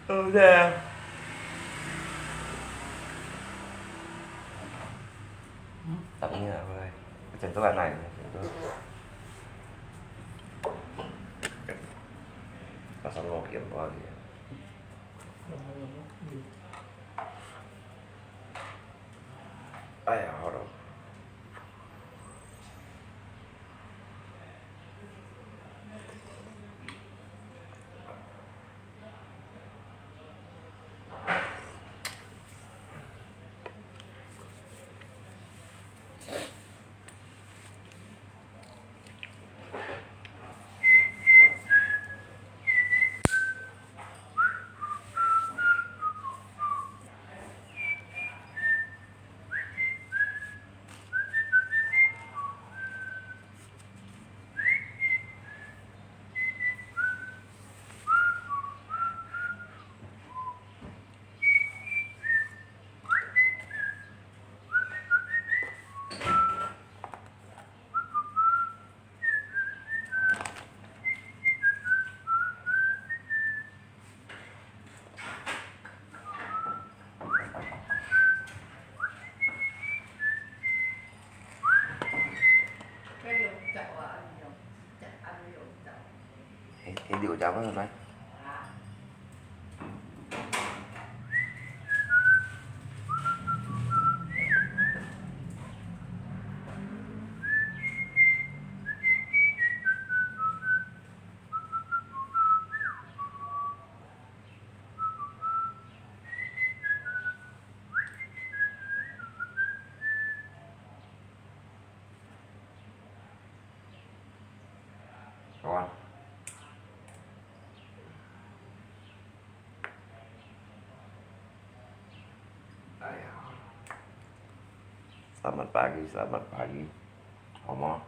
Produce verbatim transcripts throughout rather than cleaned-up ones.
好的。嗯？答应啊，回来。我整个来，整个。马上给我给我。哎呀，好了。 該六隻啊，六隻，啊，六隻。嘿，嘿，六隻，我來。啊。 好啊。哎呀，selamat pagi, selamat pagi，好吗？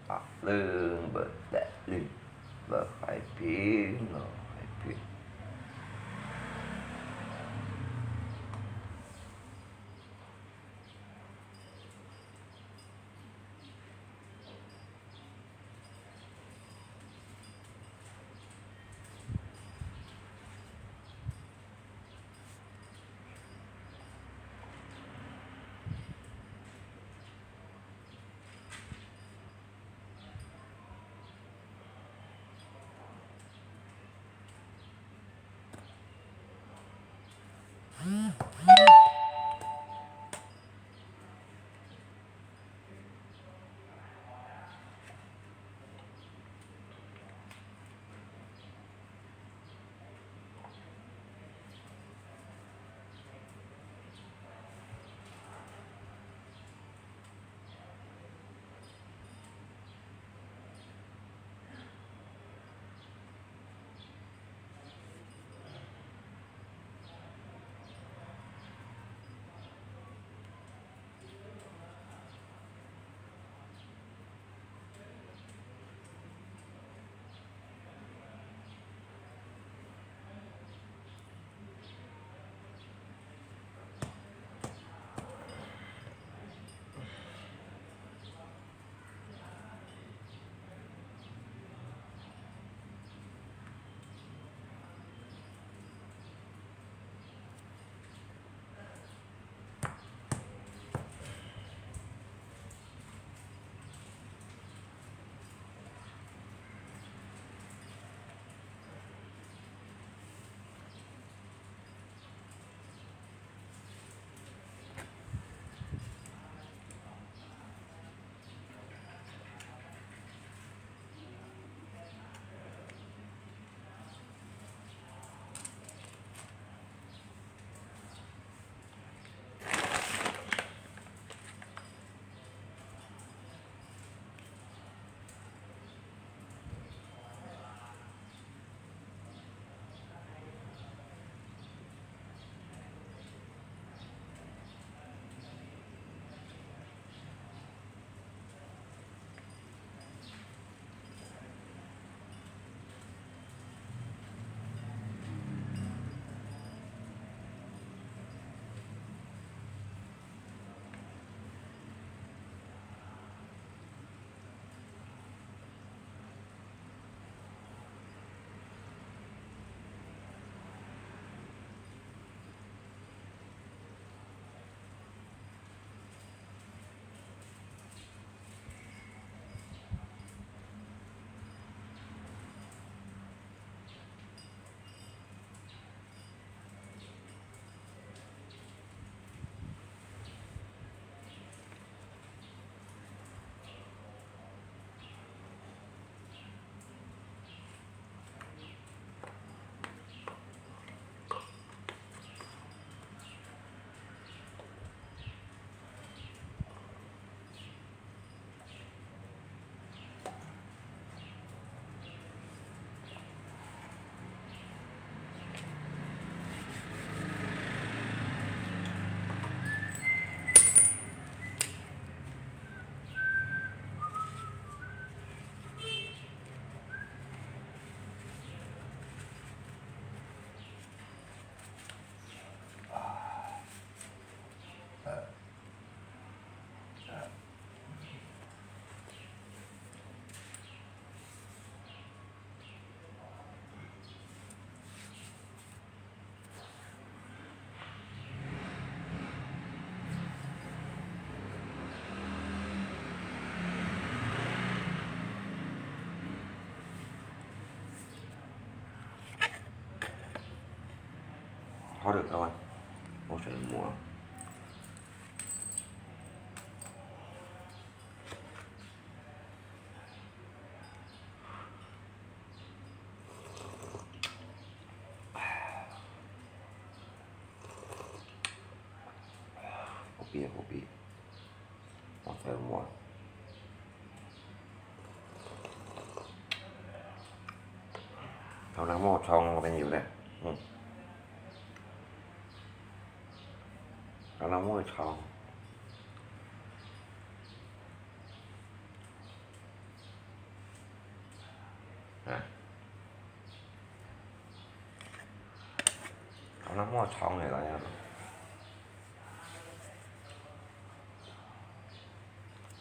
啊，零不得零，不海平，不海平。好了，各位，我先摸。好味，好味。 我再摸。頭那毛長，我跟你講，嗯，頭那毛長。啊，頭那毛長的來啊。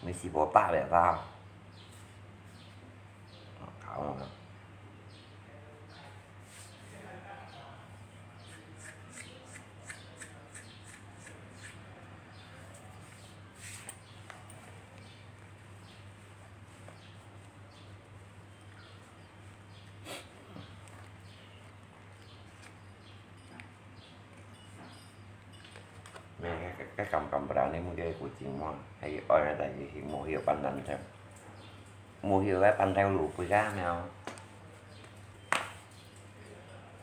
你是無飽了吧？好啊。咩，該，該，該甘甘不然，你莫叫佢真嘛，還愛个代誌係無曉半單頭，無曉个半頭路不然了。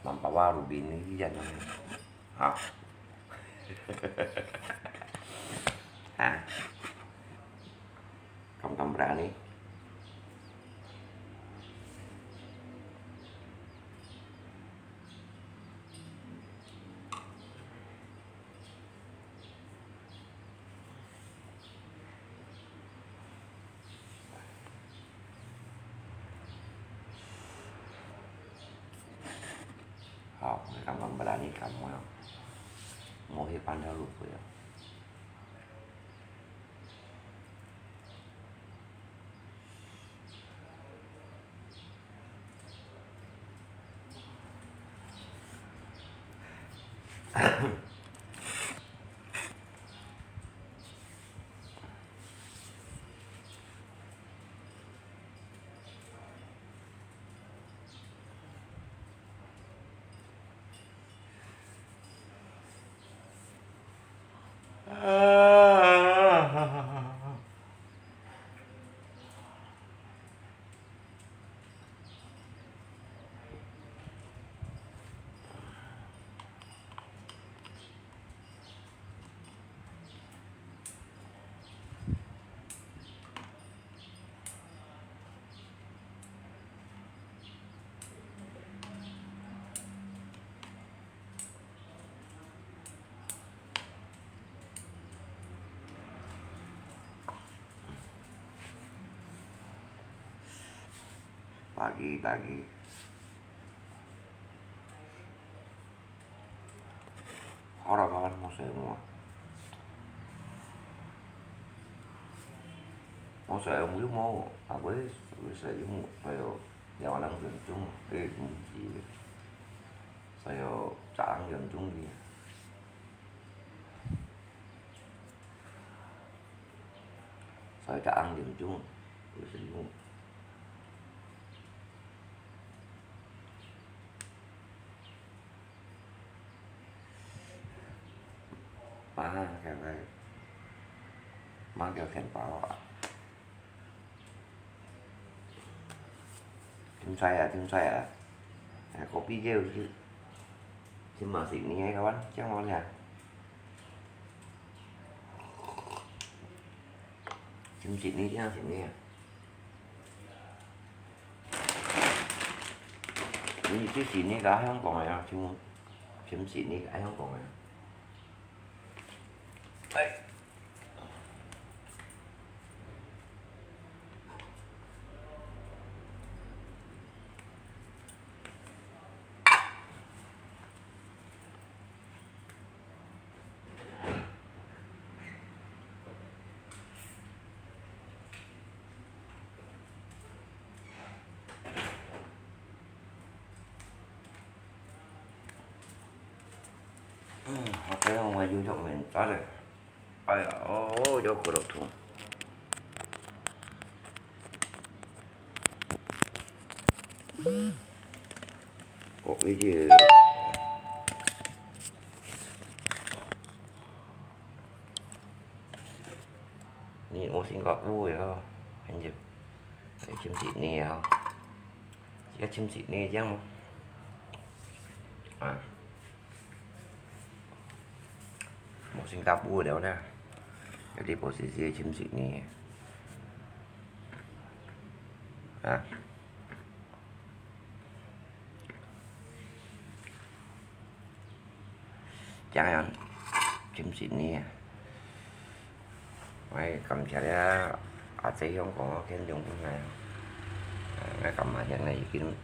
Mambawa rubini一樣啊。好。啊。 敢敢不然呢？好，我感覺不然你感冒，我去搬条路回来。 Pagi, pagi. Ora kawan mo sa imo. Mo sa imo mo, ako eh, sa imo, pero yawan ang gantung, eh, hindi. Saya caang gantung di. Saya caang gantung, saya imo. Má kêu cái, má kêu khen bảo à. Thím sai à, thím sai à. À, có video chứ. Thím mà xịn nhé các bạn, chắc ngon nha. Thím xịn đi, thím xịn đi à. Ui, chứ xịn đi cả Hồng Kông này à, chứ, chứ xịn đi cả Hồng Kông này à. Ê. Hm, apa yang maju jok minta deh. Ai ya, oh, jauh kurang tu. Kok ije. 你無新加坡个哦，很久，有深色泥哦，這个深色泥這樣哦，啊，無新加坡了呢，有啲無是這个深色泥，啊。 正樣，真實呢。𠊎感謝這阿姐香港个聽眾朋友，啊，𠊎感謝現在已經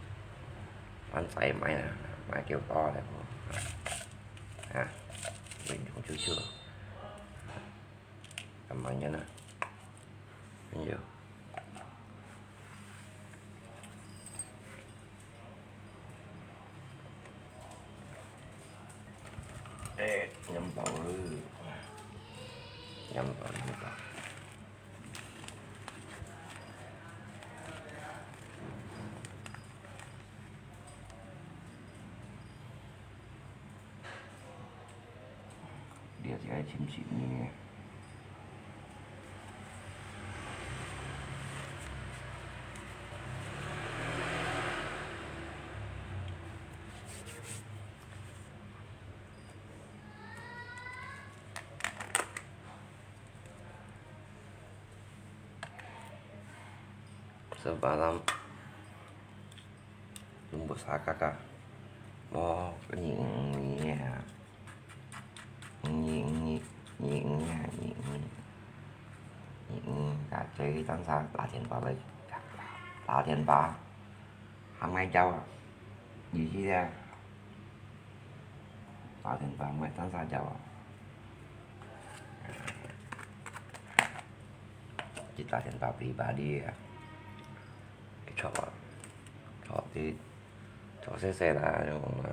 翻晒買啦，買幾多了，啊，用用就就，感謝呢，朋友。 哎，飲飽了，飲飽，飲飽。這係愛深色泥个。 Semalam jumpa sakaka. Mo, ni ni ya. Ni ni ni ni ya, ni ni. Ni ni, 佢等下打電話來，打電話，還沒叫啊，你去啊。 打電話，𠊎單儕走啊。去打電話pribadi啊。坐啊，坐啲，坐細細啦，用啊。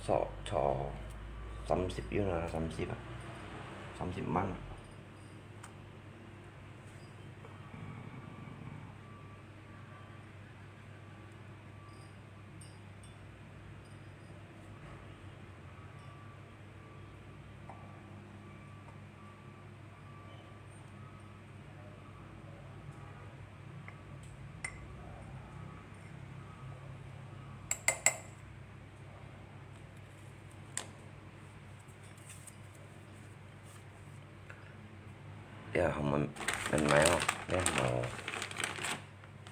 坐，坐三十元啊，三十啊，三十萬啊。這項物，物買哦，這項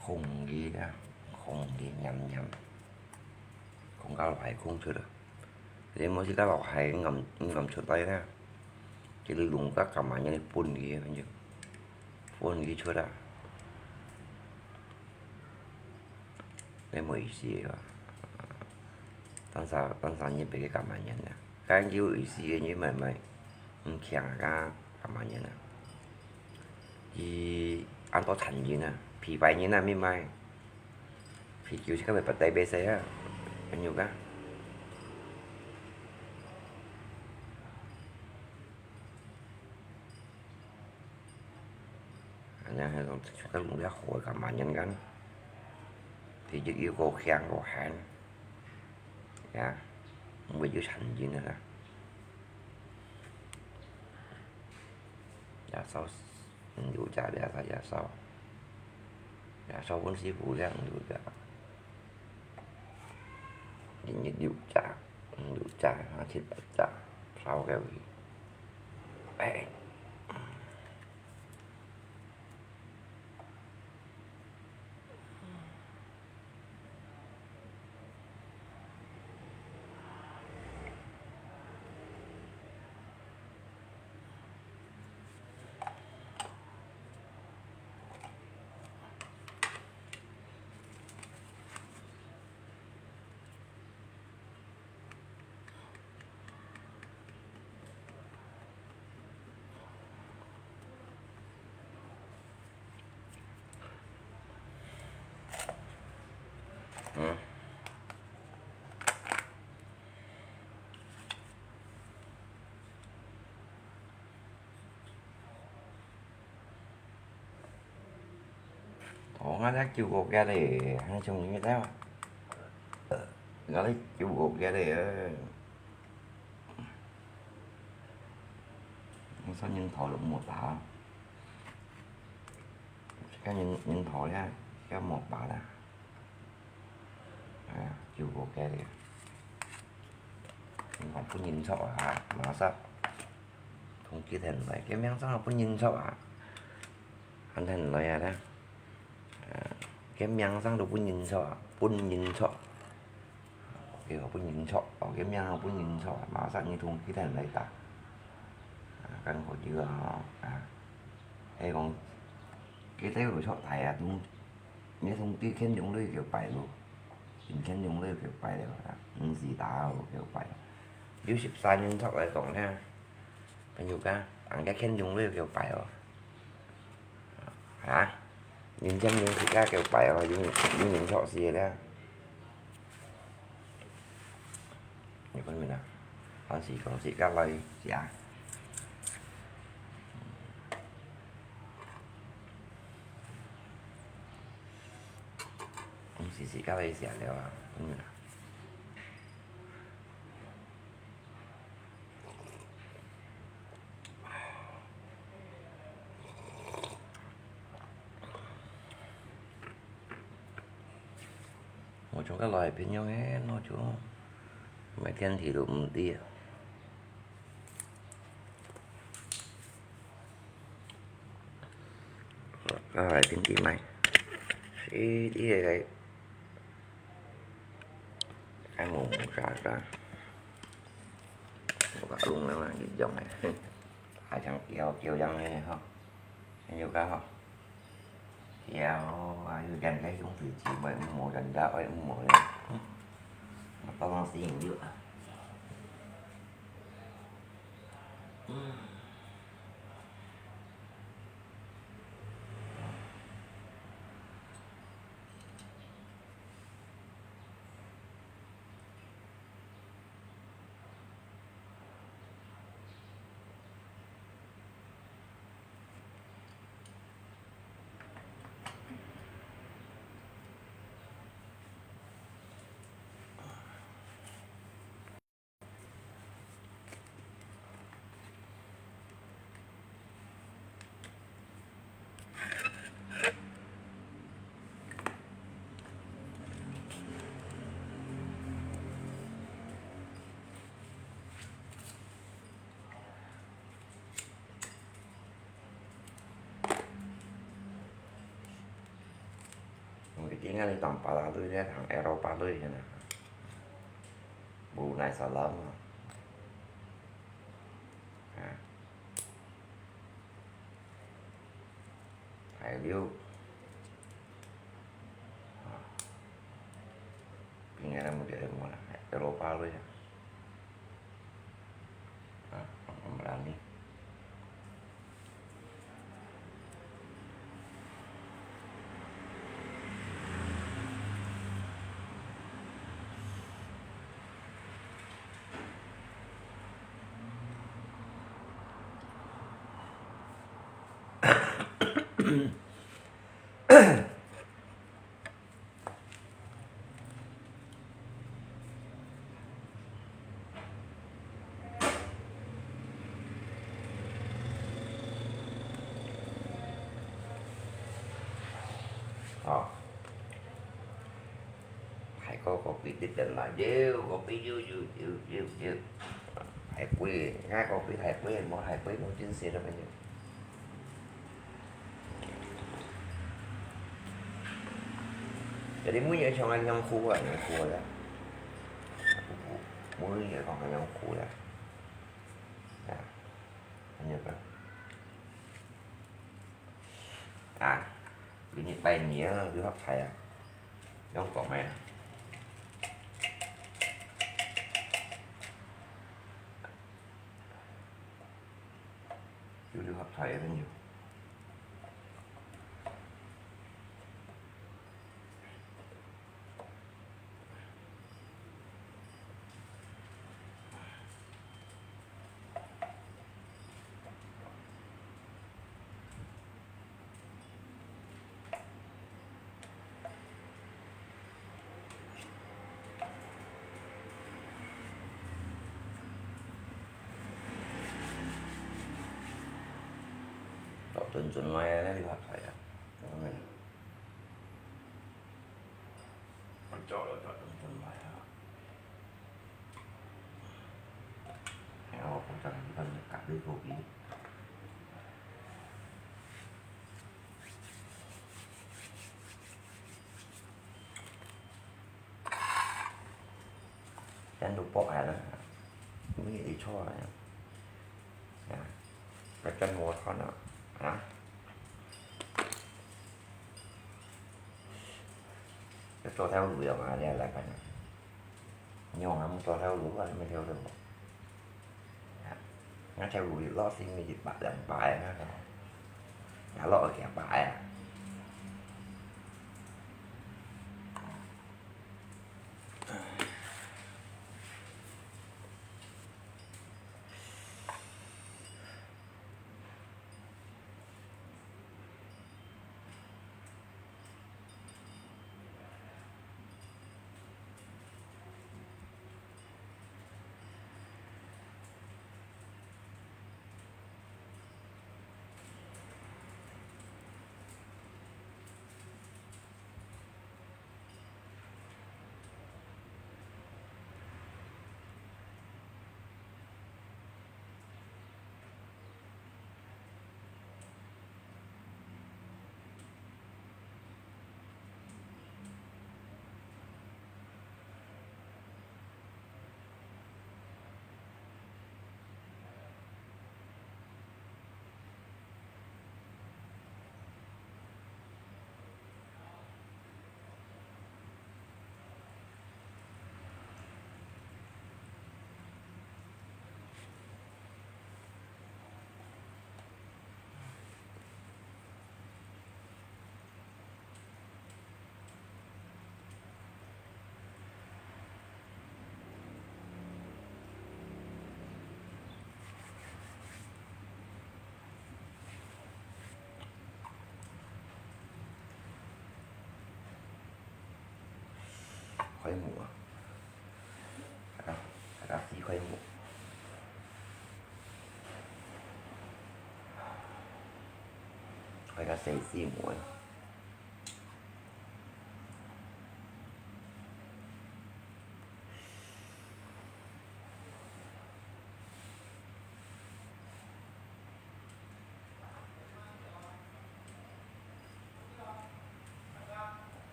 空氣啊，空氣黏黏，空到落去空出來。你莫去到落去，毋敢，毋敢出來啦。這個弄到感冒，你分佢，反正分佢出來。 你無意思个啊。當時，當時你別个感冒人啊，該有意思个你買買，毋強啊，感冒人啊。佢恁多殘忍啊，皮白人啊，咪買，皮就是个白白白色啊，朋友啊。 恁樣係講，自家弄了好个感冒人kan，佢就又過香過寒，呀，毋會有產生个啦。耶穌，嗯，有隻，耶穌，耶穌，耶穌本是有隻，有隻。 日日六隻，五六隻，啊，七八隻，燒个位。哎。𠊎這九個月咧，還像你這，𠊎這九個月咧，你說人頭都無打，這人，人頭呀，也無打啦。哎呀，九個月咧，你講分人著啊，馬上同佢等來，佢名上分人著啊，還等來啊啦。 啊，該名上都分人著啊，分人著。OK，分人著，哦，該名分人著啊，馬上你同佢等來打。啊，恁好就啊，啊，係講，佢兜有著大啊，同，你同佢牽用了九百咯，你牽用了九百了啊，毋使打哦，九百。有十三人著來講呢，朋友講，人家牽用了九百哦。 啊？人家人自家九百哦，有，有人著死个咧。你看咩啊？還是講自家來食。毋係自家來食了啊，看咩啊？ 𠊎像該來朋友个，𠊎就買電梯都毋知啊。該來電梯買，係，這个，該無啥个。 我講攏人一樣个，還像狗狗樣个吼，很有个吼。狗啊，有兩个兄弟姊妹，毋好人家愛毋好咧，嗯，我幫忙吸引力啊。嗯。Mungkin tinggal di tempat lalu dia, tang Eropa tu di sana. Brunei Salam. Ha. Hai liu. Ha. Tinggal di Eropa tu ya. Ha, berani.哦。Hai個kopi直等來，有kopi，有，有，有，有，有。Hai杯，𠊎kopi hai杯，無hai杯，無真實个朋友。 Jadi每日像恁樣苦啊，恁樣苦啊，每日講恁樣苦啊，啊，恁樣个，啊，今日拜二啊，六合彩啊，用講个啊。 有六合彩个朋友。燉燉來啊，你發財啊！嗯，我做了就燉燉來啊。然後我放上一份咖啡豆皮。 Jangan lupa ya, ini dicoba ya. Ya, kacang muatan ya. Kita tahu dulu ya, mana dia lakukan. Nyong kamu tahu dulu kan, mana tahu dulu. Ya. Nó theo lùi lót xin mi bạc đằng bài nó. Nó lót ở kẻ bài à.開門啊！大家，大家試開門。大家試試門。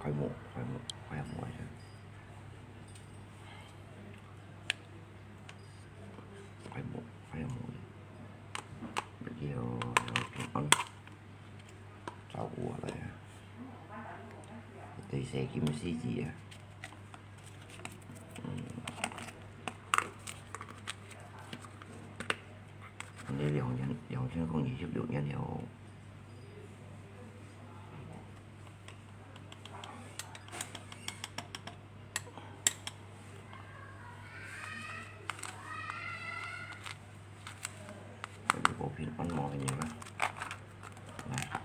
開幕，開幕，開幕啊！開幕，開幕！要，要平安，照顧我來啊！對，細金細子啊！ 你兩千，兩千空二十六年了。我平安無人啊。來。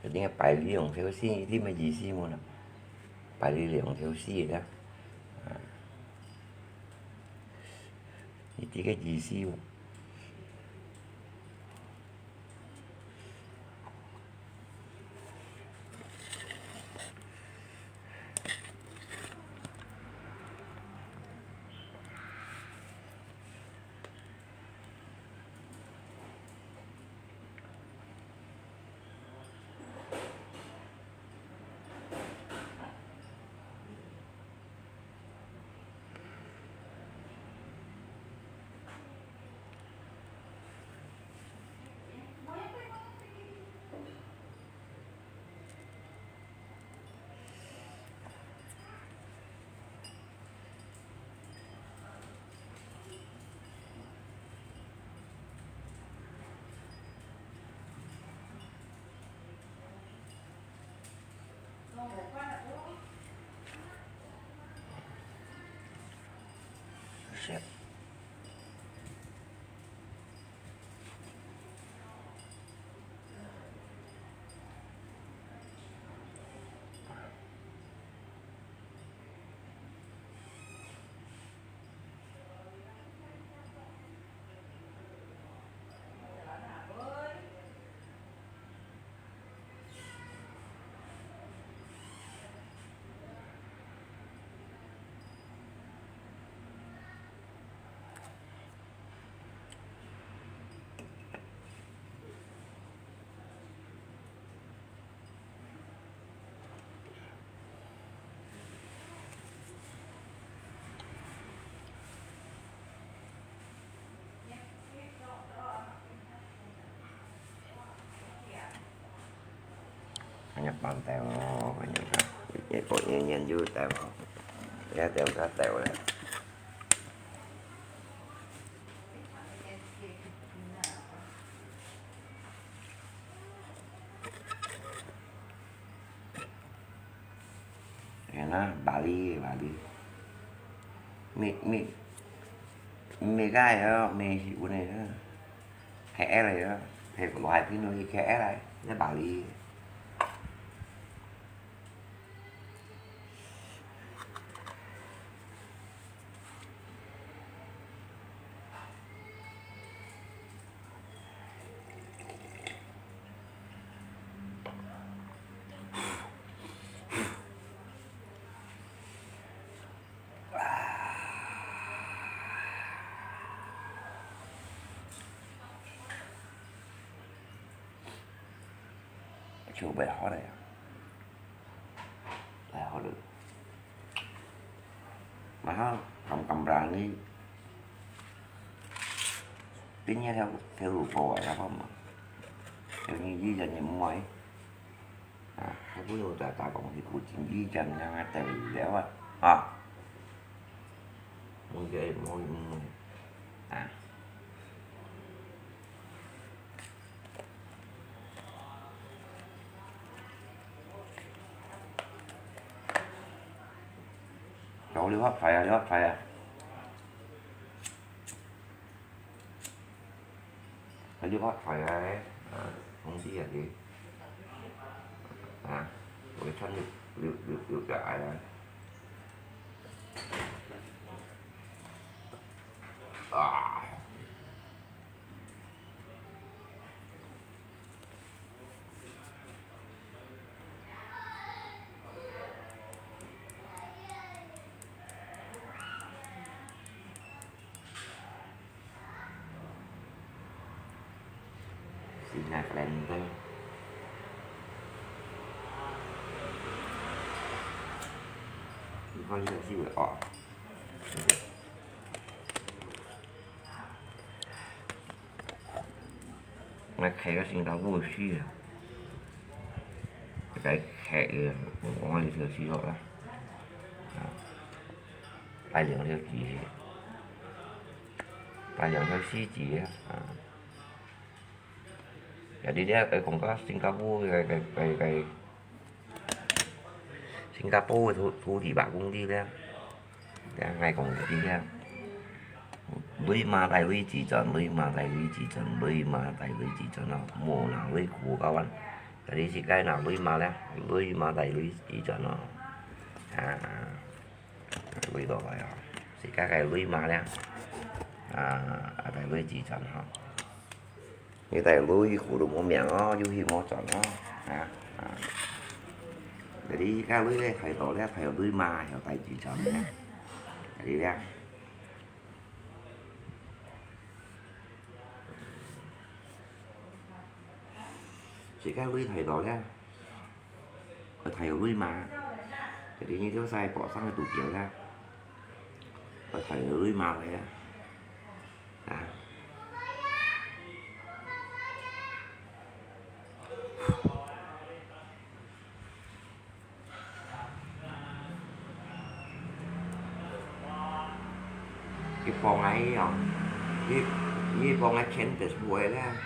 一定愛拜二兩朝四，你知麼意思無啦？拜二兩朝四啦。啊，你知个意思無？ 恁樣放掉哦，恁樣看，一個圓圓就掉哦，這掉較掉了。 係啦，Bali，Bali。Mê，Mê，Mê cái đó，Mê thì của này đó. K L đó. Thì của hai phim nó thì K L này, nó Bali. Chiu bèi hot lé. Bèi hot lé. Mà ha, kăm kăm brang ni. Tin nhé theo, theo đủ khẩu vị lắm không? Theo như dĩ dần như muối. À, cái bún đậu ta, ta cũng thì cũng chính dĩ dần nha, mà tại vì dễ vậy. À. Muối dễ, muối, muối. À. Trời ơi, hấp phải à, hấp phải à. 有發財啊，啊，紅字啊，佢，啊，我看有，有，有，有个矮啊。啊。 Singa Kalender. Ini kan sudah sih, oh. Ngai khai cái Singapore去啊，該開个，我講个條去落啦。啊，帶兩條魚，帶兩條死魚啊。啊。有啲咧，佢講个新加坡个个个个，新加坡个土土地吧，工地咧。 Yang ngai kong jadi ya. Lui ma tai lui chỉ tròn, lui ma tai lui chỉ tròn, lui ma tai lui chỉ tròn no. Mo na lui ku kawan. Jadi si kai na lui ma le, lui ma tai lui chỉ tròn no. À, lui đó rồi à. Si kai kai lui ma le. À, tai lui chỉ tròn ha. Như tai lui khu lu mo miang o, yu hi mo tròn o. Ha, ha. Jadi ka lui le thai to le thai lui ma, hiểu tai chỉ tròn le. Jadi le. Chỉ ka lui thai to le. Thai lui ma. Jadi như thiếu sai bỏ sang tu kiểu le. Thai lui ma le. À. Cái phòng ấy à, cái, cái phòng ấy chén tết buổi là,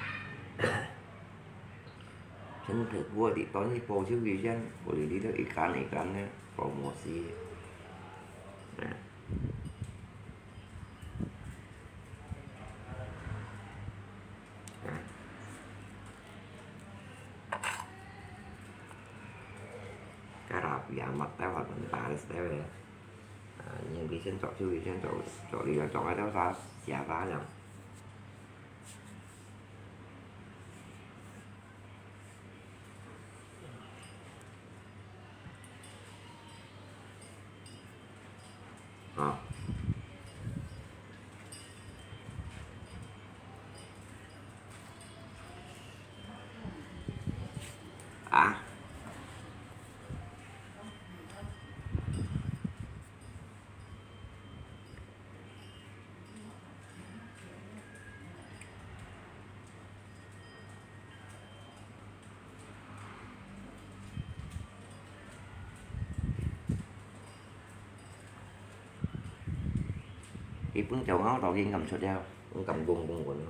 chén tết buổi thì tôi đi bộ siêu thị dân, buổi đi được ít cán, ít cán nữa, có mua gì. Nè. Nè. Cái rạp giá mặt tao hoạt động ta là tao vậy. À, nhưng vì xin chọn siêu thị, xin chọn, chọn đi là chọn cái đó sao? Giá giá nhỉ? Ờ. À. Ih pun chèo ngau tau ih ngắm chhut liao, ih ngắm gong gong gong.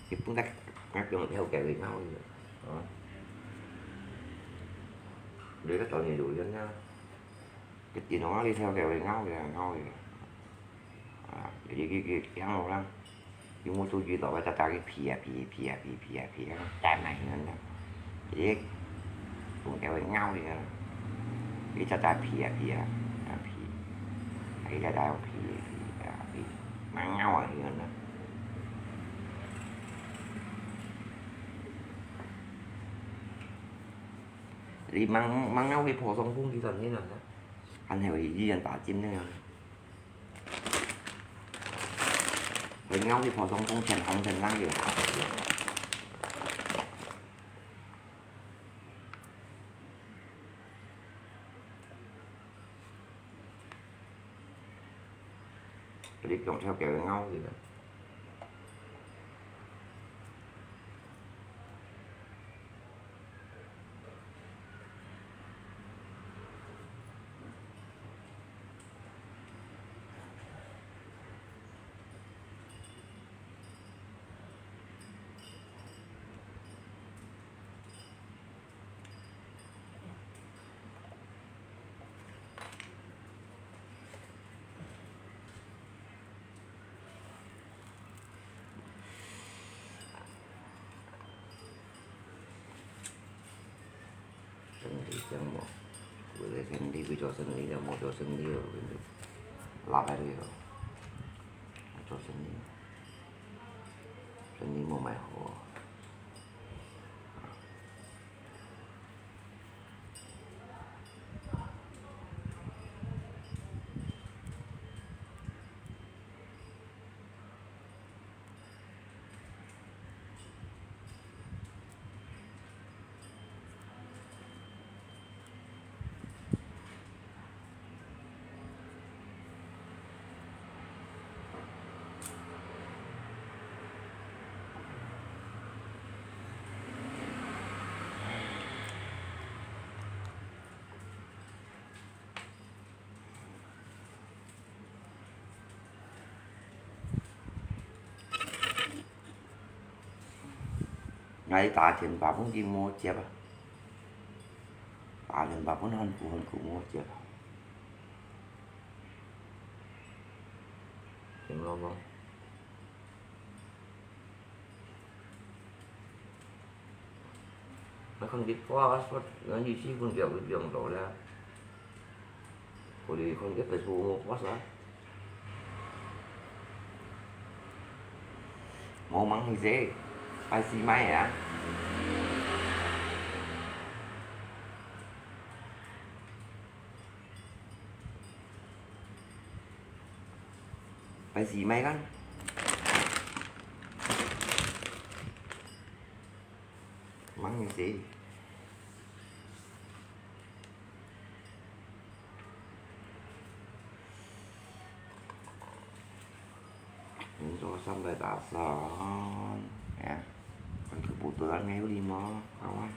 Ih pun tak ngak yong theo kèo ih ngau ih. Đó. Để các trò này đủ dân nha. Cái gì nó đi theo kèo ih ngau kìa, ngau kìa. À, cái, cái, cái, cái hang lô lắm. Yung mua tu duy tỏ cái ta ta cái phì à, phì, phì à, phì, phì à, phì à, cái này nó, nó. Cái, cũng kéo cái ngau đi à. Cái ta ta phì à, phì à, à, phì. Cái ta ta phì, phì, à, phì. Mang ngau à, thì nó. Thì mang, mang ngau cái phổ thông cũng kỹ thuật như là nó. Ăn theo thì di dân ta chim nữa. Với ngau thì phổ thông không chèn hông chèn lăng gì cả. Đi cộng theo kiểu ngau gì đó. 天地佢做生理了，無做生理了，佢就拉開佢了，做生理，生理無賣好。 𠊎打電話分佢無接啊，打電話分漢古，漢古無接啊。聽到無？ 那看佢發發，那有時分佢會變到了。我哋看佢Facebook無發啥。無忙佢些，拜四買啊。 拜四買啦。忙你些。 你做三百打算，哎呀，看佢不得了，你有禮貌，好啊。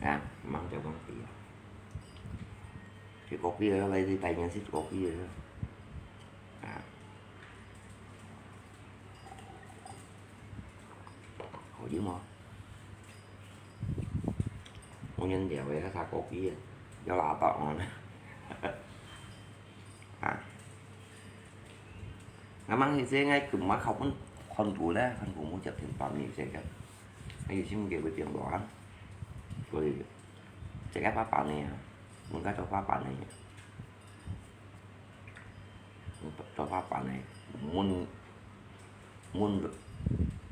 哎呀，忙就忙啲啊。去隔壁个，來去台面去隔壁个。啊。好用哦。 我人聊个，他搞鬼个，要拉倒哦。啊。那么你这个怎么考分看过呢？看过我这平方米这个，还有什么给我点过啊？所以，这个爸爸呢，我该做爸爸呢。 做爸爸呢，問，問，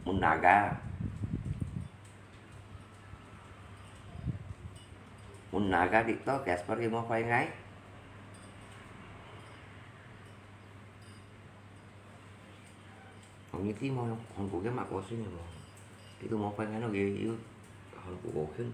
問哪个？問哪个？你到Casper有無回來？哦，你知無？韓國个嘛過身了無？你都無回來，那个有韓國過身。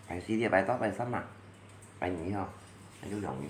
拜四个，拜到拜三嘛，拜二吼，那就两日。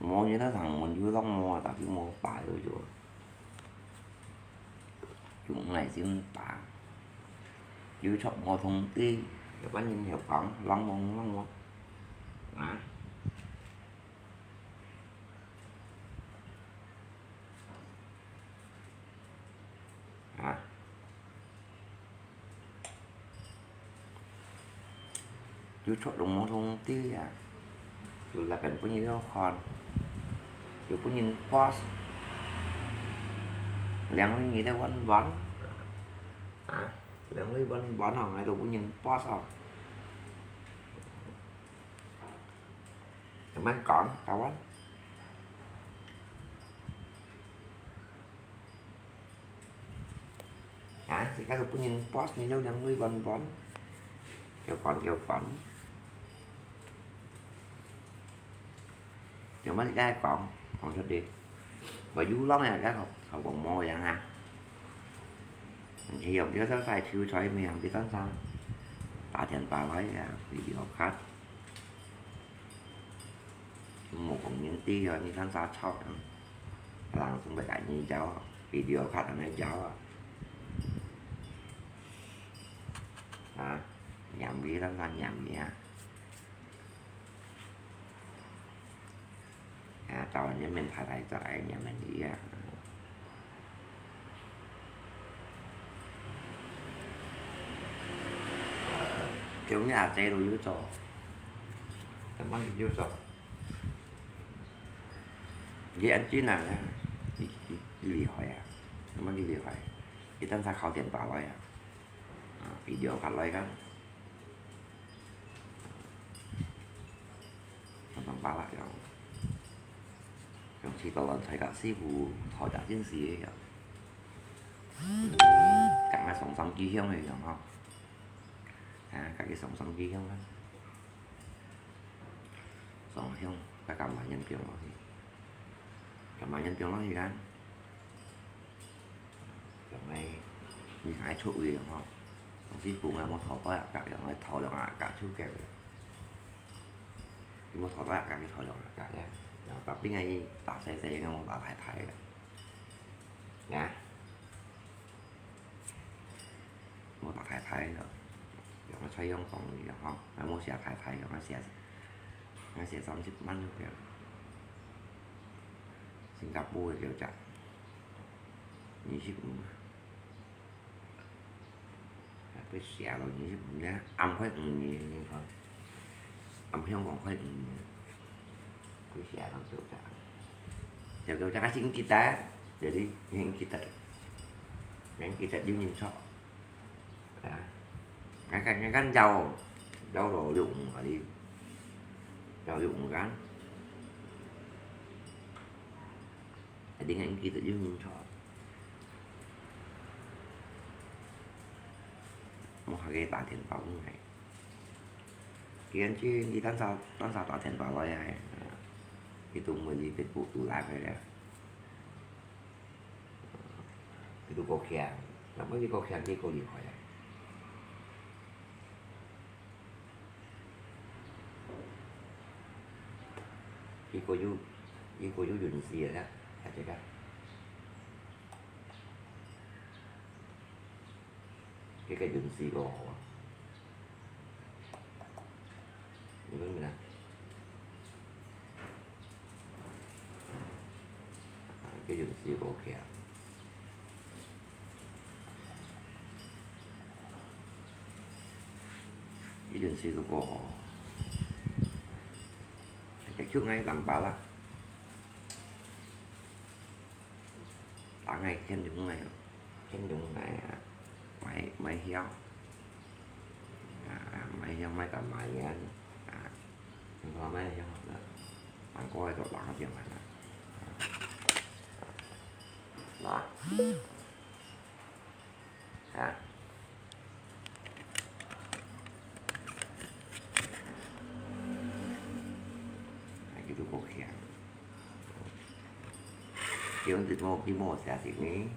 無，你那上門有落毛啊，但係無擺了就，就愛先打。有出毛通知，要不然人就講，落毛，落毛。啊？ 啊。有出落毛通知啊，有來緊分你看，有分人post，兩位你在玩玩，啊，兩位玩玩啊，還有分人post啊。慢講，台灣。啊，自家都分人boss，你又兩位分分，叫講叫講。 有麼个講，講出去。我有浪呀，該好，好講無樣啊。你有這個在秋菜面，你當啥？打電話來呀，video call。無講人知啊，你當啥吵啊？人總會來你搞啊，video call來搞啊。啊，黏你當啥黏你啊？ 啊，台灣人民太太就愛念人語啊。像你阿姐都有做，怎麼你有做？你安靜啊，你，你，你厲害啊，怎麼你厲害？你等下敲電話來啊，啊，video call來个。 Gampang pala樣。用試到人才个師傅，討價先試个樣。講啊，上上幾香个樣吼。啊，家己上上幾香啊。上香，該甘麻仁放落去。甘麻仁放落去啦。 用个，你愛出味吼，同時放个無頭刀啊，用个頭用啊，夾手夾个。你無頭刀啊，夾个頭用啊，夾个。然後把邊个打細細个，無打大大个。啊？無打大大个，用个菜用講个吼，啊，無寫大大个，用个寫，用个寫三十萬就對了。新加坡个叫做 二十五嘛。啊，佢寫到二十五呢，暗快五年，你看，暗香港快五年，佢寫到九隻，就九隻，啊，先記得，jadi你記得，你記得有認錯，啊，你看，你看，有，有六五啊，你，有六五間。 一定愛記得有認錯。無下个打電話問佢。佢講：「你等下，等下打電話來啊！」佢都毋會理，佢都，都來回了。佢都過強，若毋係佢過強，佢過厲害啊！ 佢過有，佢過有運勢个啦，大家。佢个運勢過好啊。你問咩啊？ 啊，佢運勢過強。佢運勢都過好。結局𠊎當巴拉。 當然肯定愛，肯定愛啊，買，買香，啊，買香，買个買煙，啊，你看買香啦，韓國个都冷靜啊，啊，啊。 啊，佢都過強。佢用直播，佢無寫字呢。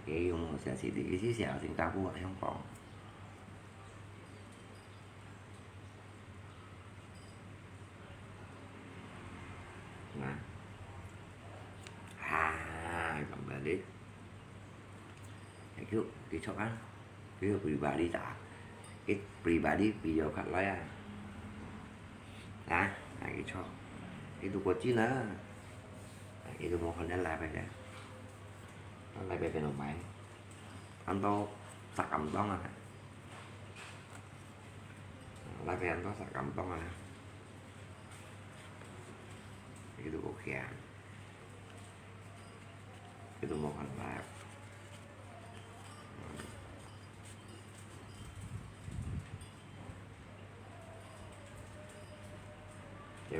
佢用無寫字呢，佢是寫新加坡啊，香港。啊。啊，咁樣哩。 Thank you，佢著啊，佢pribadi tak，佢pribadi video call來啊。啊，啊，佢著，佢都過境啊，啊，佢都無可能來回个，來回个都買，安到十萬當啊，來回安到十萬當啊，佢都OK啊。 佢都無看法。嗯。對，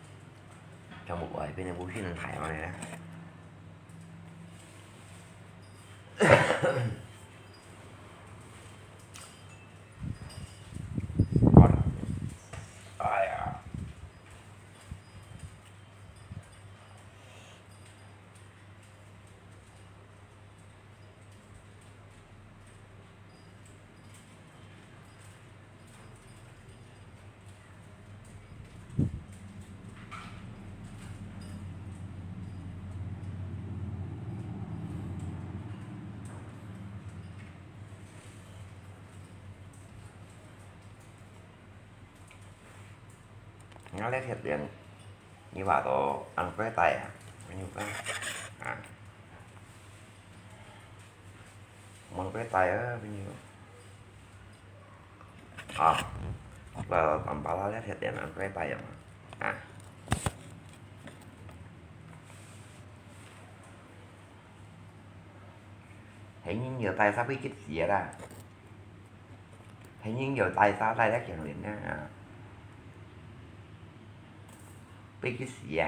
全部改變个無形態嘛呢。哎呀！ 你看這條鏈，你話到恁貴戴啊？你看啊，恁貴戴啊，朋友。啊，來，來，摎這條鏈恁貴戴啊嘛，啊。係人有戴煞會激死个啦。 係人有戴煞戴了強連啊，會激死啊！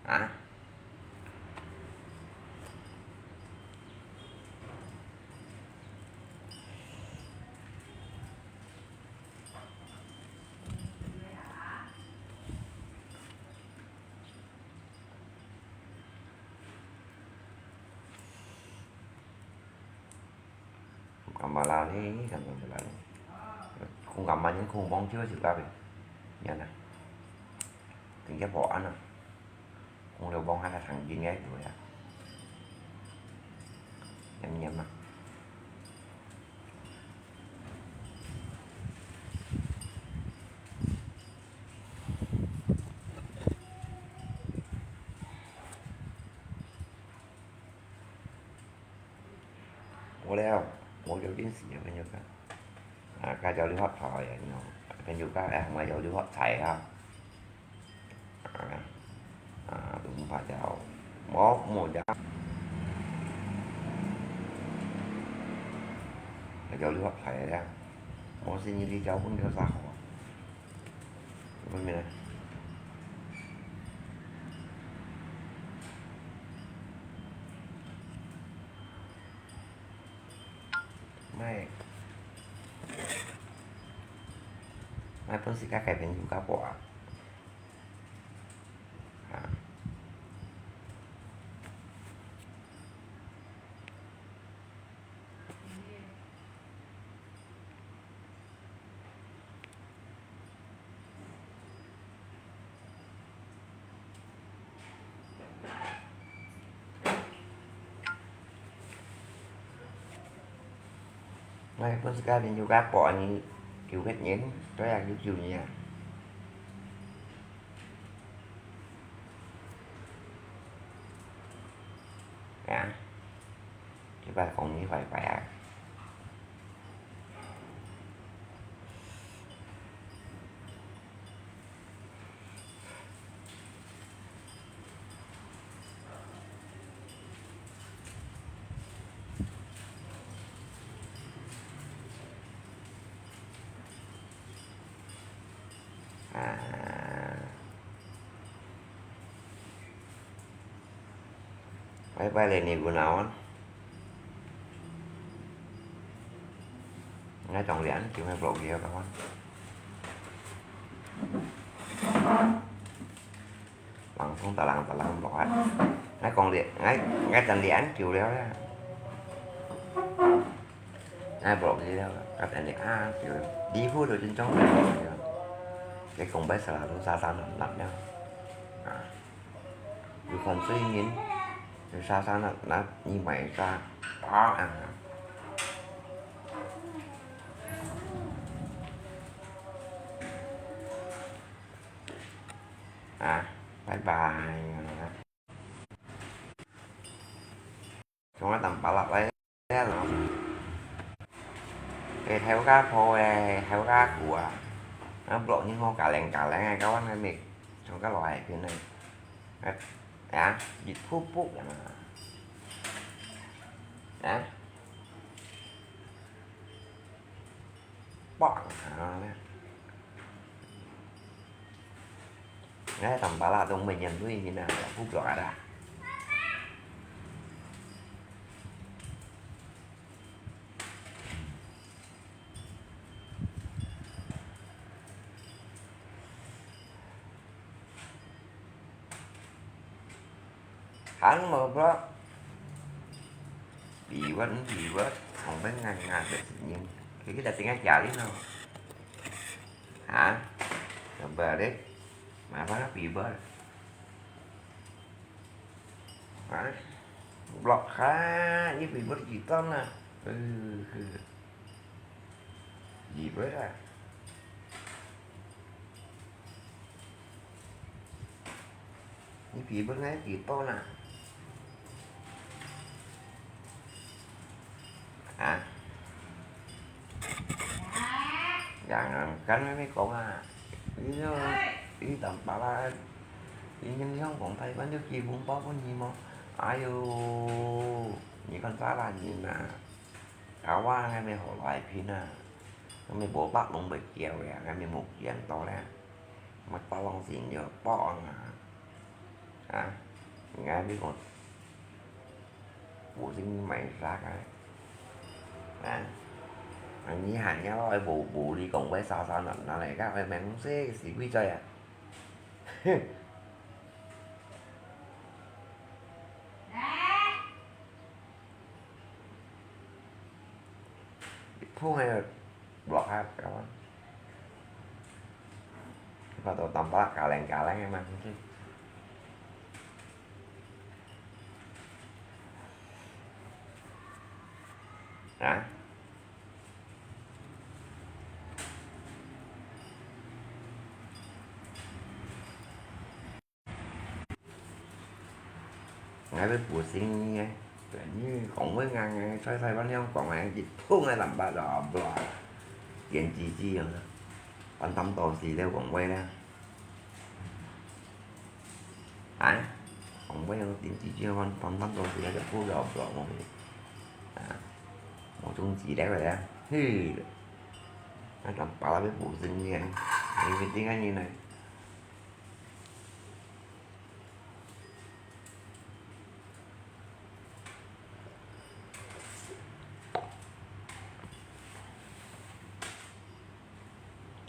啊！ Kung kamma la ni, kung kamma la ni. Kung kamma ni, kung bông chiu chiu ka bi. Yan na. Ting kia po an na. Kung liu bông hai ka thang yin ngai tu ya. Yan yan ma. Ủa leo, ủa, 有陣時啊，朋友講，啊，該有六合彩啊，你知道，朋友講，哎，還有六合彩啊。啊，啊，都毋怕了，無，無了。該有六合彩啊，無生意你交分佢啥好啊？ Mai, mai pun si ka kai pen juga po a. Ha. Mai pun si ka pen juga po ni, kiu het nyen, to ya kiu kiu ni a. Ya. Kiu ba kong ni fai fai a. À. Bye bye, Lenny Gunawan. Ngay trong điện, chiều nay vlog gì đó, các bạn. Lăng xuống ta lăng, ta lăng vlog á. Ngay còn điện, ngay, ngay trong điện, chiều đó đó. Ai bảo gì đâu, các anh này, à, kiểu, đi hút rồi trên trống này, kiểu, cái con bé xà là cũng xa xa lắm, lắm nhau. À, rồi còn suy nghĩ, rồi xa xa lắm, lắm, như mày xa, có ăn hả? À, bye bye. Chúng ta tầm bả lặp đấy là cái theo cá phô, theo cá của nó, bộ như ngô cà lèng cà lèng này, các bạn, mệt trong các loại phim này. Á, dịch phúc phúc này mà. Á. 啵下咧。哎，當巴拉都毋會面對你呢，不管啦。Hán mơ bro. Bì bớt, bì bớt. Không biết ngang ngang được gì. Cái cái đặt tiếng Ai đi nào. Hả? Bơ đấy. Mà bác bì bớt. Hả? Blok ha, ini bì bớt gì tao nè. Ừ, ừ. Gì bớt à? Ni phí bưng ngáy phí tô nà. Hả? Yang kan mẹ mẹ kong à. Ini, ini tampak lah. Ini yang kong Taiwan tu kì bún bò bún gì mò. Ayo, ni kan salah ni nà. Kawa ngai mẹ hổ lai phi nà. Ngai mẹ bố bác lông bơi kiao ya, ngai mẹ mục kiang to lẹ. Mă to lòng xin yo bông à. Hả? Ngai mẹ một. Bố xin mày ra cái. Hả? Anh nhí hẳn nhá lo bố bố đi cổng với sao sao nọ nọ này các em mẹ không xế cái gì quy chơi à. Phun hay là blok ha, các bạn. Bắt đầu tầm bá cà lèng cà lèng em ăn chứ. Hả? Ngai bê bù sing nge, nyi kong wei ngang ngang, sai sai ban hiong kong nge, jit phung nge lam ba da bla. Yan ji ji yong, ban tam to si leo kong wei le. Hả? Kong wei yong yan ji ji ban ban tam to si leo jit phung da bla mo. Hả? Mo chung ji leo le. Hư. Ngai tam pa la bê bù sing nge. Ngi mi ting ngai nyi nai.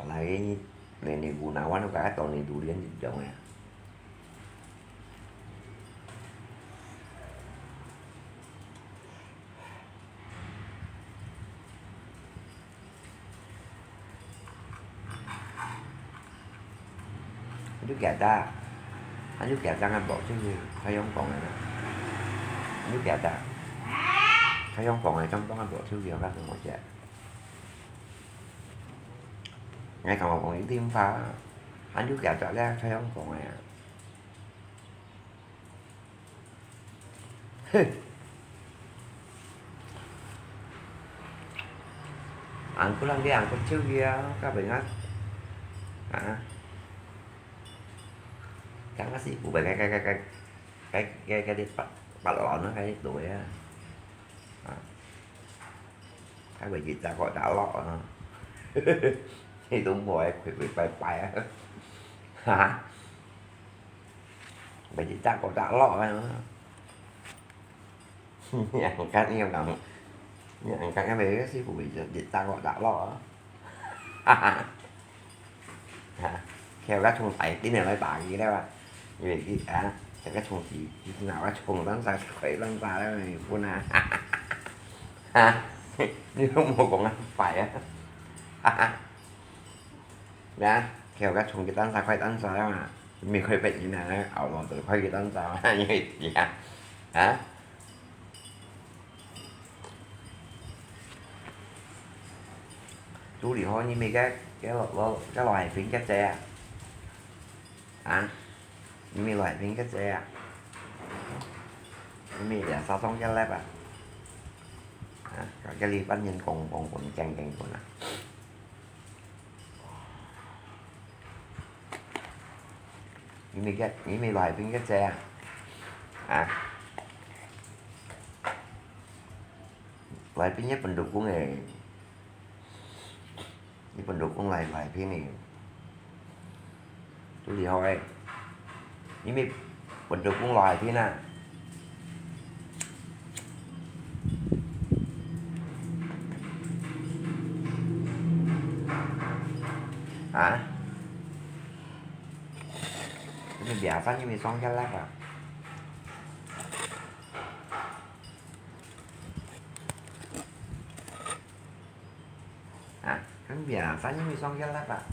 Apalagi ni, ni, ni gunawan ka to ni durian di dong ya. Anyu kiet ta, anyu kiet ta ngan bok cheu kiu, khai yong kong ngan. Anyu kiet ta, khai yong kong ngan, chong tong ngan bok cheu kiu, ngan tong mo che. Ngai kang mo kong yu tim pha, anyu kiet ta le, khai yong kong ngan. Heh. Angkut lang dia, angkut cheu dia, ka bengat. Ha? Kang ka si pu bai kai kai kai kai kai kai kai di pat pat lon kai di tu ya. Ha. Ka bai di ta ko ta lo. Ni tu mo ai kui kui pai pai. Ha. Bai di ta ko ta lo. Yang kan yang kan. Yang kan ka bai si pu bai di ta ko ta lo. Ha. Kêu các thùng tải tin này lại tải gì đấy bạn. Vì cái à, kêu các thùng chỉ chỉ nào các thùng lăn ra khỏi lăn ra đấy này phun à. Ha. Như không một cũng phải á. Ha. Nè, kêu các thùng chỉ lăn ra khỏi lăn ra đấy mà. Mình khỏi bệnh như này, ảo lòng tự khỏi cái lăn ra mà như vậy. Hả? Chú đi hỏi你们个个老老个老海兵个姐啊？啊？你们老海兵个姐啊？你们两三双个来吧？啊？个个礼拜人讲讲讲讲讲讲啊？ 你们个，你们来宾个姐啊？啊？来宾个pendukung eh. 你分老公來，來騙你，都厲害欸！你乜分老公來騙啊？啊？你乜邊儕你乜上一粒啊？ 啊，看邊儕你乜上一粒啊？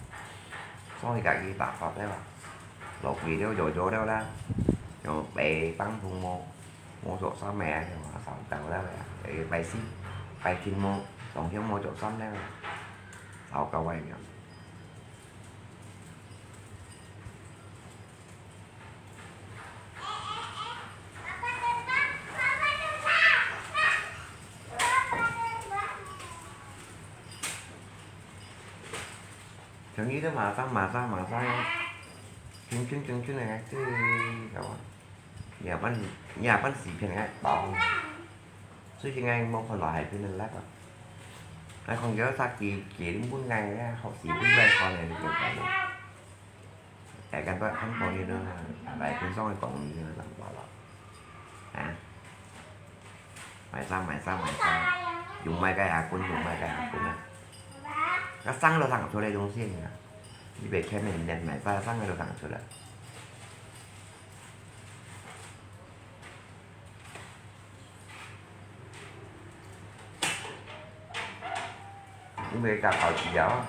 上去家己打發了啊？落雨了，搖搖了啦，像白放風無，無著衫个啊，像燒到了啊，誒，拜四、拜天無，上香無著衫了啊，燒到个樣。 像你都馬上馬上馬上，緊緊緊緊个，這个，你也分，你也分視頻个，包。最近个無看到視頻个了吧？哎，看到啥个，个人分个，學視頻个看个，你就知道。 大家都看到你了，來，分上去講你了，怎麼了？啊？買衫，買衫，買衫，用買个也滾，用買个也滾啊！那上个都上出來東西呢，你別看面面買衫，上个都上出來。 你會搞搞笑啊？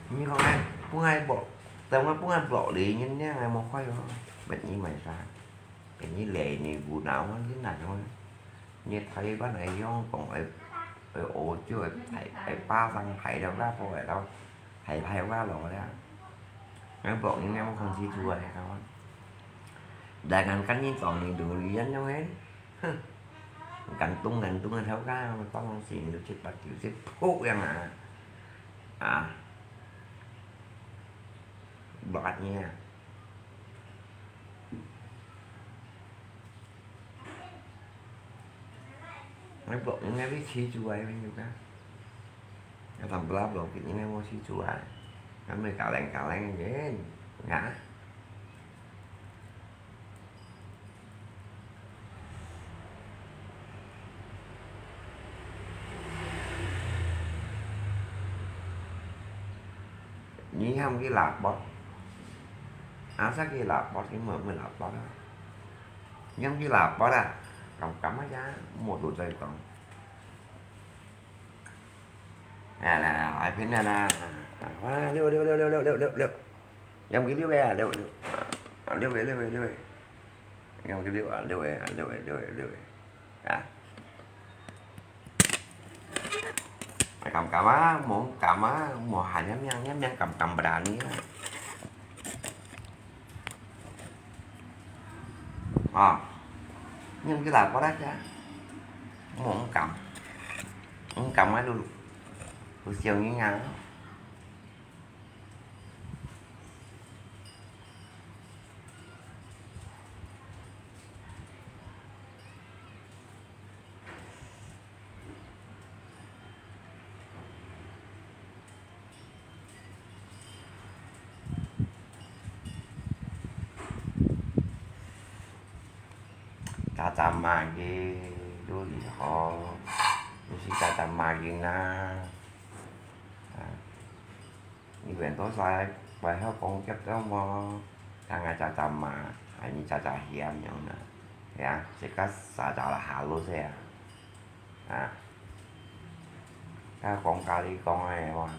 你講哎，本來薄，等下本來薄哩，你那還無壞哦，別人買啥？別人來你不拿，我你拿什麼？ 你台灣个樣講，愛，愛學就愛排，愛巴掌排了那波來了，排排哇咯了。俺講你那麼看清楚啊，你看嘛。來看看你講你都一樣樣个，哼，感動感動个頭家，當時你都七八九十鋪樣啊，啊，八年啊。 Ngai blok ngai bi chi chu ai bi nyu ka. Ngai tam bla blok bi ngai mo chi chu ai. Ngai me kaleng kaleng yen. Nga. Ni ham ki la bot. Asa ki la bot ki mo mo la bot. Yang ki la bot a. Kam kam a ya mo tu zai kong. Nè, nè, nè, ai pin nè, nè. Nè, liu, liu, liu. Yam ki liu e, liu, liu. Liu e, liu e, liu e. Yam ki liu a, liu e, liu e, liu e, liu e. Ya. Ai kam kam a, mo kam a, mo ha yam yam, yam yam kam kam berani a. À, nhưng cái là có đắt á. Mua không cầm. Không cầm á, lu, lu siêu như nhau. Caca Maggi都厲害，你食Caca Maggi啊？啊，你變到晒，擺好講接到無？看下Caca Maggi，還是Caca Hiam樣呢？呀，食个Caca啦，好咯，係啊。 啊，啊，講咖哩講个話，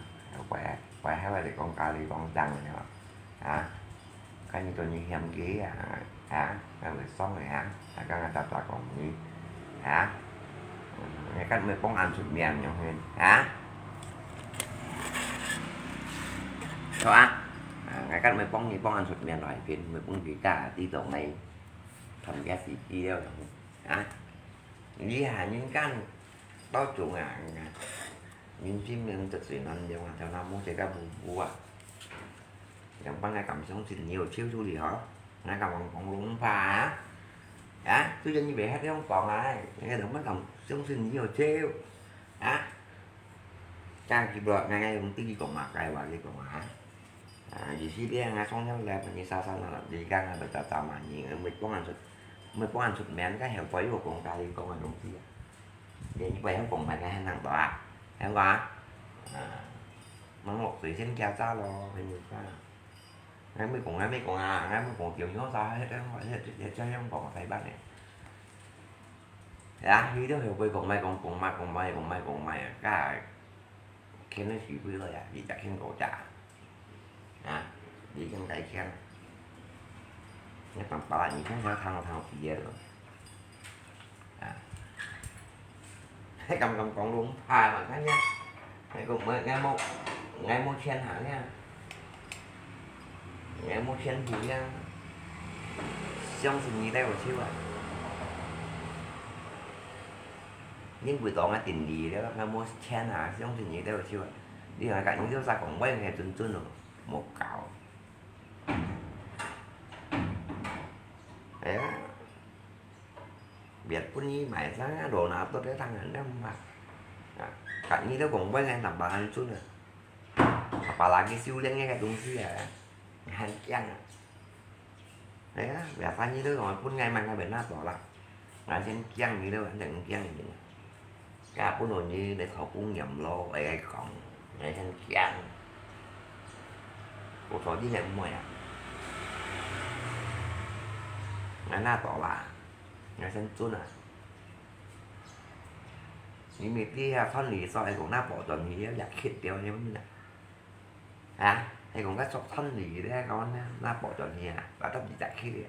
怪怪，還會講咖哩講正个話，啊，看你對你嫌佢啊，啊，還會爽个啊，啊，剛剛雜雜講你，啊，嗯，你看沒幫俺出面，有無？啊，好啊，啊，你看沒幫你幫俺出面來片，沒幫佢家地動个，同佢死機了，啊。 你還人間到中啊，人心人得罪人了啊，頭那毛這个無無啊。仰般𠊎敢相信你有救出來吼？𠊎敢講講攏怕啊？啊，最近你袂曉恁樣講啊，𠊎仰般敢相信你有救？啊？這樣佢無，𠊎，𠊎用第一講嘛，該話你講啊。啊，意思這樣啊，上天來分你殺殺了，你看啊，不知道嘛，你，我幫人出，我幫人出面，該後背又講家己講个東西啊。你不曉講嘛，該很難懂啊，很難啊。啊，網絡水仙家家咯，很有辦法。𠊎毋講，𠊎毋講啊，𠊎毋講，叫你啥，這樣，這，這，這樣講，太慢了。 呀，佢兜後背講莫講，講莫講，莫講，莫講，莫啊，該，牽个水杯了呀，你才牽過家。啊，你牽該牽。你辦法啦，你牽牽聽聽別个。啊。敢敢講攏怕嘛，看呀。 𠊎講，𠊎，𠊎無，𠊎無錢行呀。𠊎無錢付呀。相信你兜有救啊。因為當𠊎定理了，𠊎無錢啊，相信你兜有救啊。你看，你兜啥講，𠊎係準準哦，無搞。哎呀。 別分你買啥，羅拿多个當然了嘛。啊，看你兜講話个，nampak恁準啊。Apalagi修煉个東西啊，很強啊。哎呀，biasa你兜講分𠊎買，𠊎袂拿到啦。𠊎先驚你兜，反正驚你。 該本來你來討公業咯，會講，會很驚。我說你係毋會啊？𠊎拿到啦，𠊎先準啊。你咪知啊，穿你所以講拿保證你要也切掉，你明白？ 啊，係講該做生理咧，講呢，拿保證你啊，拿到二十去咧。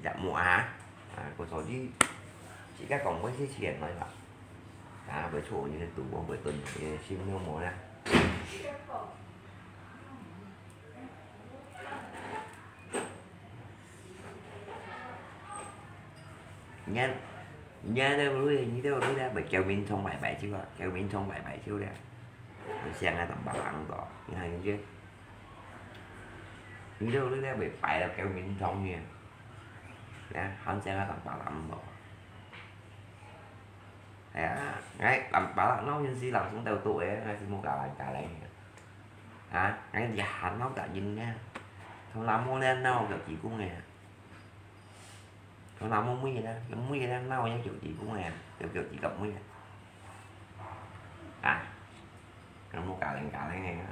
二十五啊，啊，故所以，自家講本事錢來嘛。啊，袂錯，你个賭博袂準，你个心都無啦。 你看，你看這個鐳，你這個鐳咧，袂叫民眾拜拜手啊，叫民眾拜拜手咧。有像啊，同別人講，你看你這，你這個鐳咧，袂拜了，叫民眾呢。你看，好像啊，同別人講。 哎呀，𠊎nampak啦，鬧人死人，總兜多个，𠊎係無加人加人个。啊，𠊎一下鬧得人呢，從來無咧鬧腳趾公个，從來無妹咧，有妹咧鬧人腳趾公个，有腳趾甲妹个。啊，𠊎無加人加人个。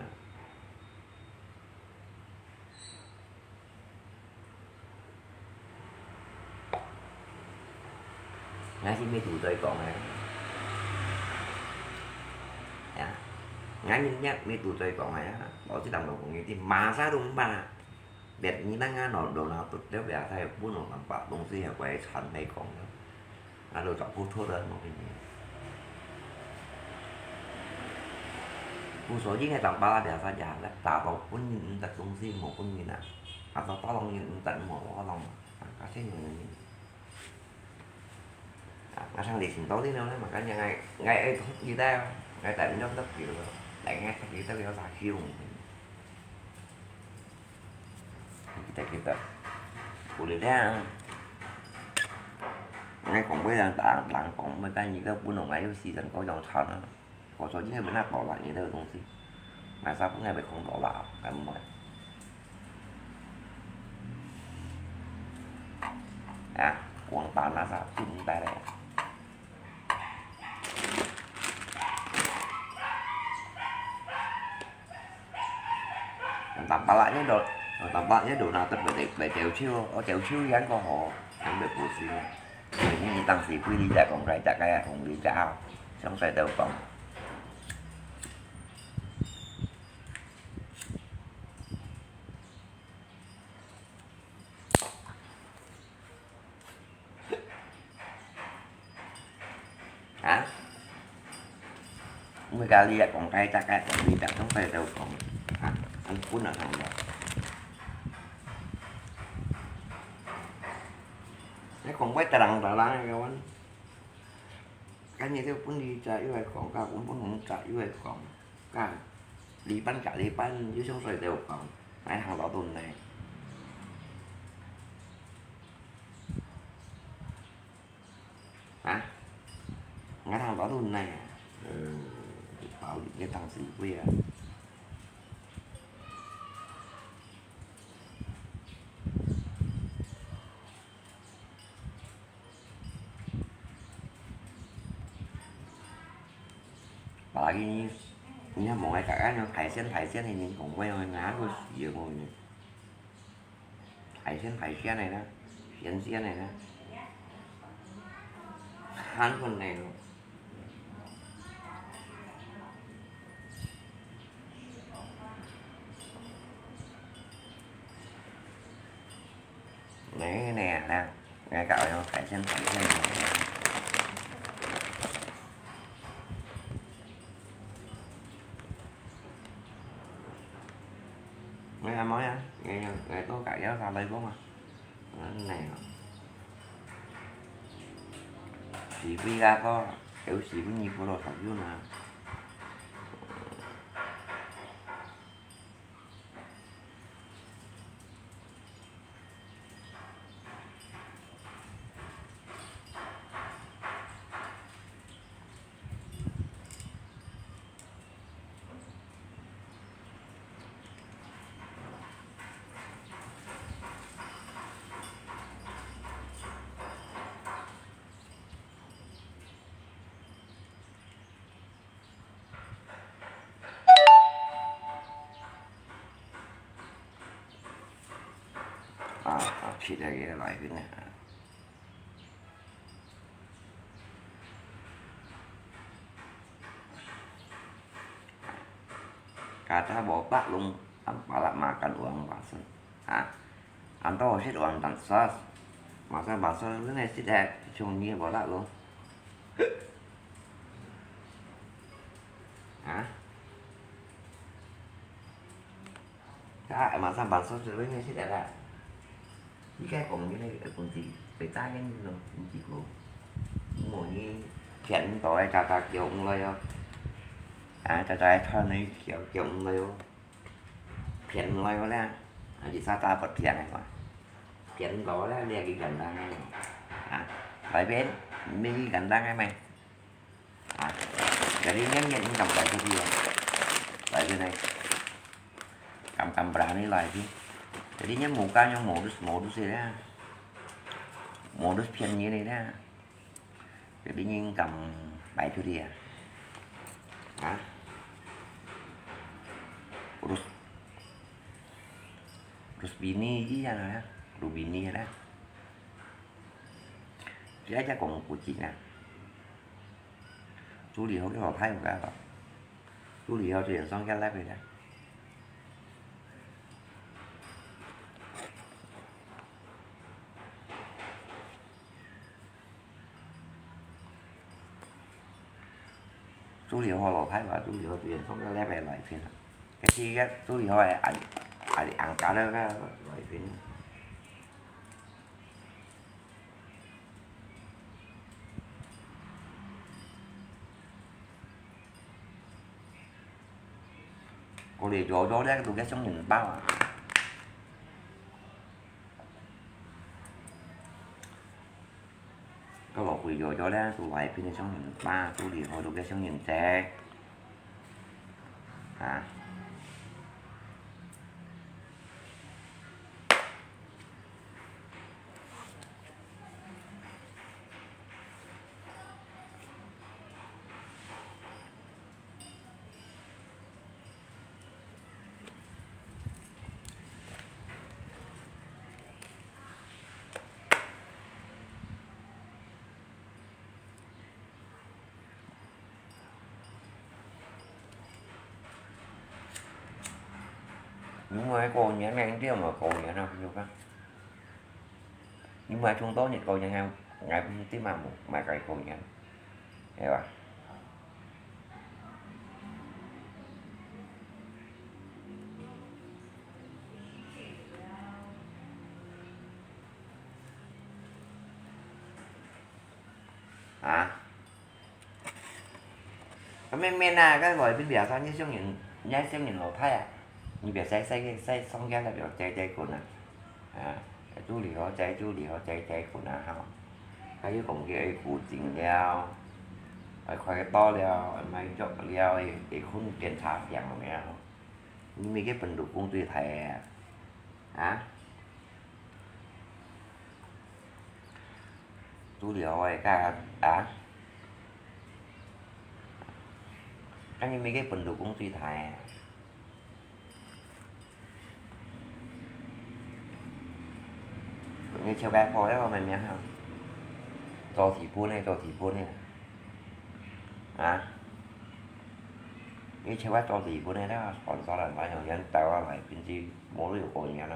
𠊎係乜堵嘴講个。呀，𠊎人也乜堵嘴講个啊，老實講，講佢知，麼儕都毋怕。別人那個老，老老都了，別儕本來nampak東西係會傳來講个。 啊，就做不出个，無可能。故所以該當巴拉表示也達到本人毋得東西，無本人啊，啊，到到人人毋得無，我講，啊，該係有人。啊，𠊎上帝尋到你了，嘛，感覺𠊎，𠊎愛學你个，𠊎在你那得救了，來，𠊎學你个有啥用？ Kita-kita. Boleh dah. Ngai kong bơi đang đang đang kong bơi đang như cái bún nong ngai si dan có dòng thon á. Có số chứ bữa nay bỏ lại như thế東西. Mà sao bữa nay bị không bỏ lại cái mồi. À, quảng tán là sao? Chứ không tay này. 打巴拉呢度，打巴拉呢度，那得白白掉手，我掉手樣个吼，根本不是。所以你當時歸你在講該大概啊，同你講，想在都講。 啊？Mui kali ya kong kai tak kai kong mi tak tong kai tau kong. Ha, ang pun na kong ya. Cái kong quay tarang tarang cái wan. Cái như thế pun đi cha yêu ai kong, ka pun pun hong cha yêu ai kong. Ka. 你搬家，你搬，又想睡到房，哪行到都难。啊？Ngân hàng đó luôn này. Ừ, bảo đi ngân hàng gì quê à? Apalagi ini, ini mau ngai kakak yang Thai sian, Thai sian ini kong wei yang ngah ko siya ko ini. Thai sian, Thai sian này đó, sian sian này đó. Hán phần này. Này, này, nè, ngay cả ông Thai sian, Thai sian này. Mấy anh mới á, nghe, nghe tôi cãi giáo sao đây bố mà. Nó này. Chỉ vì ra có, kiểu chỉ vì nhiều của đồ thật chứ mà. À, à, thịt này cái loại bên này. Kata bopak lung, ang pala makan uang bakso. Ha? Anto sit uang tan sos. Masa bakso lu ne sit eh, chung ni bola lu. Ha? Ka, masa bakso lu ne sit eh. Ni kai kong ni ne kong ti, pe ta ni no, kong ti ko. Mo ni, kian to ai ta ta kiong lo yo. A, ta ta ai thon ni kiong kiong lo yo. Phiền mày quá lẽ. À, chỉ sao ta bật phiền này quá. Phiền đó lẽ, lẽ cái gần đang này. À, bài bên, mình cái gần đang này mày. À, jadi nyen nyen ini gambar tu dia. Lai tu nai. Kam kam berani lai tu. Jadi nyen muka nyen modus modus ni lah. Modus phiền ni ni lah. Jadi nyen kam lai tu dia. Ha? Rus Rusbini ji ya lah. Rubini lah. Dia aja kong kucing lah. Chú Lý Hậu cái họ Thái một cái họ. Chú Lý Hậu chuyện xong cái lái về đó. Chú Lý Hậu họ Thái và chú Lý Hậu chuyện xong cái lái về lại phiền. Cái chi cái chú Lý Hậu ai ai ăn cá đó cái lại phiền. Cô đi vô đó đấy, tôi cái sống nhìn bao à. Có lộc quỷ vô đó đấy, tôi lại pin sống nhìn ba, tôi đi thôi, tôi cái sống nhìn xe. Hả? Nhưng mà cái cô nhớ này, cái mà cô nhớ nào, không nhớ. Nhưng mà chúng tôi thì cô nhớ ngay, ngày cũng tí mà một, mà cái cô nhớ. Hiểu à? Hả? Cái men men à, cái gọi bên biển sao như trong những 你愛小人老弟啊，你別使使使上街了，別擠擠滾啊！啊，就離好擠，就離好擠擠滾啊吼！還有講佢愛顧症了，愛開刀了，愛買藥了，愛，愛睏檢查病了，你乜个本土公對台啊？啊？ 都了个，該啊，該你乜个本土公對台啊？你笑該破了，明明哈，做地盤个，做地盤个，啊？你笑該做地盤个，那sponsor人來用，人台灣來，平時無有過年了。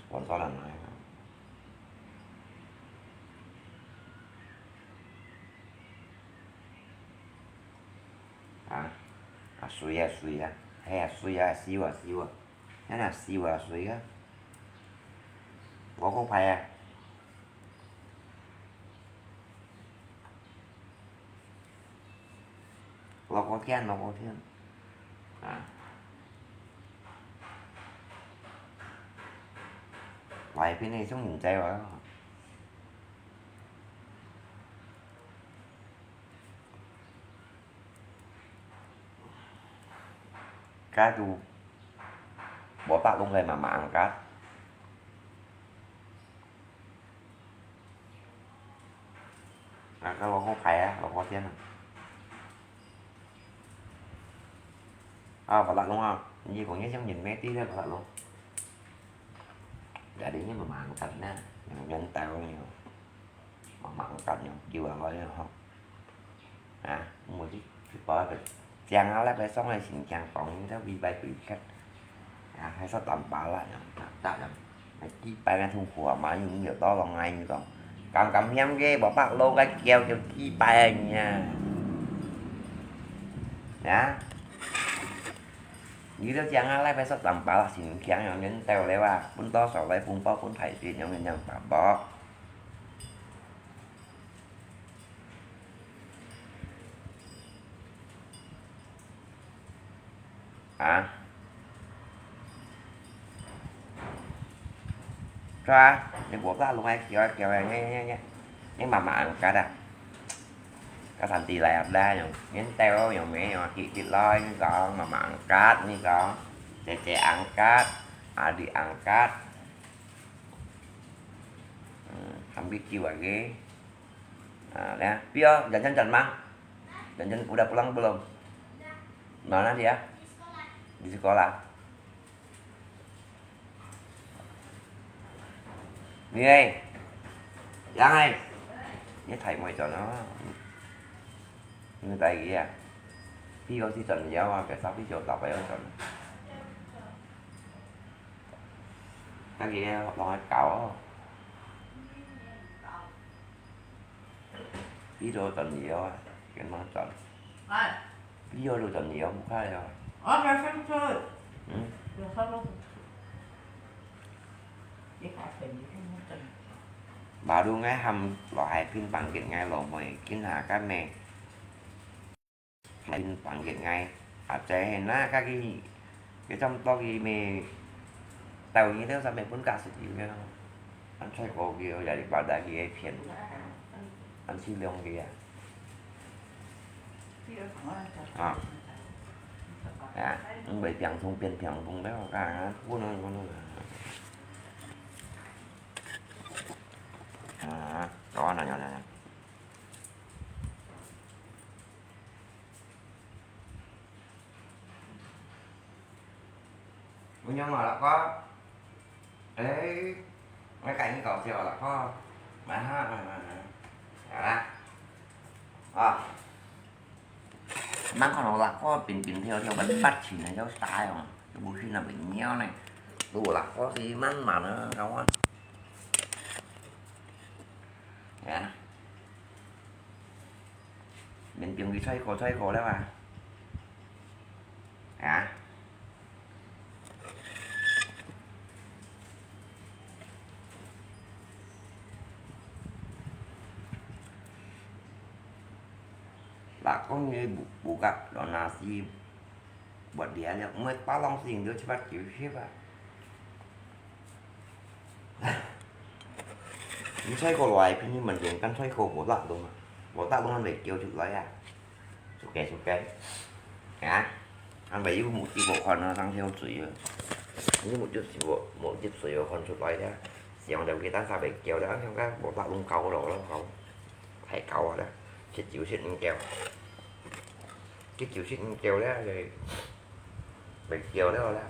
Sponsor人來啊。啊，啊，水啊，水啊，係啊，水啊，燒啊，燒啊，遐若燒啊，水啊，無講歹啊。 老高天，老高天。啊。外邊个種人在哇。該都無白弄个嘛，嘛紅格。 啊，該老好排啊，老好天啊。啊，白辣龍啊，你講你像人咩地咧，白辣龍。Jadi你慢慢等啦，人等你，慢慢等你，叫人來吼。 啊，毋會去，去包个。正啊，來擺上來新疆講，你兜尾擺對客。啊，還說淡薄啦，淡淡，幾擺个痛苦啊，嘛，你有到攏愛你講，敢敢嫌个，無白老个叫叫幾擺啊你啊。啊？你兜正啊，來擺說淡薄啦，新疆人人到了啊，分多少來分包分大啲，人人白包。 啊？Sa, ni buat tak lungai kira kira ni ni ni. Ni mama angkat dah. Ka santi lai dah yang. Ni teo yang me yang kit kit lai ni kong mama angkat ni kong. Cece angkat, adik angkat. Hmm, ambil kiwa lagi. Ah, ya, Pio, Janjan jan mang. Janjan udah pulang belum? Mana dia? Di sekolah. Ni ai. Yang ai. Ni thai mai jan ah. Ni thai kia. Pio si jan yau ah, biasa Pio tak payah jan. Kaki lorong kau. Pi do jan yau ah, kena jan. Pi do jan yau, buka yau. Hmm. Baru ngai ham lo hai pin bangkit ngai lo moi, kin ha kan me. Hai pin bangkit ngai. Ap cai hai na kaki. Cái trong to kì mì tàu như thế sao mẹ bốn cả sự chịu nhau. Ăn sai cô kì ở đây bảo đại kì phiền. Ăn xin lòng kì à. À. À, bởi tiếng thùng phiền tiếng thùng đấy cả. Cô nói cô nói. À, có nào nhỏ này. Ủa, nhưng mà là có. Ê, mấy cái như cậu thì là có. Mà ha, mà, mà, mà. Đó đó. Ờ. Mang con nó là có bình bình theo theo bắt bắt chỉ này theo style mà. Cái bút phim là bình nhau này. Đủ là có gì mang mà nó không á. Dạ. Mình chuẩn bị xoay cổ, xoay cổ đấy mà. Hả? Là có người bu-, bu gắp đó là gì? 無聊了，毋會打浪事情了，七八九十啊。你賽過來，平時問人講賽過無落浪啊，無落浪，還袂叫出來啊。 Suka-suka。啊，還袂有目汁無看啊，當跳水啊。你目汁是無，目汁水無看出來了，想到佢單儕袂叫了，像个無落浪高了咯，吼，太高啊了，食酒食毋夠，食酒食毋夠了，就袂叫了啦。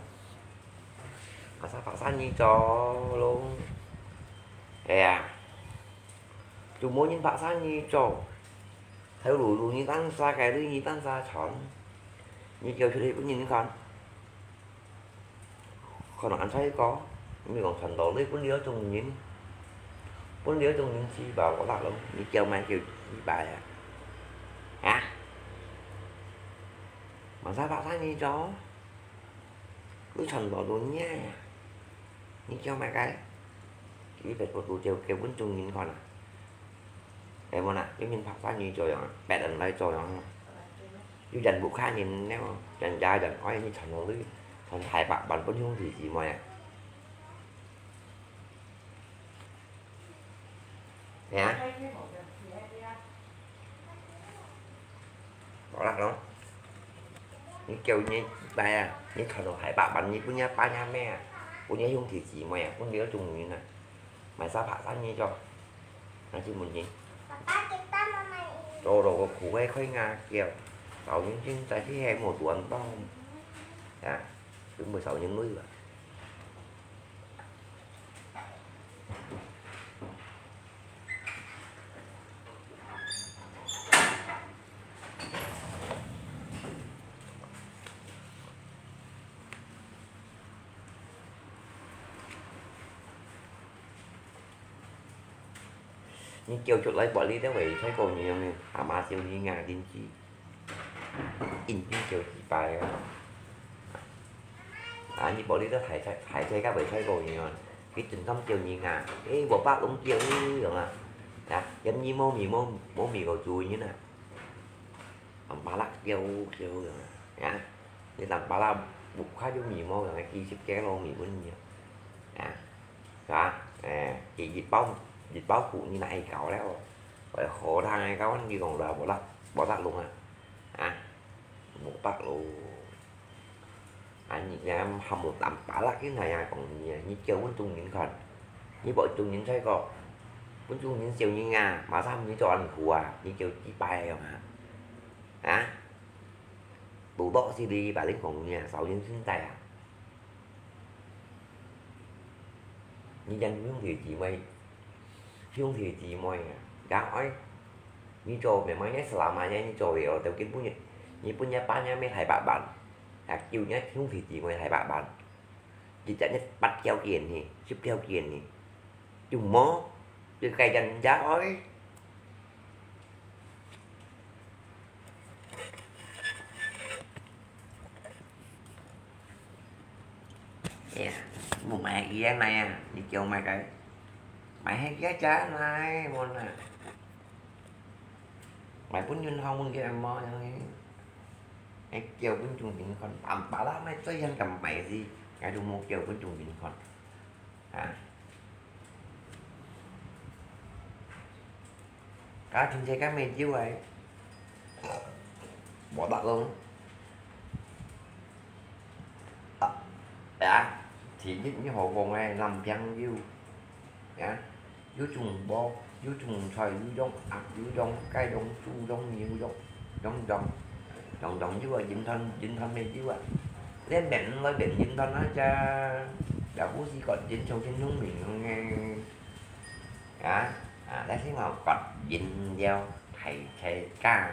啊，啥白生意做咯？哎呀，就無人白生意做。 頭路路你單儕个，你單儕賺，你叫出去分人看，看到恁衰過，你講賺到你分了眾人，分了眾人吃飽無落咯，你叫麼个叫幾百啊？啊？麼儕白生意做？你賺到路你啊？你叫麼个？幾百個路就叫分眾人看啊？ 哎，無啦，有人白生意做樣，別人來做樣，有人屋下人了，人家人愛你賺到你，賺大百萬分兄弟姊妹啊。係啊。好啦咯，你叫你幾擺啊，你賺到大百萬，你分若爸若姆啊，分若兄弟姊妹啊，分了眾人啊。 麼儕白生意做，拿去問人。做到个苦个開牙叫，找人真在地還無短當，啊，全部找人累了。 你叫出來，玻璃都會吹過你樣呢，阿媽笑你啊，鄰居，鄰居叫幾擺啊。啊，你玻璃都還在，還在，該會吹過你啊？佢真敢叫你啊？誒，無白龍叫你樣啊？啊，因你無味無，無味个主人啊。 阿爸啦，叫叫樣啊，你阿爸啦，屋下有味無樣，幾十個老味分你啊，啊，係吧？誒，一一包一包苦，你拿去搞了，會好聽个，搞你講啦，無啦，無得弄啊，啊，無白咯。 啊，你也還無膽巴拉去那樣講你啊，你叫分眾人看，你無眾人在講，分眾人笑你啊，麼儕你做恁苦啊，你叫幾擺樣啊？啊？堵到死你，別人講你啊，少人存在啊。你講兄弟姊妹， 兄弟姊妹啊，也愛，你做咩麼个selama呢，你做了，都根本你，你分若爸若姆大百萬，啊，叫若兄弟姊妹大百萬，一隻你八條件呢，十條件呢，就無，就該人也愛。 哎呀，無買佢个奶啊，你叫買个，買係佢个奶，無啦。買分銀行分佢个無樣呢。哎，叫分眾人看，阿爸啦，買最先敢買是，𠊎都無叫分眾人看。 啊。啊，天氣該麼久哎，無得咯。啊，啊，天氣你好講哎，南邊有，啊，有種無，有種菜，有種鴨，有種雞，種豬，種牛，種，種，種。 當當有啊，雲吞，雲吞乜有啊。連麵來麵雲吞啊，這，這故事講真像真聰明个。啊，啊，但是我講人了，大車家。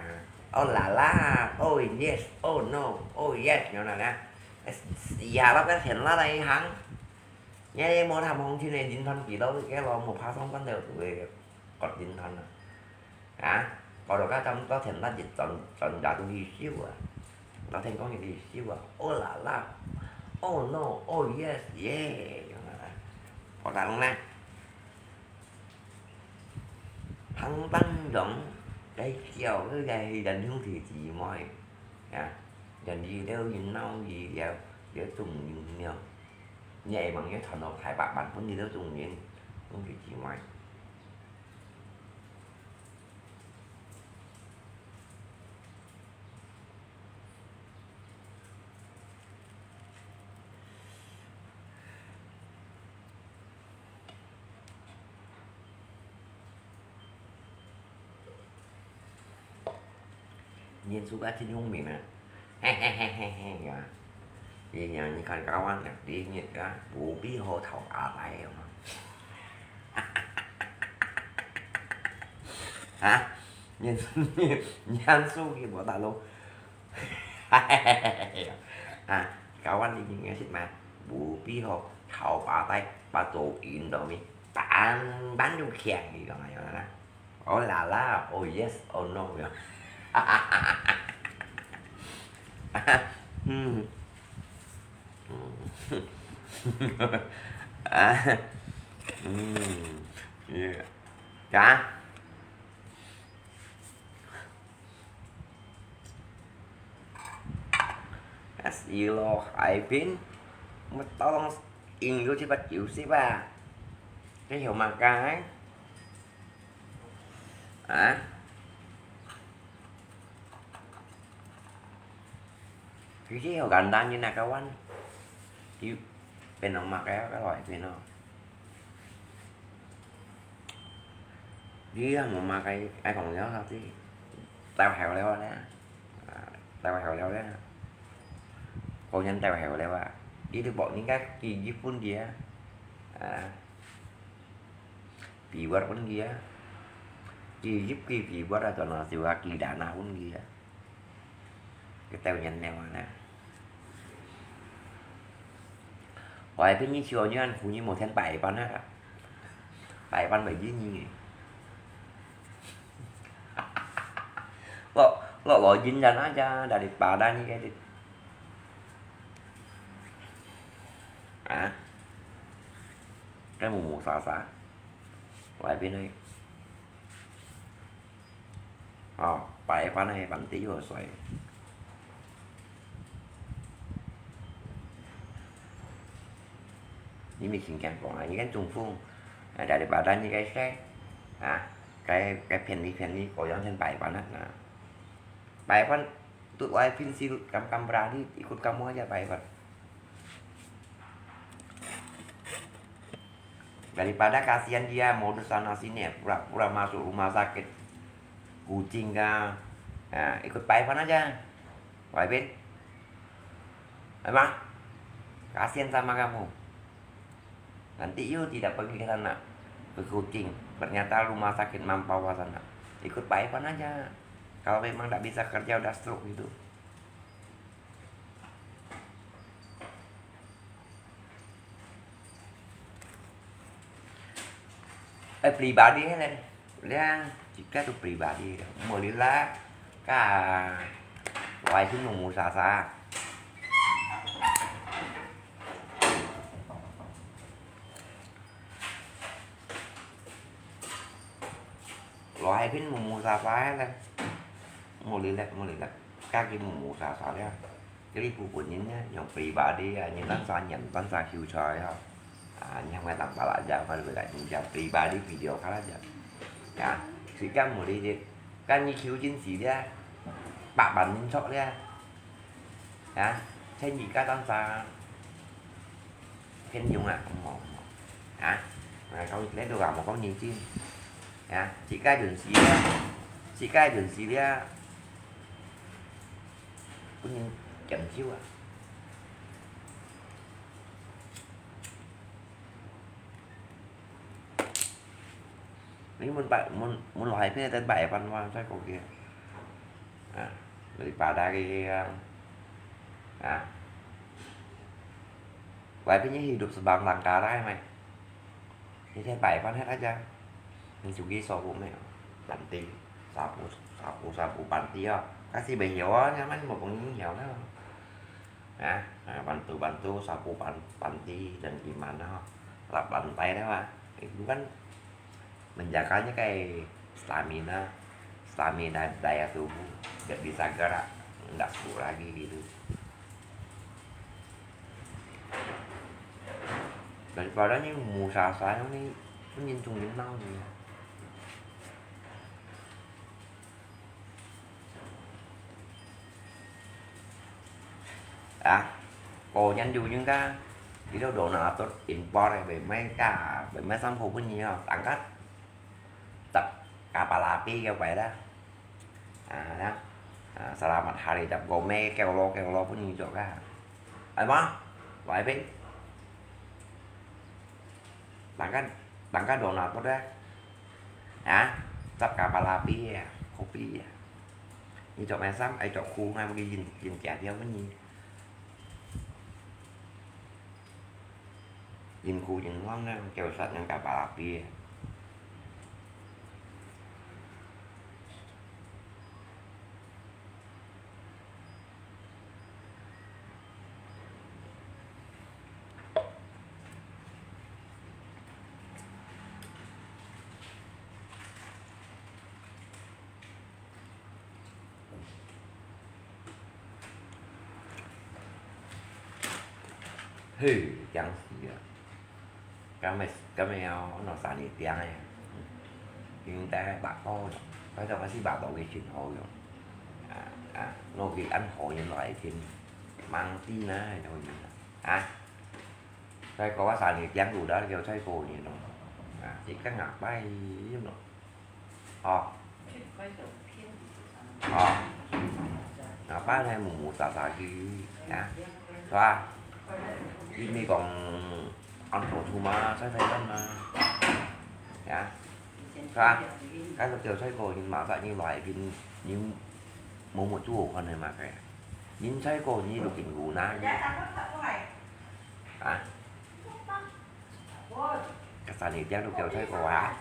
Oh la la, oh yes, oh no, oh yes，樣啦啦。以後落个田落來一行，也無談風趣个，雲吞比到个咯，無拍上關了，就會講雲吞啊。 啊，搞到該站到田那一轉，轉也都去笑啊，到天光也去笑啊，Oh la la, oh no, oh yes, yeah，樣啊，好大龍呢，行當中，該叫，該个兄弟姊妹，啊，人佢兜人鬧佢了，了總人了，你會望佢傳到大百萬分佢兜總人，總佢之外。 念书个真聪明啊！嘿嘿嘿嘿嘿呀！你呀，你看高安啊，你念个不必好讨阿来嘛。啊，念念念书去无大路。啊，高安你应该是嘛，不必好讨阿来，把走引到你，板板就强，你讲啊，有啦。 Oh la la, oh yes, oh no 呀。嗯。嗯。啊。嗯。Yeah. 啊？啊，是咯，海边，我到当应有七八九十啊。这有么个？ 啊？Ciri hau gandang ni nak kawan. Di penong makai ka loi peno. Di ya mo makai ai kong yo sa ti. Tao heo leo na. Tao heo leo na. Kong yan tao heo leo a. Di tu bok ni ka ki Jipun dia. Phi word pun kia. Ki Jip ki phi word atau na siwa ki dana pun kia. Kita nyan neo na. Wai pin ni chiu nyan khu ni mo then pai pan na. Pai pan bai jin ni. Lo lo lo jin dan aja daripada ni kayak. Hah? Cái mù mù xà xà. Ngoài bên này. Ờ, phải quán này bạn tí rồi xoay. Ini mi singkiang kong, ini kan Trung Phong. Nah, daripada ni cái xe. Ah, cái cái phiền đi phiền đi, có giống trên bài quán á. Nah. Bài quán, tụi ai phiền xí, kamu kamu berani ikut kamu aja bài quán. Daripada kasihan dia modus sana sini, pura-pura masuk rumah sakit Kuching kah. Nah, ikut Pak Irfan aja. Pak Irfan. Emang, kasihan sama kamu. Nanti you tidak pergi ke sana, ke Kuching. Ternyata rumah sakit Mempawah sana. Ikut Pak Irfan aja. Kalau memang tak bisa kerja, udah stroke gitu. Eh, pribadi kan, ya, jika tu pribadi, melihat ka, wai tu nunggu sasa. Lo hai pin mù mù xà xà leh. Mù lì leh, mù lì leh. Kaki mù mù xà xà leh. Jadi bubuh nyin ya, yang pribadi ya, nyin tan sa nyan, tan sa hiu chai ha. Ah, nyin ngai tang pala ja, kalau bela nyin ja pribadi video kala ja. Ya, si kan mù lì leh. Kan nyi hiu jin si leh. Pak ban nyin chok leh. Ya, chen yi ka tan sa. Phiên dùng à? Không màu, không màu. Hả? Mà câu lẽ tôi vào một câu nhìn chi? Hả? Chỉ cái đường xí á. Chỉ cái đường xí á. Cũng như chậm xíu à. Ini mun pa-, mun, mun lo hai pin ten pai pan wan sai ko kia. Ah, daripada kia. Ah. Wai pin hidup sebanglang karai mai. Ini ten pai pan het aja. Ini sugi so ku mai. Panti. Sapu, sapu, sapu panti ya. Kasi bai hiau ah, nyaman mo pengin hiau na. Nah, nah, bantu-bantu sapu pan-, panti dan gimana, lap lantai dah, Pak. Itu kan menjaganya kayak stamina, stamina daya tubuh, nggak bisa gerak. Ndak pula gigi tu. Dan kalau ni musa saya ni, pun yang tung yang nau ni. Ah, kau yang dulu juga, itu dona tu impor, eh, bemai ka, bemai sampo pun ni, oh, tangkat. Tap kapal api kau pai dah. Ah, dah. Ah, selamat hari tap gome kau lo kau lo pun ni juga. Ai ma, wai pe. Tangkat, tangkat dona tu dah. Ah, tap kapal api ya, kopi ya. Ni cok mesam, ai cok khu ngai mungkin jin jin kia dia pun ni. Yin khu yin huang nè, kêu sat nang kapal api. Hey，驚死啊！今日，今日哦，𠊎三日驚个，因為大家白到，反正𠊎是白到个信號用。啊，啊，𠊎个暗號用來聽，mang đi na，然後用啊，再過啊三日驚，有得叫再過年咯。啊，一個禮拜咯。 哦。哦。啊，擺來無無沙沙去，啊，係吧？你，你講安頭出嘛，在台灣嘛，啊，係吧？該個叫賽果，你馬上你來賓，你某某做飯个嘛，該，你賽果你都緊顧那，啊？ Kasani tiang tu kêu Chai Ko à?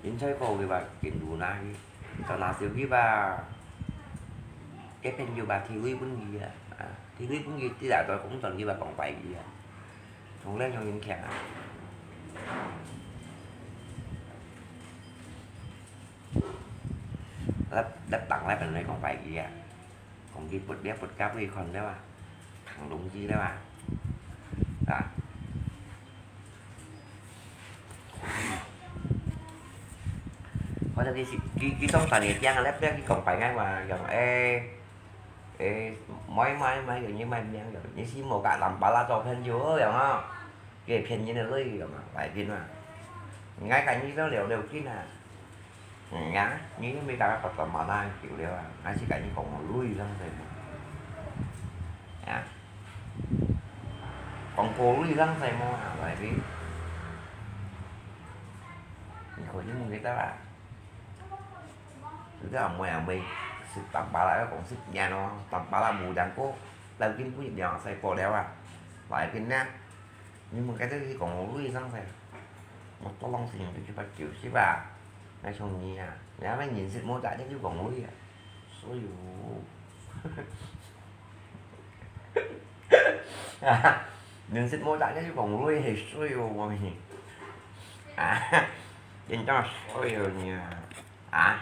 Yến Chai Ko kì bà Yến Lu na kì. Sau na siêu kì bà. Cái phen kì bà thi lui bún kì à. À, thi lui bún kì tí đã tôi cũng chọn kì bà còn phải kì à. Không lên trong Yến Khang à. Lắp, lắp tặng lắp bên đây còn phải kì à. Còn kì bột đếp bột cáp kì còn đấy mà. Thằng đúng gì đấy mà. À. Có cho kì, kì, kì sống tại địa phương lắp đếp kì còn phải ngay mà. Dòng ê, ê, mấy, mấy, mấy, dòng như mấy miếng, dòng như xí màu cả tầm bá lá cho phen dữ, dòng á. Kì phen như này lui, dòng á, phải phen mà. Ngay cả như đó đều, đều kín à. Ngà, nyi mi ka ka ta ma na kiu liao a, ngà si ka nyi kong lui lang sai mo. Ngà. Kong ko lui lang sai mo, a, lai bi. Nyi ko nyi mu ngi ta ba. Lu ta mo ya mo, si tam pa la kong si nya no, tam pa la mu dang ko, lau kin pu nyi sai ko liao a. Lai kin na. Nyi mu ka ta si kong lui lang sai. Mo to long si nyi ki pa kiu si ba. Ngai chong nyi a, ngai mei nyin sit mo tak nyi kiu kong lui a. Suyu. Nyin sit mo tak nyi kiu kong lui he suyu mo mi. A, yin chong suyu nyi a. A.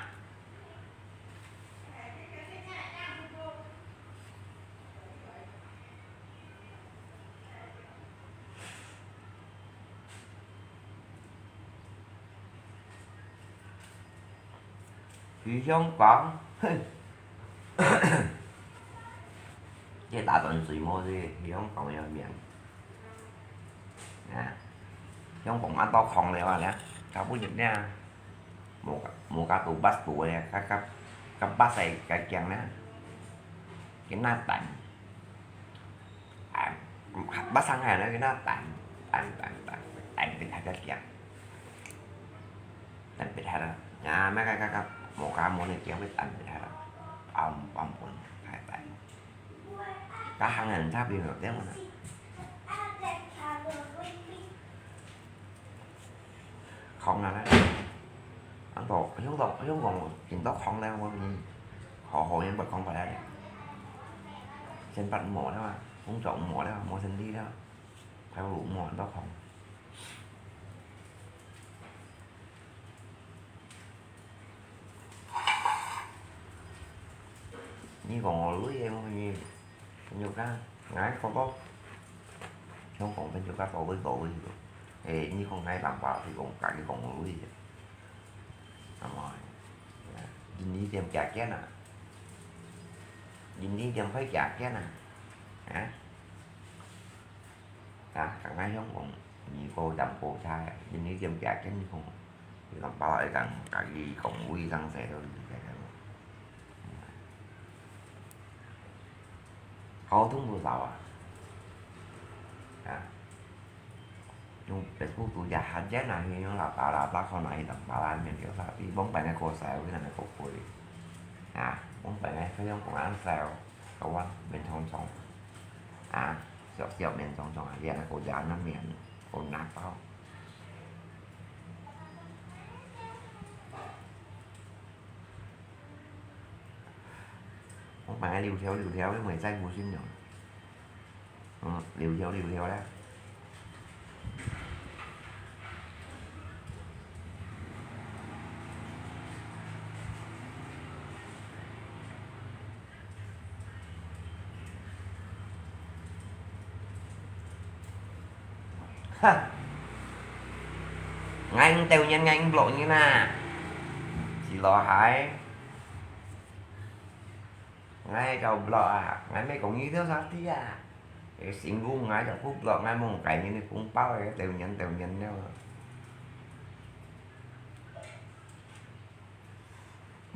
Phi Hiong Kuang. Ye ta tuan sui mo si, Phi Hiong Kuang yo miang. A, Hiong Kuang ăn to khong liao a, liao. Ka bu yit liao. Mo ka, mo ka tu bus tu liao, ka, ka, ka bus ai ka kiang liao. Kena tan. À, bác sang hè nó cái nó tàn, tàn, tàn, tàn, tàn cái thằng cái kia. Tàn cái thằng đó. Nhà mấy cái, cái, cái, một cái món này kia với tàn cái thằng đó. Ông, ông quần khai tàn. Cá hàng này tháp đi nổi tiếng mà. Khong na na. Ăn to, hiong to, hiong kong, chính to khong na, mo ni. Hổ, hổ nhân vật không phải là. Sen pat mo na ma, hong chọn mo na ma, mo sen đi na. Phải lũ mo ăn to khong. 你講我累个，我你朋友家，𠊎講到，香港朋友家到位到位个，誒，你講𠊎人話，你講家己講我累个，係無？印尼店行行啊，印尼店開行行啊，啊？啊，講𠊎香港，美國人過差，印尼店行行你講，你講包愛講，家己講衛生洗手，你講。 好多都少啊。啊，用Facebook都也罕见啊，用喇叭喇叭看哪一等巴拉面有啥，比往擺个過少，有人个過贵。啊，往擺个非常公安少，个話面冲冲。啊，小小面冲冲啊，也那个家那面，我拿包。 往擺个溜條溜條，因為再無信用。嗯，溜條溜條啦。 哈！𠊎毋兜人，𠊎毋block人啊！死老害！𠊎就block啊！𠊎乜講你兜啥地啊？誒，辛苦𠊎就不block，𠊎望該人个紅包誒，兜人兜人了。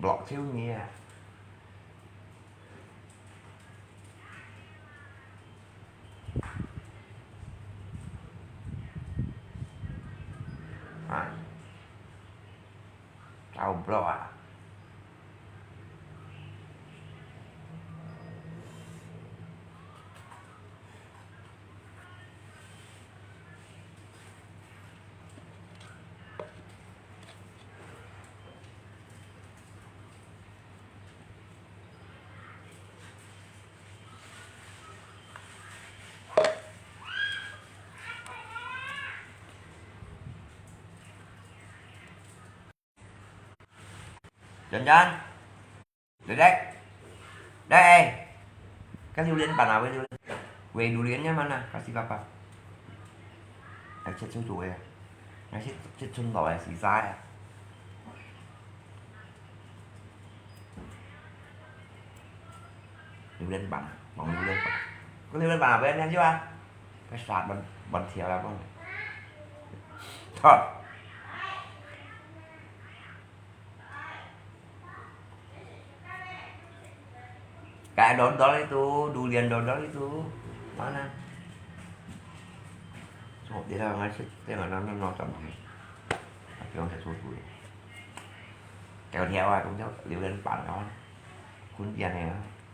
Block就你啊！ 啊，搞block啊！ Jan-jan, Dedek, Dek, kan 榴莲 bana, wei 榴莲, wei 榴莲 nyaman na, kasih papa. Ai, chet su tu ya, ngasih chet sun lo ya, si sa ya. 榴莲 bana, mong 榴莲 bana. Có 榴莲 bana với anh em chứ à? Cái sạt bắn, bắn thiếu là không? Thôi. Cái đón đó đi tu, 榴莲 đón đó đi tu. Mana? Hộp đi đâu ngay xích, cái mà nó, nó, nó tầm này. Hộp đi đâu ngay xích tu. Kéo theo à, cũng theo, 榴莲 bắn đó. Khuôn tiền này,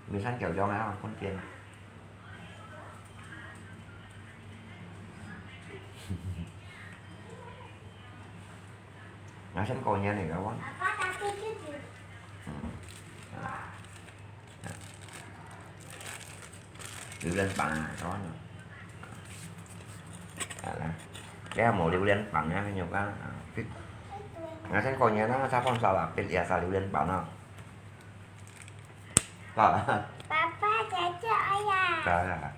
người sẵn kéo cho ngay, khuôn tiền. Ngài sẵn coi nha này, các bạn.榴莲 bắn à, các bạn. Đây là một 榴莲 bắn nha, cái nhục á. Ngài sẵn coi nha, nó sao không sao là, biết là sao 榴莲 bắn không? Papa, caca ayah. Caca.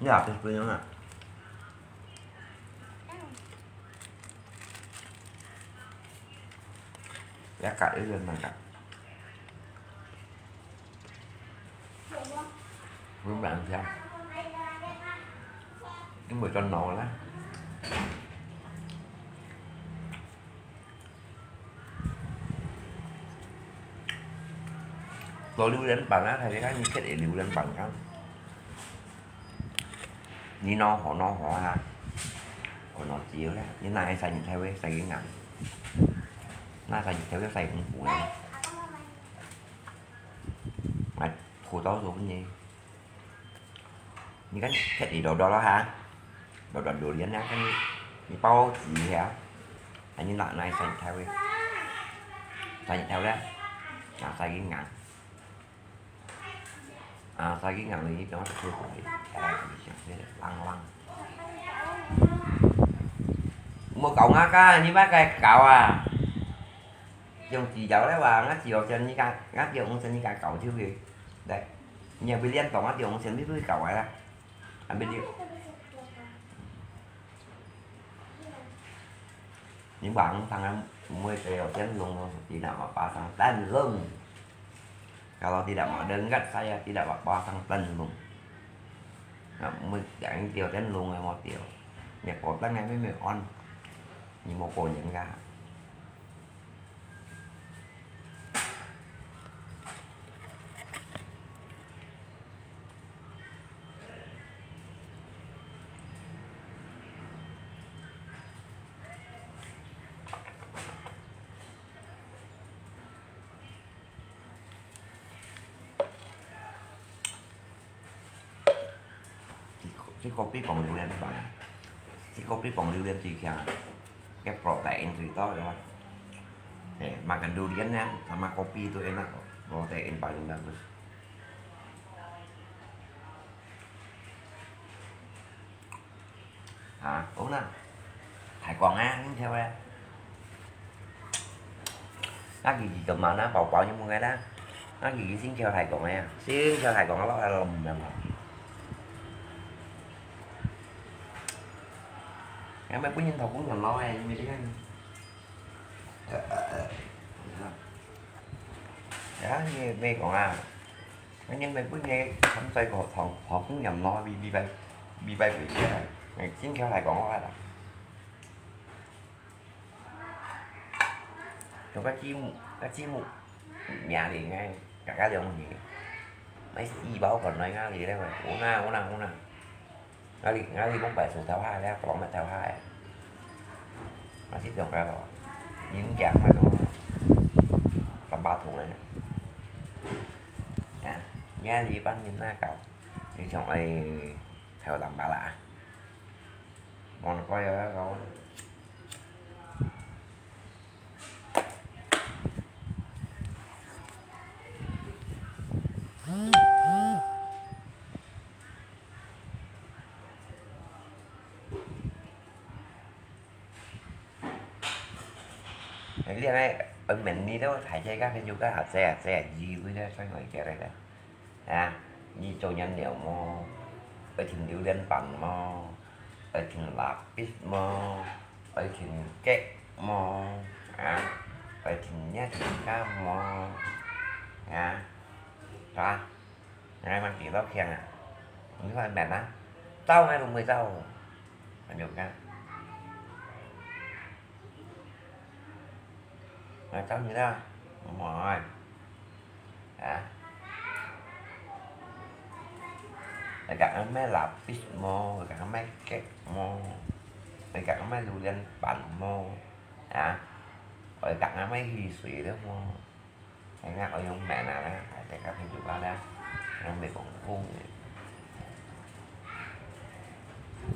Ini habis punya nak. Ya, Kak, ini belum makan. Belum makan siang. Ini buat contoh lah. Có 榴莲 bắn á, thầy thấy như thế để 榴莲 bắn không? Như nó hổ nó hổ ha. Hổ nó chiếu đấy. Như này xài như thế với xài cái ngắn. Nó xài như thế với xài cũng phủ này. Mà phủ táo rồi cũng như. Ni kan ket ni dodol ha. Dodol durian ya kan ni. Ni pau ji ya. Ani nak nai sai thai wei. Sai thai wei. Na sai ging ngang. Ah, sai ging ngang ni dong tu tu. Lang lang. Mua cậu ngã cái, như bác cái cậu à. 用紙條个話，𠊎紙條先你家，𠊎條用先你家搞就个。來，你也不練懂，𠊎條用先你不搞个啦。啊，不了。你玩上啊，每个有点弄咯，tidak apa-apa sang tan long. Kalau tidak mau dengar saya, tidak apa-apa sang tan long. Nah, mesti yang dia tan long mau dia. Dia potong yang memang on. Ni mau konyang kah? 這，這个比講榴槤快啊！這个比講榴槤最強啊！个protein最多个嘛。Eh, makan durian ya, sama kopi itu enak kok. Protein paling bagus. Hả? Ủa nè. Thái Quảng á, xin chào em. Các gì gì tụi mà nó bảo bảo như một ngày đó. Các gì gì xin chào Thái Quảng á. Xin chào Thái Quảng á, lo là lòng mình. Em mới có nhìn thầu cũng còn lo em, mình đi ăn. Ờ, ờ, ờ. Đó, nghe, nghe còn à. Anh em mình bữa nay không say còn thầu, thầu cũng nhầm lo, bị, bị bay, bị bay bị kia. Ngày chín kéo lại còn lo là. Trong các chi mục, các chi mục nhà thì ngay cả các điều gì. Mấy xì báo còn nói ngáo gì đấy mà. Ủa na, ủa na, ủa na. Ngáo đi, ngáo đi bóng bẩy số theo hai đấy, có bóng bẩy theo hai. Mà xếp dòng cái đó. Nhìn kẹo mà nó tầm ba thùng đấy. À, nhà đi bán nhìn na cậu. Đi trong ấy theo tầm ba lạ. Món coi đó cậu. Cái này, ở mình đi đâu, thấy chơi các cái yoga hạt xe, xe gì với đó, sao ngồi kia đây đây. À, đi cho nhân liệu mò, ở trên Liêu Liên Bản mò, ở trên Lapis mò, ở trên Kẹt mò, à, ở trên Nhã Thịnh Cam mò, à, đó. Ngay mang tiếng tao khen à. Những cái mẹ nó, tao ngay đúng mười tao. Anh được không? Mà tao như đó. Đúng rồi. Hả? Rồi gặt nó mấy lapis mò, rồi gặt nó mấy Kẹt mò, rồi gặt nó mấy Liêu Liên Bản mò. Hả? Rồi gặt nó mấy Hì Sủy đó mò. Anh á, ở trong mẹ nào đó, tại các thầy chụp bao đó. Anh bị cũng không.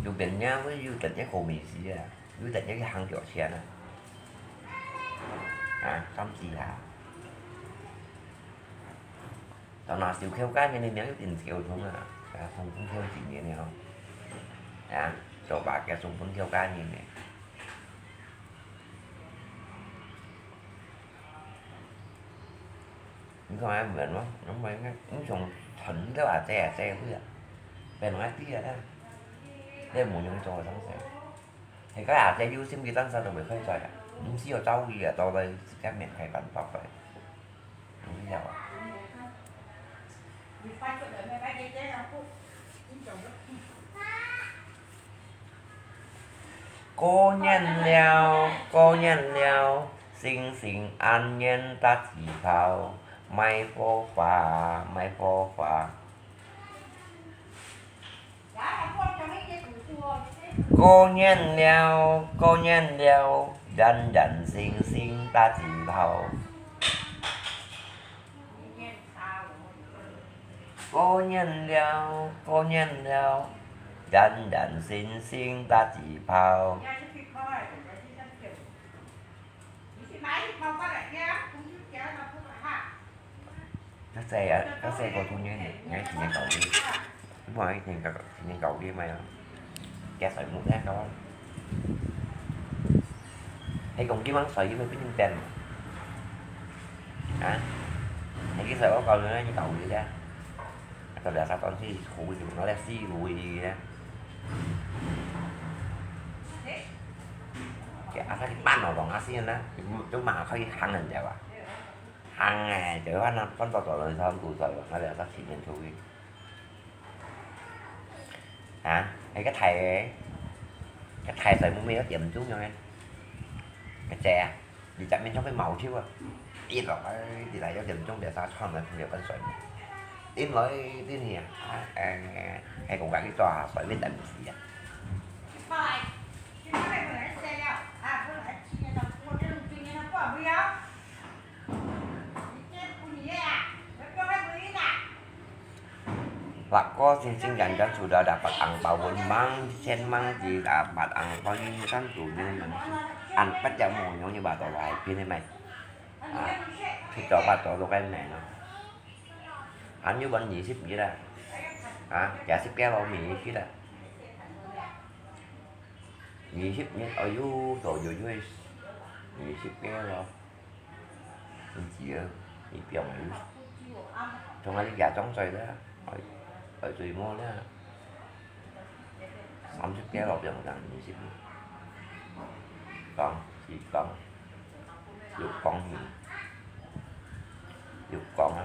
Dù biển nhau với dù tỉnh nhất hồ mình gì à. Dù tỉnh nhất cái hàng kiểu xe nè. À, tâm gì hả? Tao nói siêu khéo cái này, mình nếu tỉnh siêu xuống à. Cái không, không khéo gì nhỉ, nè không? À, cho bà kia xuống cũng khéo cái này nè. Ni kau ai muen lo, nang mai ngai, ni song thon da a zai a zai hui a. Pen ngai ti a da. Dei mu yong zong a zang sai. Hei kai a zai yu sim ki tan sa do mei kai zai a. Ni si yo zau wi a do lai si kai mien kai ban pa pai. Ni yau a. Có nhân leo, có nhân leo, xinh xinh ăn nhân ta chỉ thảo, mai phô phà, mai phô phà. Có nhân leo, có nhân leo, dần dần xinh xinh ta chỉ thảo. Có nhân leo, có nhân leo, dần dần xinh xinh ta chỉ thảo. Các xe, các xe có thu nhé, ngay thì nhé cậu đi. Lúc mà thì nhé cậu đi mà. Các xe mũ thế đó. Hay còn cái món xoài với cái nhân tình. 啊？你去洗我搞人家搞你的，到底啥东西糊糊，那个稀糊糊的。给阿他去搬了，往阿西呢，就马可以行人家吧。行哎，就按那搬到到人家屋头，那个他体面出去。 啊，該个大个，該大細妹妹有點鐘樣个，該隻啊，你隻面像个毛球啊，一落來，一來有點鐘，別儕穿來朋友跟水，頂來頂去啊，啊，誒，還講該去抓水面等死啊。Lako sing-sing janjan sudah dapat angpau, mun mang, sen mang di dapat angpau ni kan tu ni mang. An pat ya mo nyong ni ba to lai pin ni mai. Ah, kita ba to lo kai mai no. An yu ban ni sip ni la. Ah, ya sip ke lo mi ni sip la. Ni sip ni ayu to yu yu. Ni sip ke lo. 毋知啊，你放啊，你從哪裡假裝出來个啊？愛，愛水摸了。三十幾落放上二十年。講，是講，有講你，有講啊，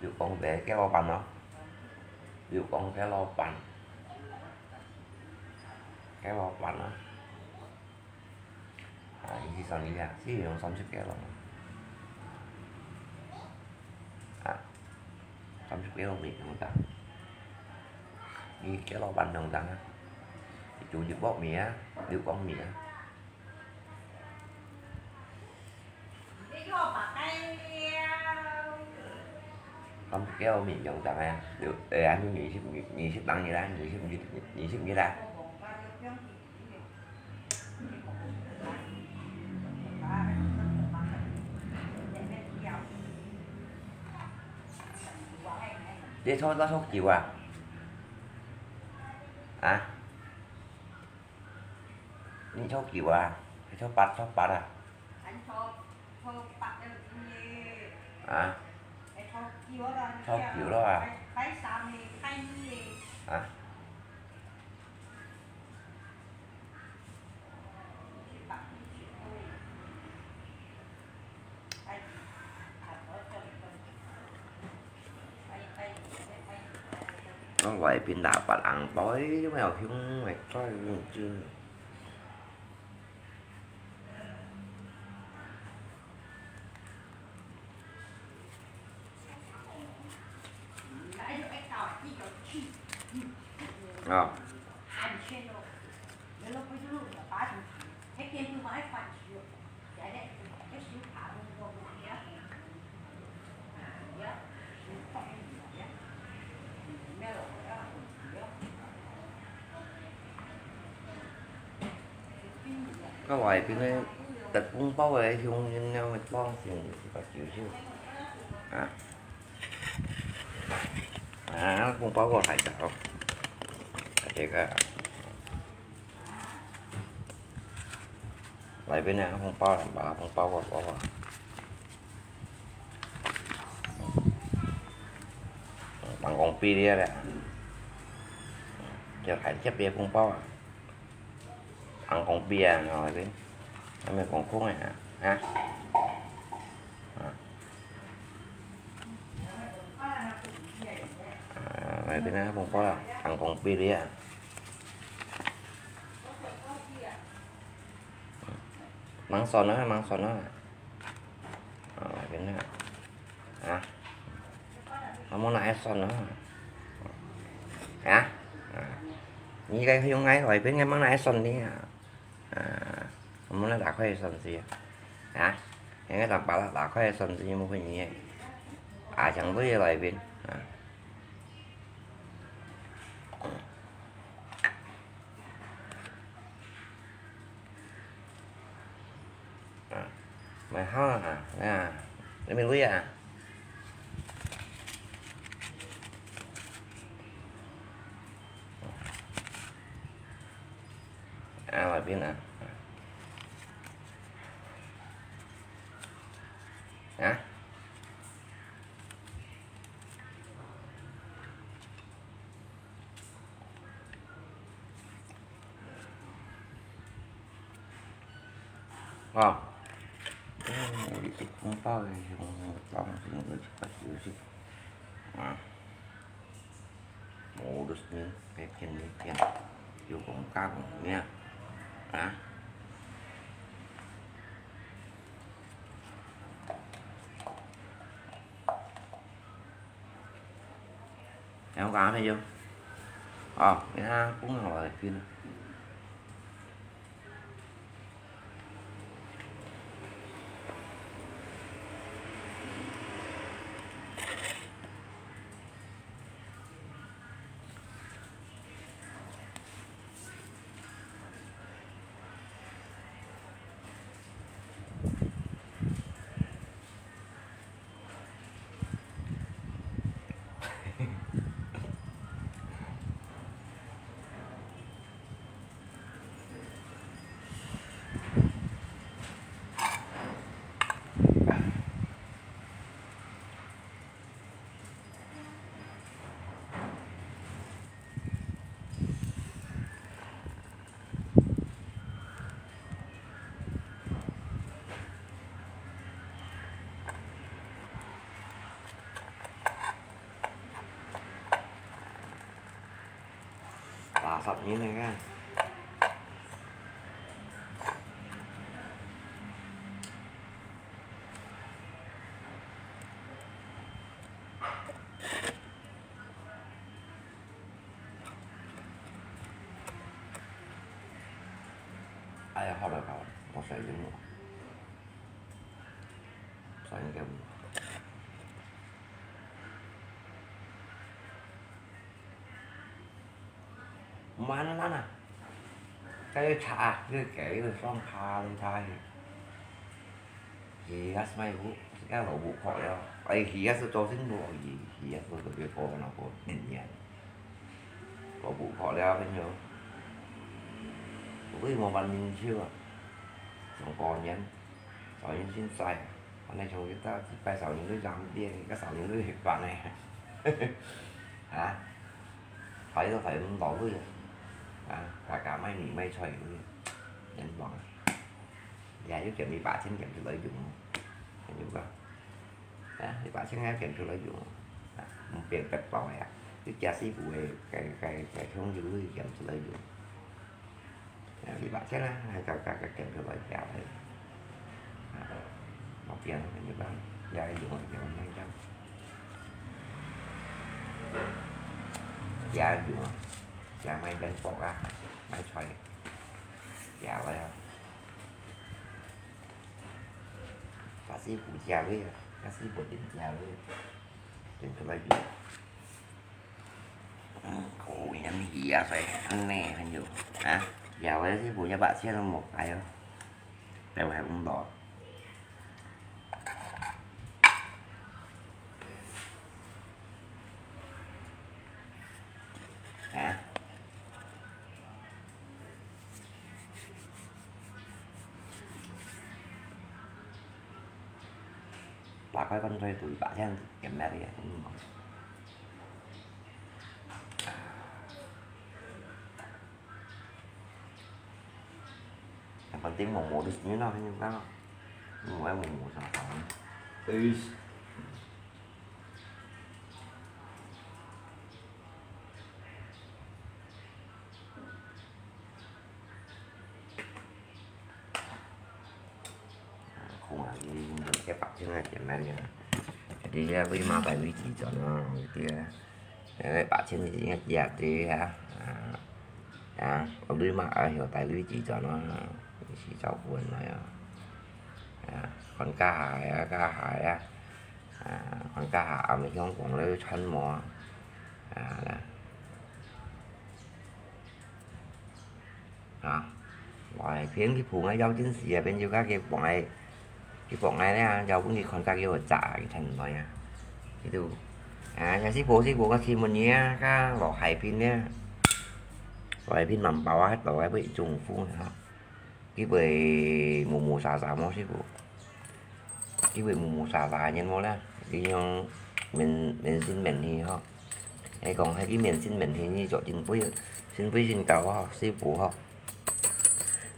有講別个老闆咯，有講个老闆，个老闆啊。 啊，你去算一下，是用三十幾咯。啊，三十幾咯，你用得。你个老闆用得啊，你煮一鑊麵啊，六碗麵啊。三十幾碗麵用得啊，六，誒，安尼二十，二十零日啦，二十日，二十日啦。 你坐到坐久啊？啊？你坐久啊？你坐八，坐八啊？啊？坐久了啊？啊？ 我外邊拿把紅包，哎，有沒有用？哎，真有用。 啊。該外邊个得紅包个鄉親了，當心个就手。啊。 啊，紅包過來了哦。這個，來邊呢，紅包，紅包過來。放光屁咧，就還接別紅包啊。 紅光筆啊，吼，這，還無光空个啊，啊？啊。啊，來，這個紅包啊，紅光筆个啊。吂算啊，吂算啊。啊，來，這個。 啊？阿姆拿來算啊？啊？啊？你該用愛來邊个吂拿來算你啊？啊？阿姆拿打開算是啊？啊？應該打把它打開算是，有無分你个？啊，像這個來邊啊？ 啊，買好啊，啊，你們位啊？啊，外邊啊。啊，嗯，你这红包的红包，这个这个就是，啊，我都是被骗的骗，有讲假讲咩啊？啊？ 有講朋友，哦，你看，公好了，真的。垃圾面那个。哎呀，好了，好了，我水晶了，水晶给我。 Mana na? Kayu cha, kayu kayu song kali tahi. Hias mai bu, sika lo bu kok liao. Ai, hias tu sin bu, hias tu tu ko na ko nian nian. Lo bu kok liao kan yo. Ui, mo ban min chiu a. Song ko nian. Sào yến chín sai. Hôm nay chồng chúng ta chỉ phải sào những cái rau tiên, các sào những cái thịt bò này. Hả? Phải đâu phải bỏ lui à? À, cả cả may mì may xoài lui. Nhấn vào. Dạ, chứ kiểm đi bà chín kiểm thì lợi dụng. Ví dụ đó. Hả? Thì bà chín kiểm thì lợi dụng. Hả? Một kiểm bật vào hả? Chứ cha sĩ của cái, cái, cái không dùng lui kiểm thì lợi dụng. Đi bác chết á, hai cháu các cái kiểm tra bài kéo đấy. Nó tiền như bác, gia dụng là kiểu may chăng. Gia dụng, gia may bên bọc á, may xoay. Gia vậy á. Bác sĩ cũng gia với, bác sĩ bộ định gia với. Kiểm tra bài dùng. Ôi, ăn hía phải ăn nè, anh Dũng. Hả? Giờ với cái bụi cho bạn xem một cái thôi. Tại vì không đỏ. Hả? Bà coi con thuê tụi bà xem kiểm tra đi. Yang penting mau modus ni lah, ni kan. Mau, mau modus apa ni? Is. Khung lagi, cái bạc trên này, cái này nè. Jadi ya, beli mah tại Lý Chỉ Duẩn nó, cái kia. Cái bạc trên thì chính là chia đi hả? À, à, beli mah ở hiểu tại Lý Chỉ Duẩn nó, Lý Chỉ Duẩn nó ya. À, còn cá hải á, cá hải á. À, còn cá hải, à, mình không còn lấy chăn mò. À, là. Hả? Rồi, phiến cái phùng ấy dấu chính xì à, bên dưới các cái bóng này, cái bóng này nè, dấu cũng đi còn các cái hỗ trợ cái thành rồi à. Cái tu. À, nhà sĩ bố, sĩ bố có xin một nhé, các lọ hải phiến nhé. Lọ hải phiến mắm bao hết, lọ hải phiến trung phung hả? Cái bưởi mù mù xà xà mò sĩ bố. Cái bưởi mù mù xà xà nhân mò nè. Cái nhông mình, mình xin mình thì hả? Hay còn hay cái miền xin mình thì như chỗ chính phủ, xin phủ xin cầu hả, sĩ bố hả?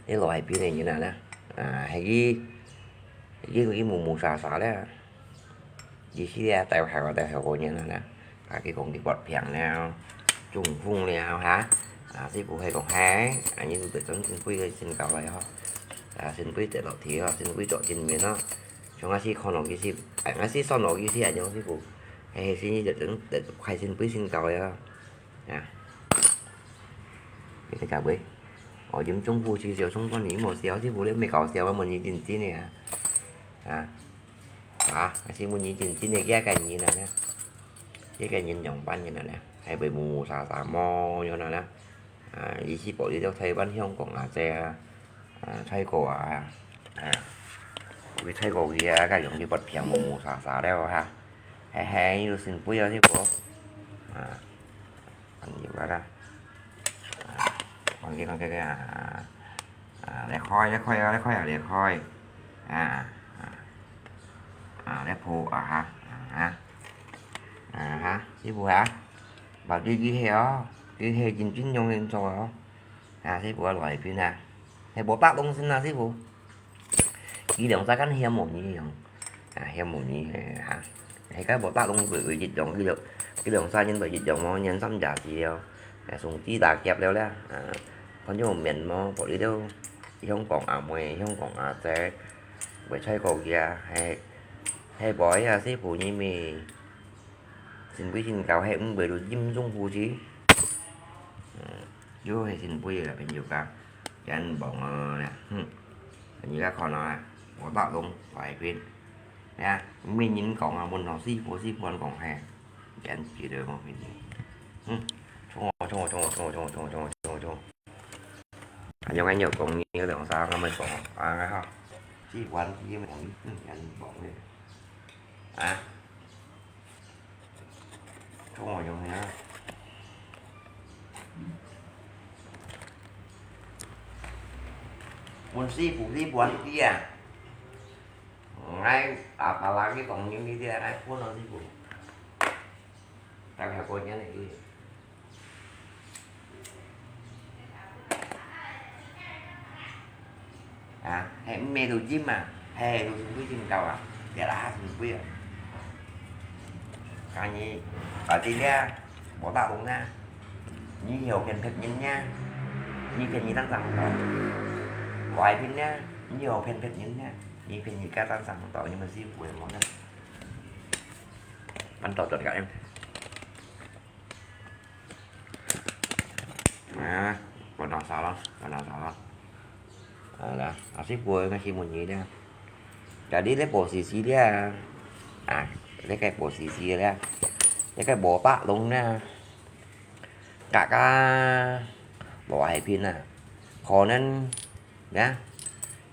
Cái lọ hải phiến này như nào nè? 啊，係佢，係佢，佢霧霧沙沙咧。意思咧，帶壞啊，帶壞過年啊咧。啊，佢講佢發病了，中風了哈。啊，師傅係講，係，啊，你就得轉新輩个身教來吼。啊，新輩得落去吼，新輩做正面咯。像𠊎係看落去係，哎，𠊎係算落去係恁樣，師傅。係，係，係，你得轉，得快新輩身教來咯。啊。 你个假尾。哦，啉中苦酒，小松饭你莫笑，師傅你毋係搞笑啊，問你認真个啊。啊，啊，師傅你認真个，這个人啊呢，這个人樣般人啊呢，還會霧霧沙沙無樣啊呢。啊，意思保你到台灣、香港啊，這啊，啊，泰國啊，啊，去泰國去啊，該樣去發病霧霧沙沙了哈。嘿嘿，有新輩啊，師傅。啊。 朋友啊，啊，講起講起啊，啊，來開，來開啊，來開啊，來開，啊，啊，啊，來鋪啊哈，啊，啊哈，師傅啊，把對佢係哦，佢係真正用人做哦，啊，師傅啊，來一片啊，係無百東西啊，師傅。 佢兩儕敢嫌無你樣，啊，嫌無你，嘿，哈。係个無打攏會，會一樣，佢兩，佢兩儕人都一樣無，年三十歲了，啊，兄弟打劫了咧，啊，反正面無，無你兜，香港阿妹，香港阿姐，會出過去啊，係，係無啊，師傅你咪，新輩新教，係毋會就陰中夫妻。嗯。 又係新輩个朋友家，真忙啊，哼。你家看啊，無打攏壞片，呀，毋係人講啊，問老師傅，師傅還講係，真絕對無騙你。嗯，衝啊衝啊衝啊衝啊衝啊衝啊衝啊衝啊衝啊！啊，用恁樣講，你有兩三个咪講，啊，哈，師傅還佢咪講，嗯，真忙个，啊。 同我用个。問師傅，師傅還知啊？𠊎阿爸爸佢講你，你知啊，𠊎問老師傅。大概過年了，佢。 啊，係毋係就陰啊？係就新輩真教啊，這啦新輩啊。啊你，啊，這个，無打攏啊。你又騙別人呢？你騙你單生到。外邊呢？你又騙別人呢？你騙你家單生到，你們師傅也無呢？搬到這个。 啊，過兩儕咯，過兩儕咯。啊啦，啊，師傅，𠊎先問你咧，該你咧保時時咧，啊，你該保時時咧，你該無打攏咧，價格無係騙啊，可能，呀，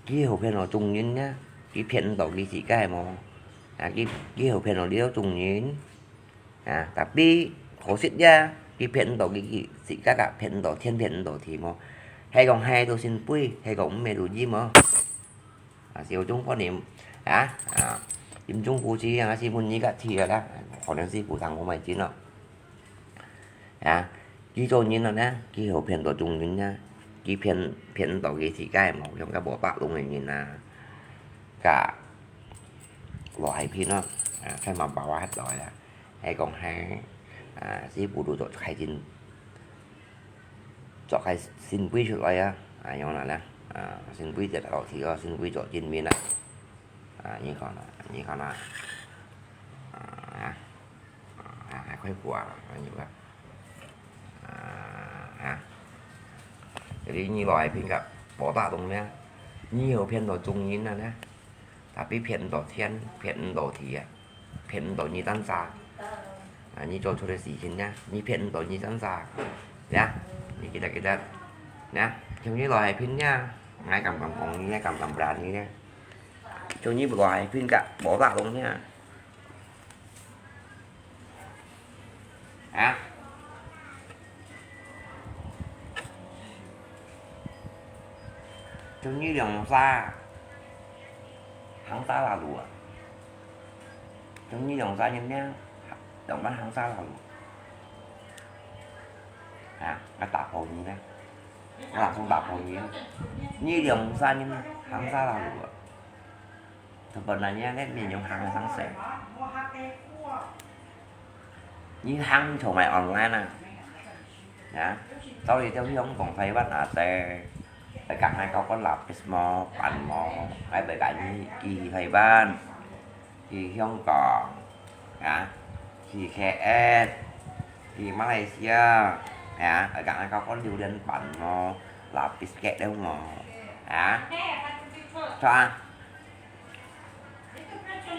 佢好騙到眾人呢，佢騙毋到佢自家無，啊，佢，佢好騙到你兜眾人。 啊，tapi可惜呀，佢騙毋到佢，佢自家个騙毋到天，騙毋到地無。係講係到新輩，係講毋係到陰無。啊，小眾觀念，啊，啊，陰中夫妻啊，師傅你个題啊啦，可能師傅聽無麼个真咯。啊，佢做人咯呢，佢好騙到眾人啊，佢騙，騙毋到佢自家無，像个無打攏个人啊，个，無係騙咯，啊，看毛包啊，黑來啊。 係講係，啊，師傅都做開真，做開新輩出來啊，啊，樣啦啦，啊，新輩就老弟哦，新輩做正面啊，啊，你看啦，你看啦，啊，啊，啊，還快活啊，還有啊，啊，啊，jadi你來騙个，無打動咩？你又騙到眾人啊呢？ tapi騙毋到天，騙毋到地啊，騙毋到你單儕。啊，你做出个事情呢，你騙毋到你單儕。呀，你記得記得。呀，像你來騙呀，𠊎敢敢講你，𠊎敢敢brain你呢？像你來騙个，無打動呢。 啊？像你兩儕，行啥啦路啊？像你兩儕人呢，兩儕行啥啦路？啊，𠊎打破你呢？啊，送大朋友，你兩三人行沙拉路啊？ Sebenarnya kan 面容行得上手。你行出來 online 啊？啊？Sorry，就香港、台灣啊，在，在港內搞個lapis無、辦無，還會跟你去台灣、去香港，啊？去K L、去馬來西亞，啊？會跟你搞個榴槤辦無、lapis結了無？啊？是啊？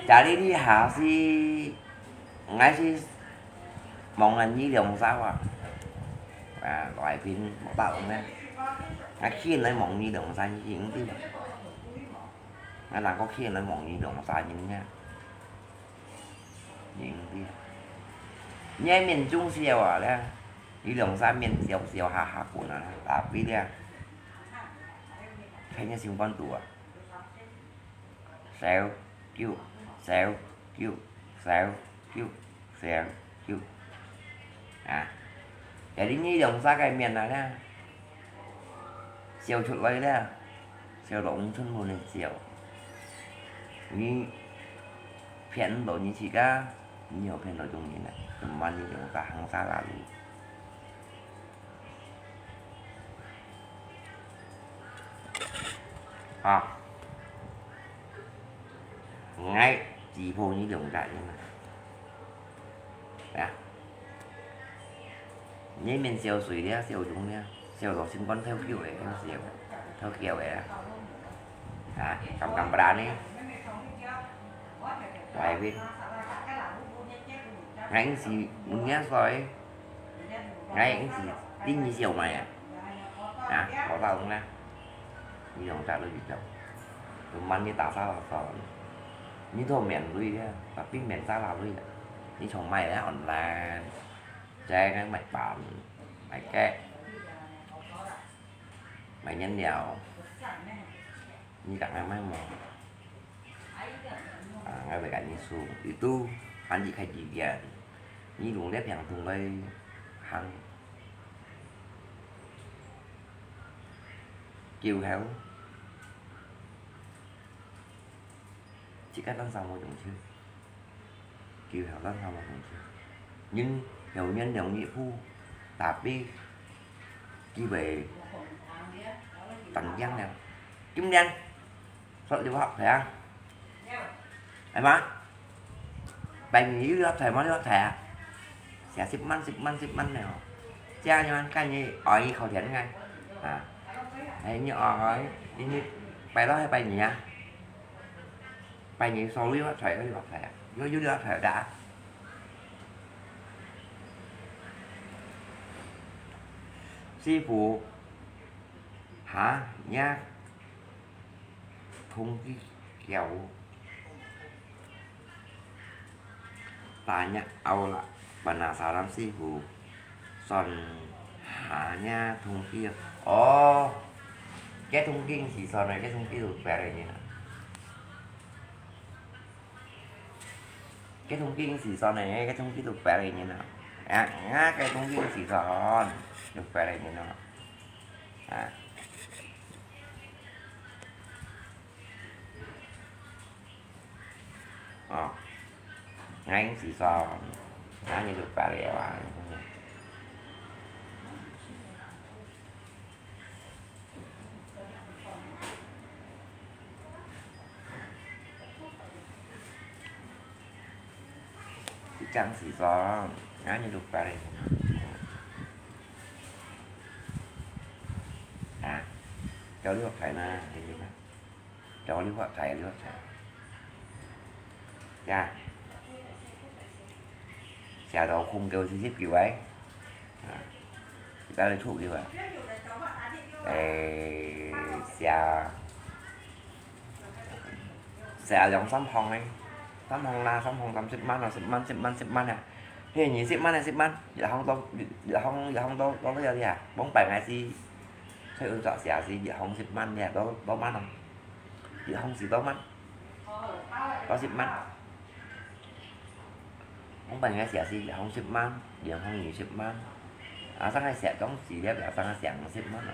Jadi你下次，𠊎係望緊你兩儕啊。啊，來賓無打工呢。𠊎去來望你兩儕，你應對無？𠊎能夠去來望你兩儕人呢？你應對。你个面腫燒啊咧，你兩儕面燒燒哈哈滾啊，tapi咧，看你心肝肚啊。 燒，噭，燒，噭，燒，噭，燒，噭。啊，jadi你兩儕个面啊咧，燒出來咧，燒到五寸分个燒。你騙毋到你自家，你又騙到眾人啊，根本你兩儕行沙拉路。 啊，𠊎只怕你兩儕人啊。啊，你面燒水了，燒腫了，燒到心肝透噭个，燒，透噭个啊。啊，敢敢不然呢？來，𠊎應是問你水。 𠊎應是對你燒賣啊！啊，無打工啦！你用啥落去做？就問你打沙拉做，你都免鐳个，tapi免沙拉鐳个。你從買个online，再个買飯、買cake、買飲料，你敢愛買無？ 啊，𠊎會甲你說，你都還是較意見，你用這平常來行，久後，自家單身無用處，久後單身無用處。人後年兩日後，tapi佢會等樣了。今年 說留學台啊？係嘛？拜二又留學台，無留學台啊？寫十萬、十萬、十萬了哦。這樣樣，看你愛你考前个，啊，哎，你愛，你，你拜六還拜二啊？拜二所留學台，留學台啊？又，又留學台个啊？師傅，哈，你啊？ 通知佢，tanya awak penasaran師傅，算下呢通知哦。該通知係算个，該通知就別个人啊。該通知係算个，該通知就別个人啊。啊，啊，該通知係算，就別个人啊。啊。 哦，𠊎應係說，𠊎就拜了啊。一張係說，𠊎就拜了。啊，交流開呢，你就看。 交流發財，交流發財。呀，寫到空九四十九位，啊，一百零九位。誒，寫，寫兩三項呢，三項啦，三項三十萬啊，十萬，十萬，十萬啊。 嘿，二十萬啊，十萬，一項到，一項，一項到，到這裡啊，往擺𠊎係，所以有作寫係一項十萬呀，到，到萬哦。一項係到萬，到十萬。往擺𠊎寫係一項十萬，兩項二十萬，啊，上下寫總係了，啊，上下寫五十萬啊。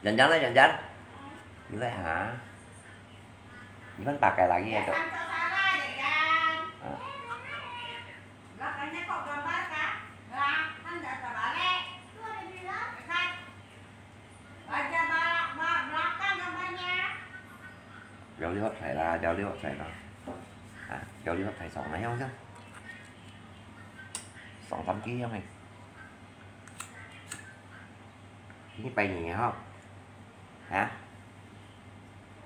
Jangan lah, jangan. Ini ha. Ini pakai lagi ya, Cok. Ah. Belakangnya kok gambar kah? Lah, kan nggak terbalik. Tuh ada bilang. Lihat. Baca ba-, ba-, belakang gambarnya. Jauh lihat saya lah, jauh lihat saya lah. Ah, jauh lihat saya sama yang macam. Song tam kia yang ni. Ini pai ni ha. Ha?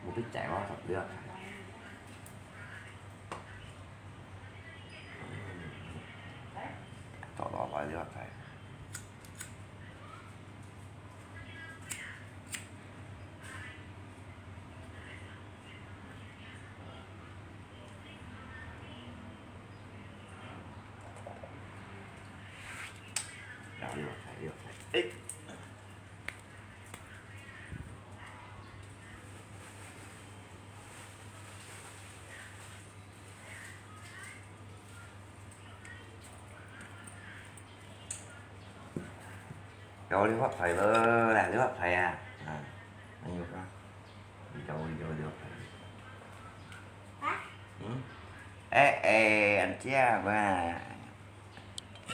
Một cái chạy quá thật nữa. Trò đó phải nữa phải. Đảo đi vào phải, đi vào phải. Ê. Cho liu hấp thầy lơ là liu hấp thầy à. À, anh Nhục á. Đi cho đi cho liu hấp thầy. Hả? Ừ? Ê, ê, anh Chia mà.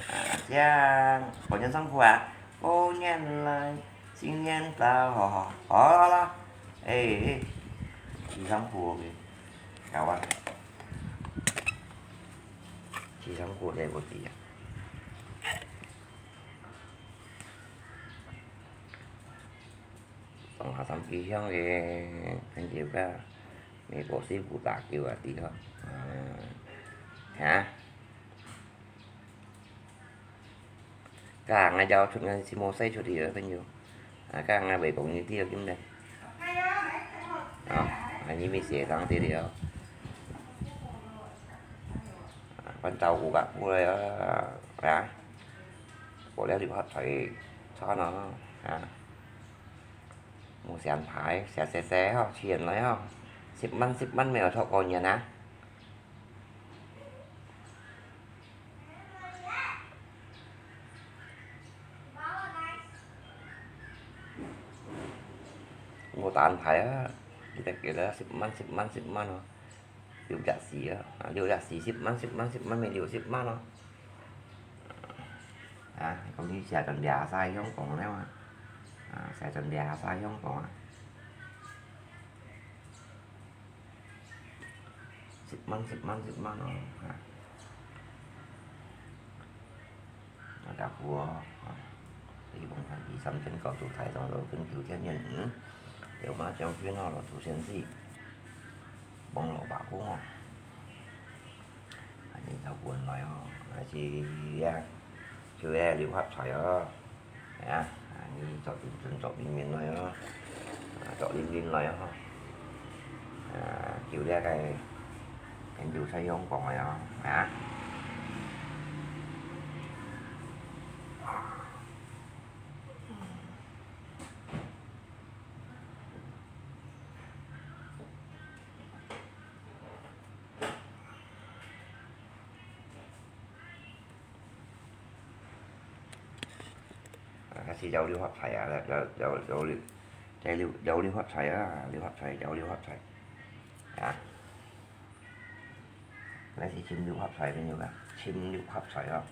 À, Chia, 狗年辛苦啊！狗年来，新年到，好好好了。哎，哎，辛苦了，搞啊，辛苦了，我弟啊。上下三支香个，朋友个，美國西部打球啊，地方，啊，哈。 Ka ngai jau chut ngai si mo sai chut iyo, pen yo. Ka ngai bai kong ni ti kim den. Ngai ni mi sie tang ti dio. Pan tau ku ka ku le ya. Ko le di pat thai cha no. Ha. Mu sian phai, sia se se ho, chien lai ho. Sip man, sip man mèo thok ko nyan na. 無單牌啊，你得幾多？十萬、十萬、十萬哦，六隻四啊，啊，六隻四，十萬、十萬、十萬，乜六十萬哦。啊，講你寫轉兩儕香港了啊，啊，寫轉兩儕香港啊。 十萬、十萬、十萬哦，哈。大家好哦，哈。希望大家三千九做大眾做跟九千元，嗯，有嘛將軍哦，老祖先是，王老伯公哦。 恁呢就換來哦，還係呀，就係六合彩哦，係啊，恁呢做陣陣做明明來哦，啊，做靈靈來哦，啊，就這个研究採用講个哦，啊。 啊，還係搖六合彩啊，搖，搖，搖六，搖六，搖六合彩啊，六合彩，搖六合彩。啊，該係尋六合彩朋友啊，尋六合彩哦。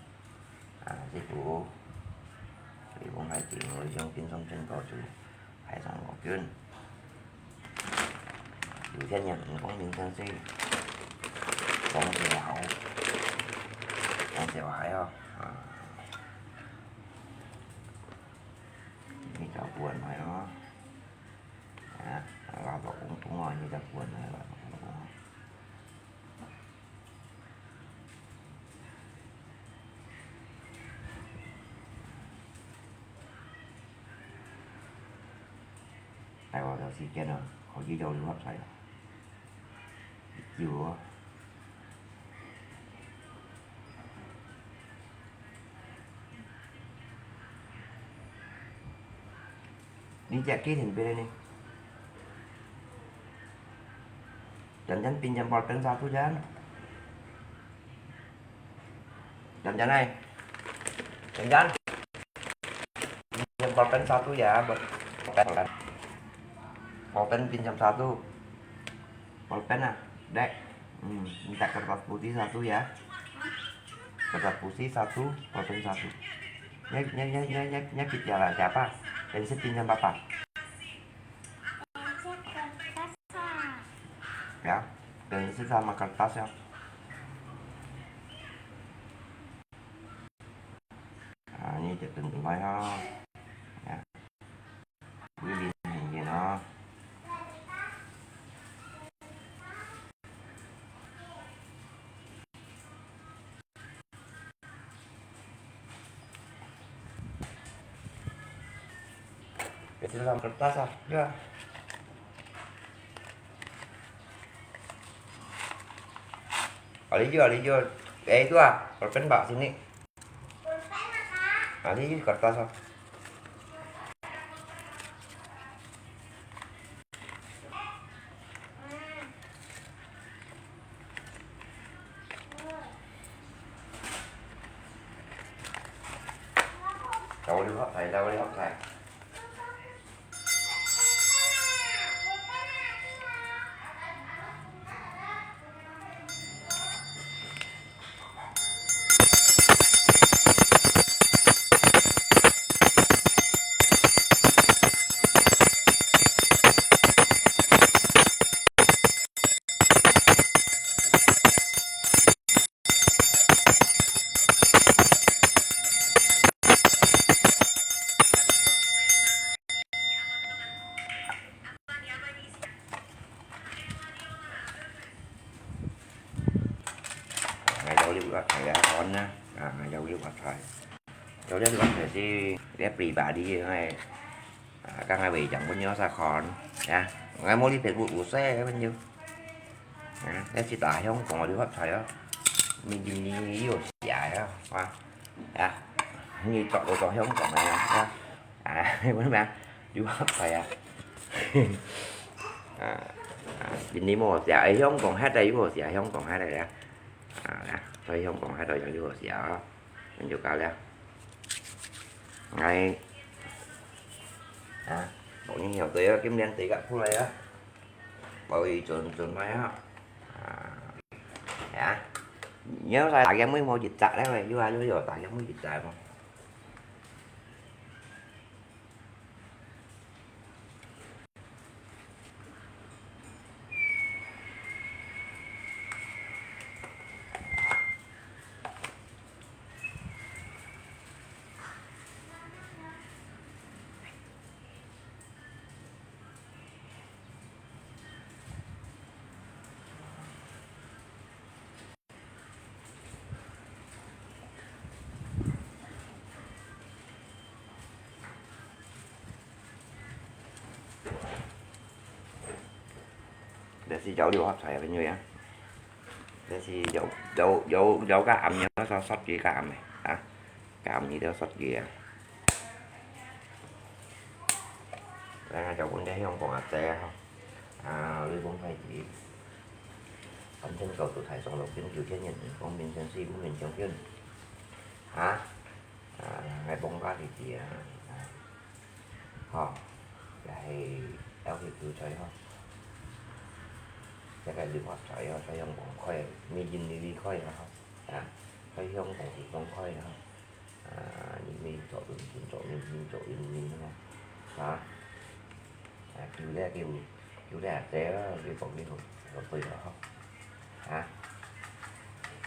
啊，這股，你講係尋，我想跟上真高就，還上我跟。 有錢人毋講明生死，講笑話，講笑話哦，啊，你就換來哦，啊，啊，老公公哦，你就換來，老公公哦。 哎，我有時間啊，可以搖六合彩啊。有啊。你這幾天別呢？ Jangan pinjam pulpen satu, Jan. Jan, Jan, ai. Jan, Jan. Pinjam pulpen satu ya, buat pulpen. Pulpen pinjam satu. Pulpen ah, Dek. Hmm, minta kertas putih satu ya. Kertas putih satu, pulpen satu. Nya, nya, nya, nya, nya, nya, kertas apa? Pensil pinjam papa. Ya, pensil sama kertas ya. Ah, ini dia tentu lah ya. Ya. Ini dia lah. Itu dalam kertas ah, ya. Ada juga, ada juga. Eh, itu ah, pulpen bak sini. Ada juga kertas ah. Đâu đi hấp thầy, đâu đi hấp thầy. Ngai dau liu vat thai ya kon na. Ah, ngai dau liu vat thai. Dau liu vat thai si dia pribadi ngai. Ah, ka ngai wei jang pun nyo sa kon. Ya, ngai mo li Facebook u se ka pun yu. Ah, ya si ta hiong kong liu vat thai ya. Mi jin ni yu sia ya. Wa. Ya. Ni tok lo tok hiong kong ya. Ya. 啊，你問咩啊？你話係啊？啊，啊，你無寫，誒，香港迄個有無寫？香港迄個啊？啊，所以香港迄個有無寫啊？咁就搞了。哎，啊，你曉得啊，今年自家出來啊，包一陣陣來啊。啊，呀，你要在打game妹無一隻了喂，又啊又有打game妹一隻無？ 這係有六合彩个朋友啊，這係有有有有个暗个，有煞煞機个暗个啊，个暗个都煞機啊。來，𠊎就分這香港阿姐啊，吼，啊，雷公太子，三千九度台上六點九千年，光明前世，無名將軍，啊，啊，𠊎幫家己知啊，啊。 吼，也係L P九彩吼，這个六合彩吼，在香港開，Made in America啊吼，啊，在香港地方開啊吼，啊，你咪做運動，做運動，做運動吼，啊，啊，叫咧叫，叫咧阿姐啊，叫講你好，好對了吼，啊，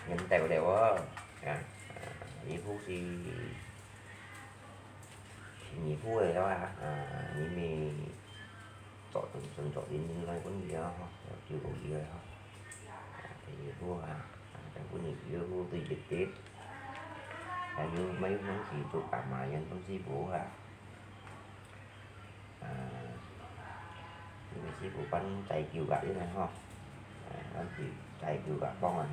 人到了哦，啊，啊，你好是 新年好个啊，啊，你咪做陣陣做陣陣來分佢啊，吼，就好佢个吼。啊，新年好啊，啊，再分你有好對日子。啊，有買東西做幹嘛，樣東西好啊。啊，你咪師傅分再叫个，因為吼，啊，分佢再叫个幫啊，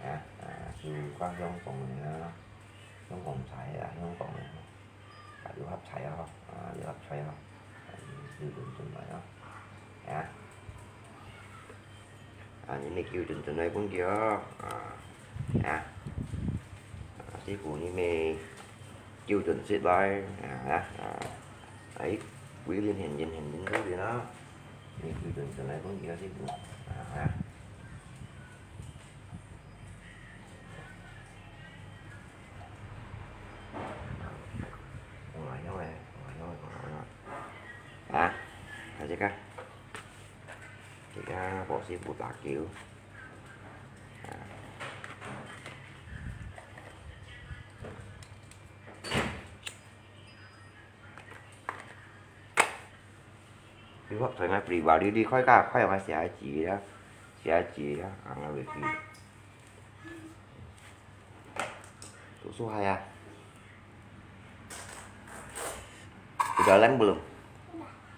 啊，啊，就講香港个啊。 香港彩啊，香港个，啊，六合彩啊，啊，六合彩啊，啊，叫陣陣來啊，啊，啊，你咪叫陣陣來分佢哦，啊，啊，啊，師傅你咪叫陣勢來，啊，啊，啊，哎，桂林現金現金都有啦，你叫陣陣來分佢啊，師傅，啊，啊。 啊，還這個，這個博士傅打球。啊。 你學台灣pribadi，你開个，開个寫字啦，寫字啦，啊，𠊎會記。讀書還啊？Udah lem belum?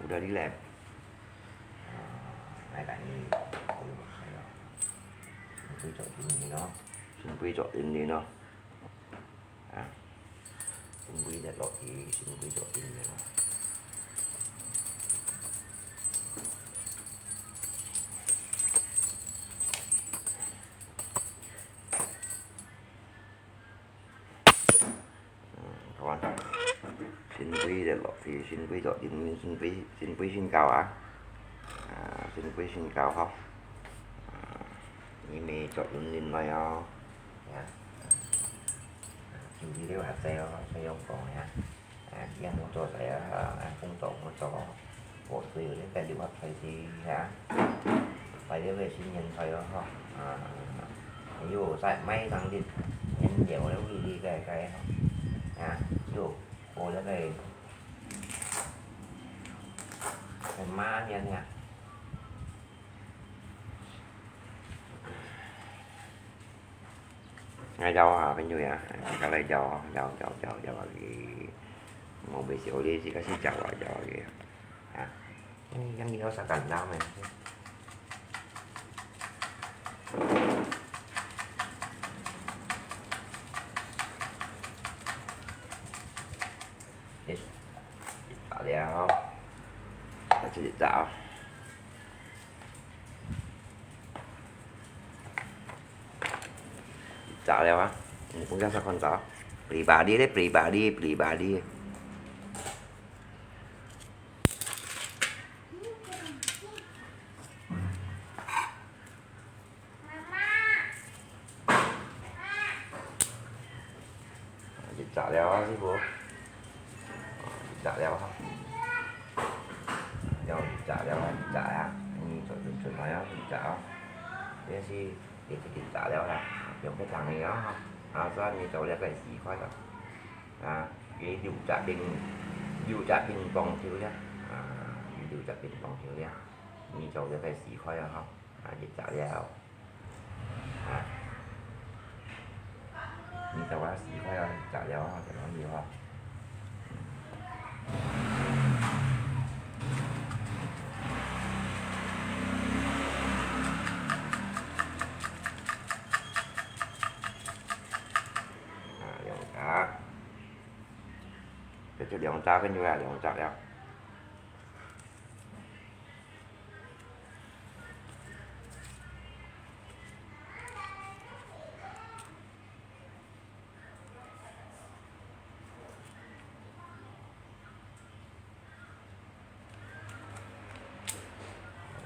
Udah di lem. Ah, ngai tadi. Sing pui cok ini no. Sing pui cok ini no. 啊，先歸隻落去，先歸隻落去。嗯，看，先歸隻落去，先歸隻落去，先歸，先歸先搞啊。啊，先歸先搞吼。啊，你咪做輪輪來哦。 呀，啊，就係這下仔哦，所以講呀，啊，這樣工作仔啊，啊，工作工作，我所以這個六合彩係啊，擺這個新年彩哦，吼，啊，又再買上去，年了了，為這個個，啊，又過這個，個馬年呀。 Ngai jauh ah, penyu ya. Kalau jauh, jauh, jauh, jauh, jauh lagi. Mau besok ni, si kasih jauh, jauh lagi. Ha. Ini yang dia usah kandang ni. Yes. Kita lihat. Kita cerita. 炸了啊！你不要再看着，pribadi咧，pribadi，pribadi。炸了啊，師傅。炸了啊。要炸了啊，炸啊。你做準準備啊，炸啊。這是已經炸了啦，用个湯个啊。啊，所以你做了个四塊啊。啊，佢油炸冰，油炸冰棒球了。啊，油炸冰棒球了。你做了个四塊啊，哈。啊，一炸了。 啊，你等下洗快啊，炸了啊，等下你啊。啊，兩隻，這就兩隻，跟住啊，兩隻了。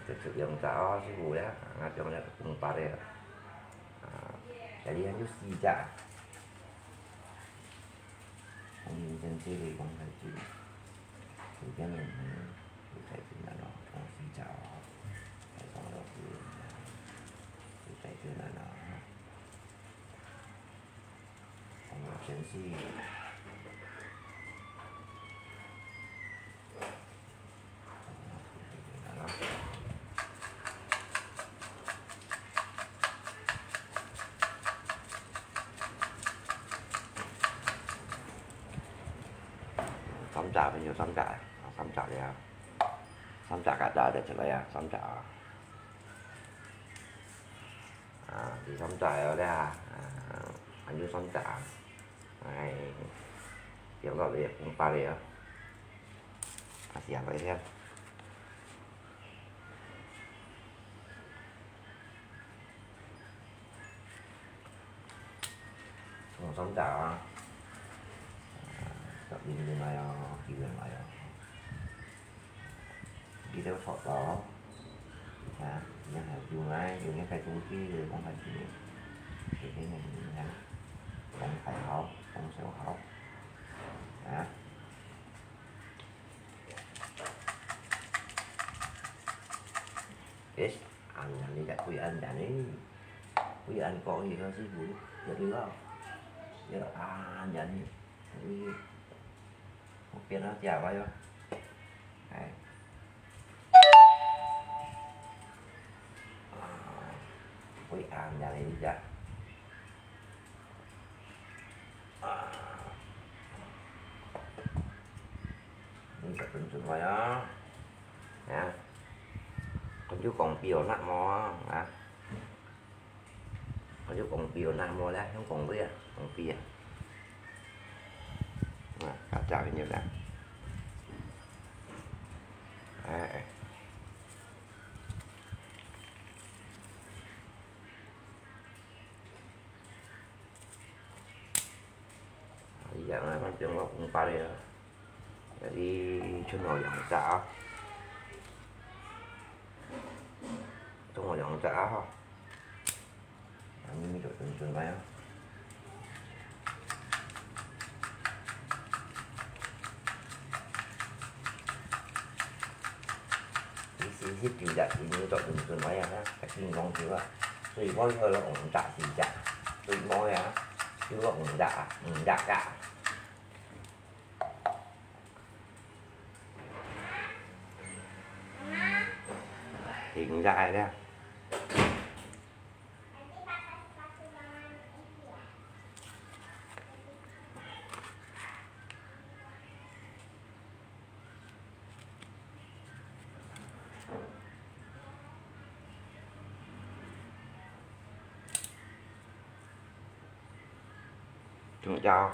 這就用炸哦，師傅呀，啊，用了公八的，啊，這裡還有四隻。 紅林先生个講太子，有點人，有太子難咯，講四隻哦，還講了有，有太子難咯，紅林先生。 三隻，變做三隻，啊，三隻了，三隻旮旯就出來啊，三隻啊。啊，第三隻了咧，啊，還有三隻啊，哎，變到你也公八了啊。 啊，是啊，來聽。哦，三隻啊。啊，十零年來哦，九年來哦。你都錯了哦。啊，你還有來，有人開中醫，有人開中醫。有些人你看，講大好，講小好。啊。 誒，恁樣你就歸恁樣呢？歸恁講，你看師傅，這個，這個恁樣呢？你，我變到這樣喲。哎。啊，歸恁樣呢，你就。 啊，你就準準來啊。啊，跟住講表那麼啊，啊，跟住講表那麼咧，用講表啊，講表啊。啊，較早个啦。哎，哎。 一樣啊，反正我公八个啊，這裡剩下兩隻啊，剩下兩隻啊吼。啊，你就準準來啊。 你先去煮隻，你就做準準來啊，較緊講究啊。水開開落五隻四隻，水無啊，就落五隻啊，五隻啊。停下來了。 中招。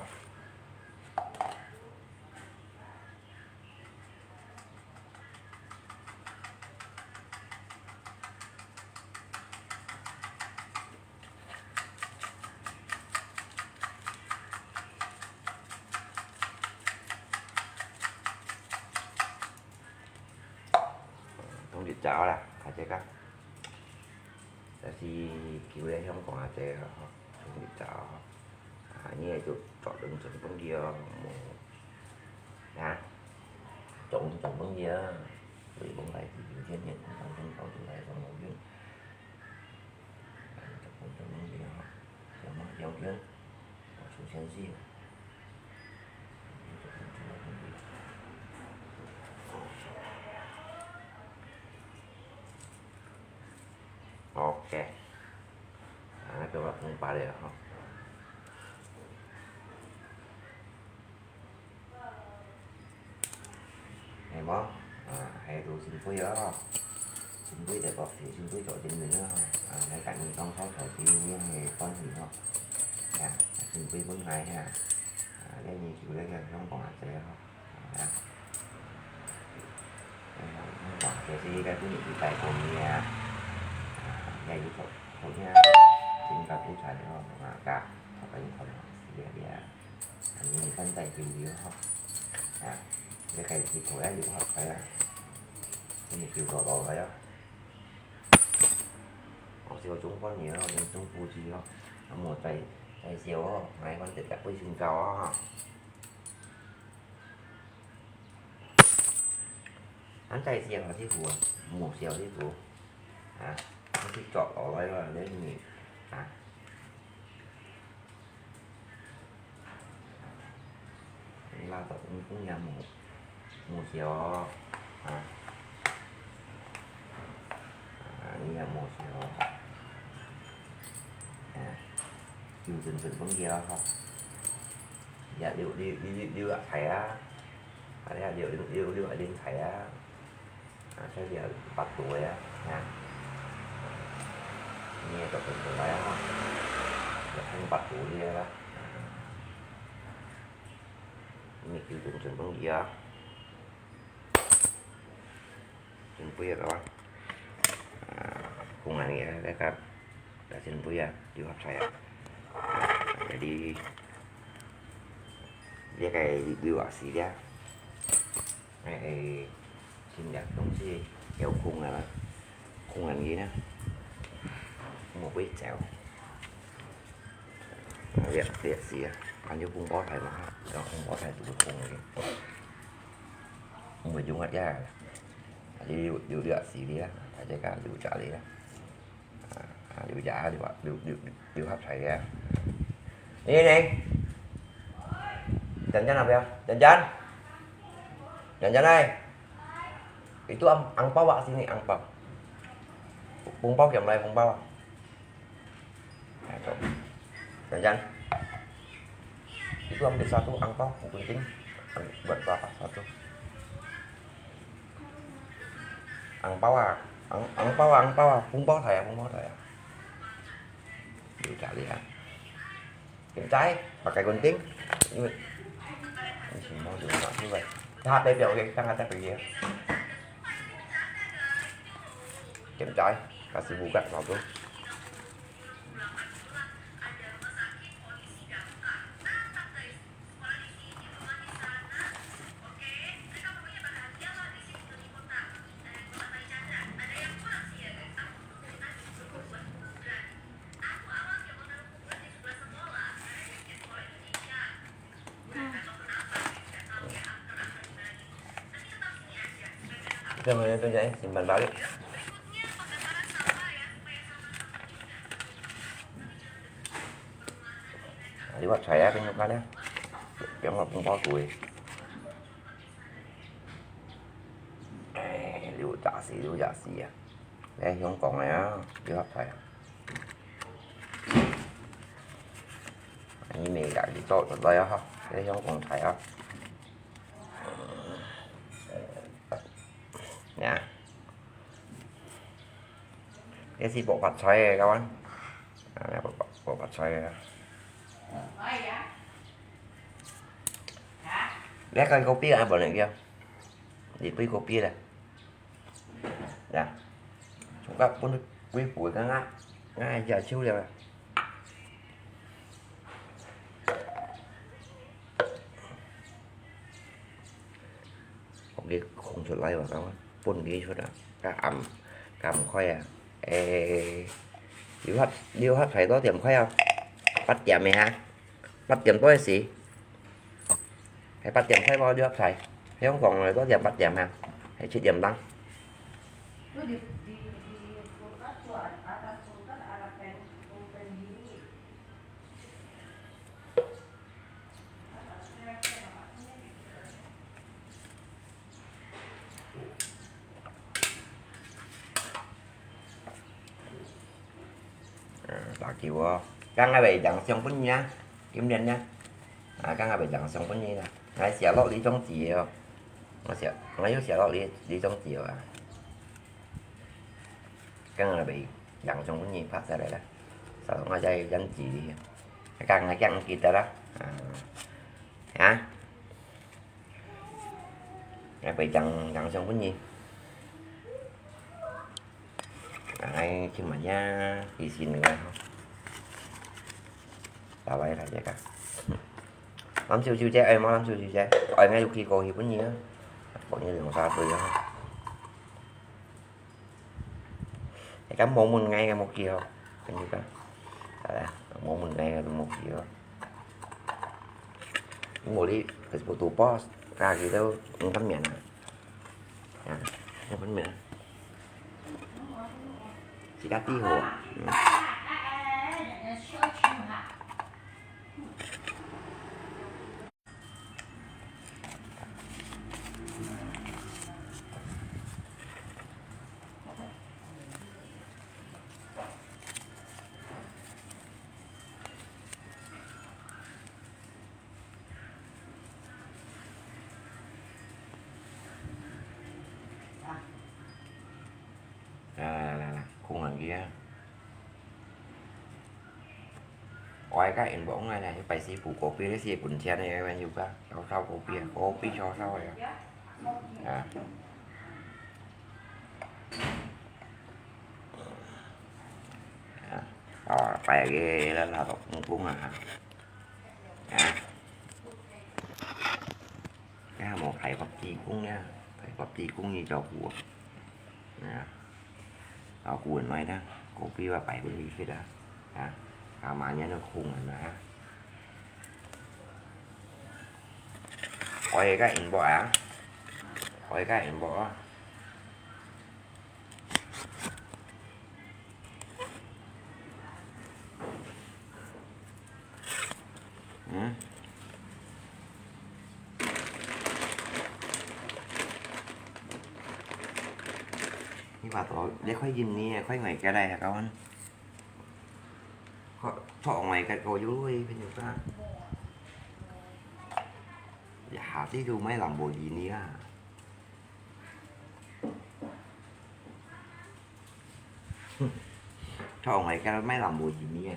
同你走啦，阿姐啊。這係舊个香港阿姐啊，吼，同你走。啊，你也就搞得准分个哦，啊，总准分个啊，所以讲来自今天也通常跟搞出来都没用，哎，就不准分个啊，什么要用，我出现是。OK，啊，做个空白了哈。 係無？啊，係做新杯啊，新杯就个新杯做真名啊，啊，係今日當初投資呢係歡喜吼，啊，新杯本來啊，啊，這呢就這个香港啊這吼，啊，香港就是這个本日一百公里啊，啊，也有做，做呢，真个不錯的吼，啊，價，大家有看到，是這个啊。 你等再救救吼，啊，你家己去抱啊，有好个啊，你救到到个啊。哦，小中饭呢，你中补给咯，啊，莫再，再燒哦，𠊎反正也會先走啊。 恁大隻个師傅啊，無小師傅，啊，你去捉落來啦，你，啊，你拉倒，你公也無，無小，啊，啊，你也無小，啊，有準準分佢啦吼。 也溜溜溜溜溜啊菜啊，啊，這溜溜溜溜啊，溜菜啊，啊，這溜八度个啊，啊，你也做得出來啊，也分八度个啦，啊，你就準準分佢啊。 準備个話，啊，公安个該个，該準備啊，六合彩啊，啊，這裡，這个六啊四个，哎，新个東西有空啊，空安个呢，莫會走。啊，這，這四啊，還有紅包袋嘛，這紅包袋都是空个。 毋會用啊，這，這六，六，六啊四个啊，大家加六隻个啊。啊，六隻啊，六啊，六，六，六合彩个啊。Ni, Ni. Jan-Jan apa ya? Jan-Jan? Jan-Jan ai. Itu ang, angpau ah, sini angpau. 紅包，拿來紅包啊。 Jan-Jan. Itu ambil satu angpau, gunting. Buat berapa satu? Angpau ah, ang, angpau ah, angpau ah. 紅包袋啊，紅包袋啊。你家裡啊。Kiểm tra, pakai gunting. Ini. Ini semua juga nak juga. Dah ada dia, okey, kita angkat pergi ya. Kiểm tra, kasih buka satu. Kita mana tu, Jai? Simpan balik. Liwat saya kan nyukan ya. Yang nak pun kau tu eh. Eh, liu tak si, liu tak si ya. Eh, yang kong ya, liwat saya. Ini mega gitu, contoh ya ha. Eh, yang kong saya. Ya. 這係爆發菜个，各位。啊，這爆發，爆發菜个。這个kopi啊，無能叫。你杯kopi咧。呀，從該分杯杯个啊，啊，也收了啦。 OK，空出來吧，等下分佢出啊，較暗，較毋開啊。誒，六合，六合彩多點開啊，八點个哈。八點多時，係八點開無？你屋企，香港來到點八點啊，係七點零。嗯，打球哦，今日會影相分你啊，今日呢？啊，今日會影相分你啦。𠊎寫落這張紙哦，𠊎寫，𠊎有寫落這，這張紙哦啊。今日會影相分你拍下來啦，sau𠊎再印紙你，今日驚毋記得啦。啊，啊。 𠊎會影，影相分你。𠊎去買呀，去新个吼。打來來這個。藍小小姐，哎，無藍小小姐，哎，𠊎有寄過去分你啊。分你兩三對啊。 Ikan mau mun ngai ka mo kio. Kan juga. Alah, mau mun ngai ka mo kio. Mo li, Facebook tu post, ka gitu, ang kamian. Ya, ang kamian. Sikat ti ho. Hmm. 來來來來，空下去啊！ 𠊎个inbox呢，一擺是補kopi，一擺是分錢个，有个，少少kopi啊，kopi少少个啊。啊。啊，哦，擺个啦，啦，都公公啊。啊。 這下無排骨雞公呢，排骨雞公你照顧啊。啊，照顧人來呢，kopi啊，排骨你食啊。啊，阿媽娘都空人啊。開个inbox啊，開个inbox啊。 嗯？你話到，你開印尼个，開外國來，kawan。開，開外國个有位朋友啊。Ya, hati tu mai Lamborghini啊。 Chọn ngày cái máy làm mùi gì nhỉ?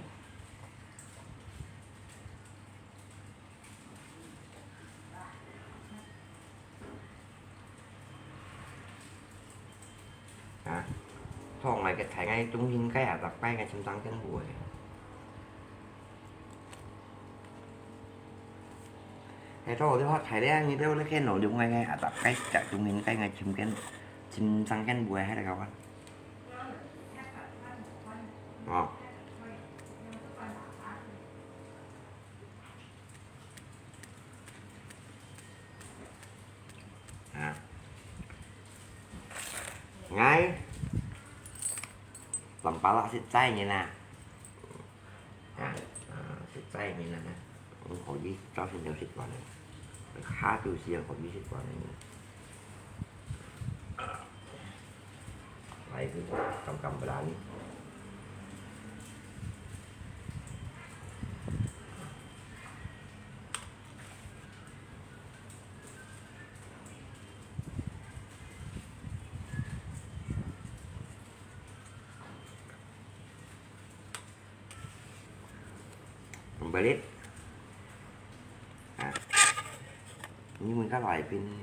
Hả? Chọn ngày cái thầy ngay trung hình cái à, tập cái ngay chim tăng cái mùi. He cho tôi hót thầy đấy, như tôi lấy cái nội dung này, ngay à, tập cái chạy trung hình cái ngay chim cái, chim tăng cái mùi hay là không? Ờ. À. Ngay. Tầm pala sit chay như nè. À, à, sit chay như nè. Không có gì, cho xin nhiều sit vào này. Khá tu siang có gì sit vào này. Ai cứ cầm cầm vào đây. Ang balit. À. Nhưng mình có loại pin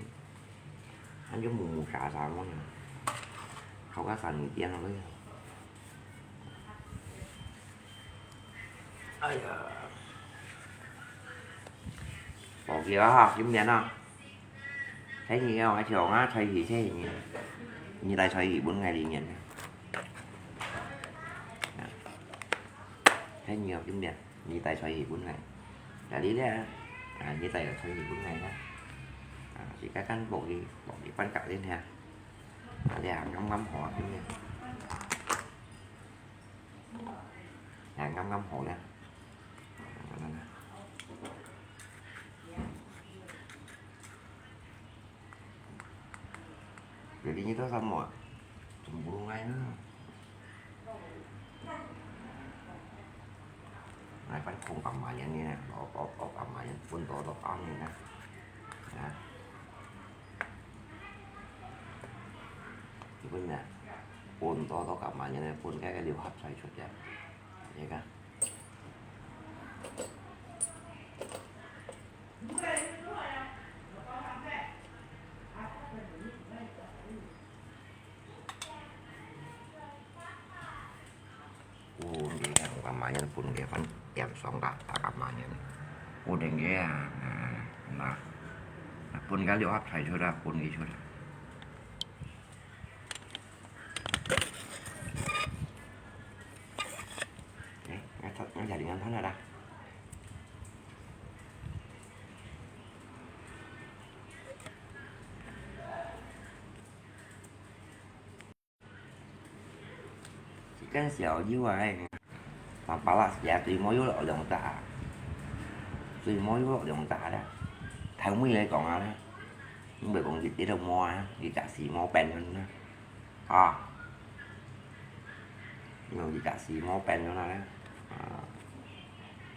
anh có mù mù xả xả món này. Không có xài người tiên rồi. Ai da. Bỏ kia ha, kiếm tiền ha. Thấy nhiều không, ai chịu á, xoay gì thế nhỉ? Như tay xoay gì bốn ngày đi nhỉ? Thấy nhiều kiếm tiền, như tay xoay gì bốn ngày. 咖哩咧，啊，你再有推薦分𠊎啦。啊，自家間薄佢，薄佢半格咧，啊，這樣啱啱好啊，對不對？啊，啱啱好咧。啊，Jadi kita sama. Cemburu ngai na. Ngai pan kong kamayan ni na. Lo, lo, lo kamayan pun to to ang ni na. Na. Pun na. Pun to to kamayan na pun cái cái điều hấp sai chuột ya. Vậy cả. 哦，你看，我感覺人分佢分點爽个，啊，感覺人分佢啊，啊，那，分佢六合彩出啦，分佢出啦。誒，我，我家裡人看下啦。 Ikan siau juga ai. Mapalas ya, tui mo yuk lok liong ta. Tui mo yuk lok liong ta da. Thai mui lai kong a da. Mui kong yit yit mo a, yit ka si mo pen na. A. Yong yit ka si mo pen na da. A.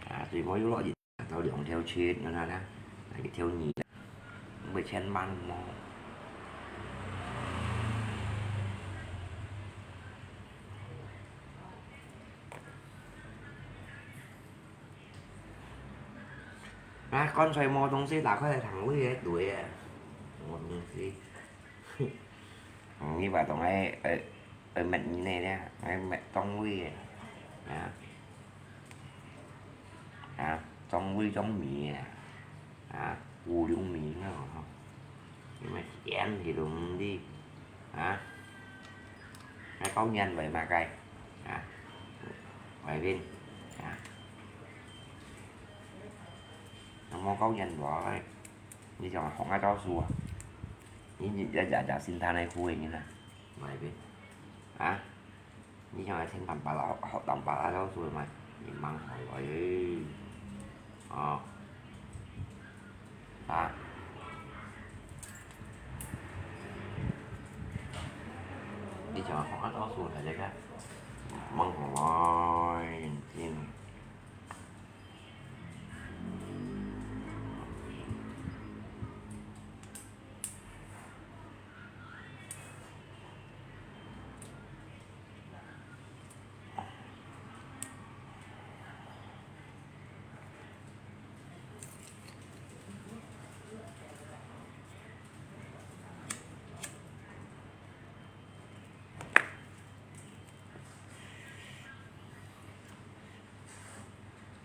A, tui mo yuk lok yit. Tao liong thiau chit, ngon ha na. Nai thiau nyi. Mười千万mo. Nah, con xoay mo tông si, ta có thể thẳng lui hết đuổi à. Một mình si. Như vậy tổng ấy, ấy, ấy, mệt như này nè, ấy, mệt tông lui à. Nè. Hả? Trong vui trong mì à? Hả? Cù liu mì nữa hả? Nhưng mà chén thì đừng đi. Hả? Cái câu nhân vậy mà cay. Hả? Vậy Vinh. Hả? Nó mô câu nhân bỏ ấy. Như cho không ai cho xua. Như, như, giả, giả, giả xin tha này khui như là. Vậy Vinh. Hả? Nǐ chang ṭhên tăm pala, hok tăm pala zhao sui mai, nǐ mang hoi lòi. Ò. Hả? Nǐ chang hok ăt zhao sui thai lek a. Mang hoi lòi. Nǐ.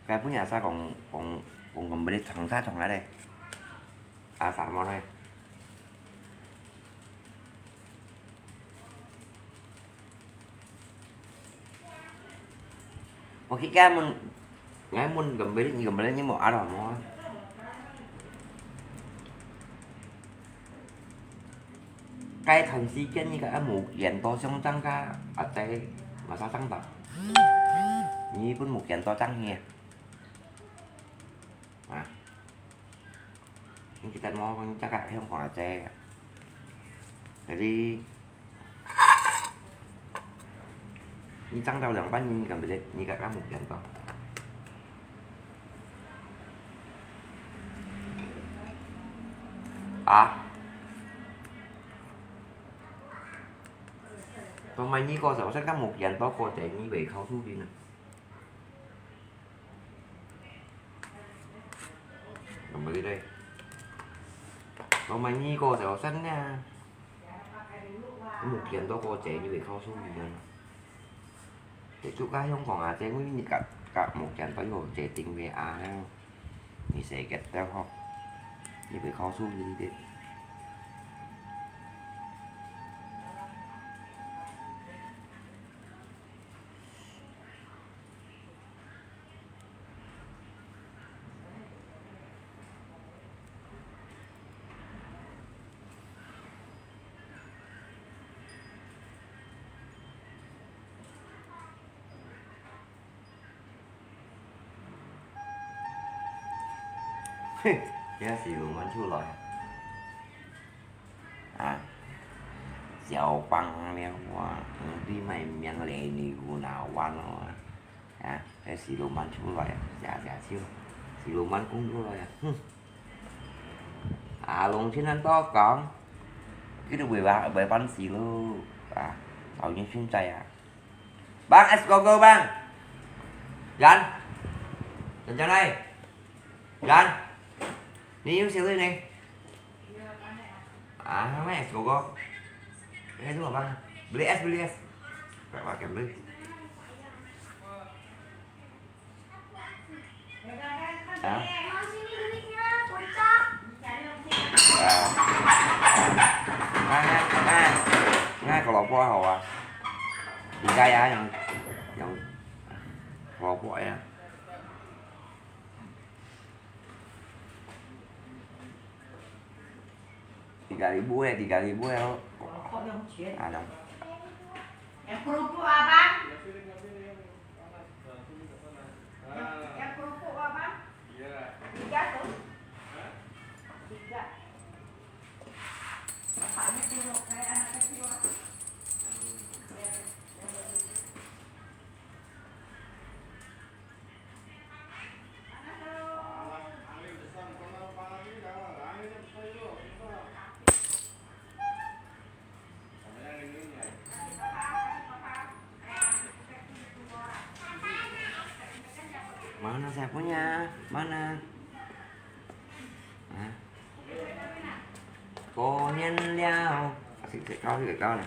Cái bún nhà sa còn còn còn còn bê thằng sa thằng ở đây. À, sa món này. Ủa, khi cái mình, ngay mình gầm bê, gầm bê như một á đỏ món. Cái thần si kia như cái một yến to xong trắng cả, à, tê, mà sao trắng đỏ. Như bún một yến to trắng nhỉ. À. Nǐ tet mo nǐ cak kak hiong kong a che. Jadi nǐ cang tau liang pan nǐ kam bilet nǐ kak kak muk kian to. A. Tong mai nǐ ko sa sen kak muk kian to ko che nǐ wei khao su lin a. Nằm ở đây. Còn mà nhi cô sẽ có sẵn nha. Một kiện đó cô chế như vậy không xuống gì nữa. Để chụp cái không còn à, chế nguyên cả, cả một kiện đó vô chế tính về à ha. Như sẽ get theo không. Như vậy không xuống gì đi. 哼，這細路們出來啊！啊，小幫了啊，你對面面來你胡鬧玩咯啊！啊，這細路們出來啊，假假笑，細路們講出來啊，哼！阿龍親人都講，佢都會玩，會玩細路啊，老人現在啊！ Bang, es koko, Bang. Yan. Yan, yan, ay. Yan. Ni yung sili ni. Ah, may es koko. Eh, itu apa? Beli es, beli es. Pak, pak, beli. Hả? Mau sini duitnya, kocak. À. Ngai, ngai, ngai, ngai kau lok buah hau ah. Tiga ya, yang, yang kau lok buah ya. Tiga ribu ya, tiga ribu ya. Kau lok buah yang cuan. Ada. Yang kerupuk, Abang. Yang, yang kerupuk, Abang. Tiga tu. Tiga. Bapaknya tengok saya anak kecil, ah. Mana saya punya? Mana? Hah? Kau nyen liao. Asik cek kau, cek kau ni.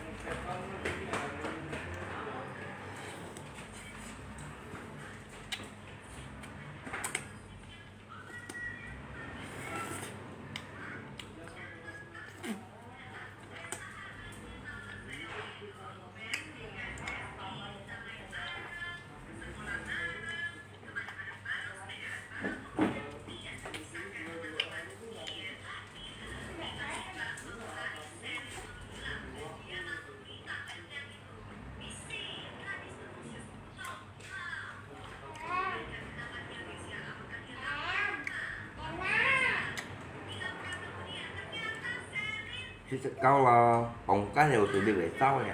Cek kau lah, ongkah ya udah duit kau ya.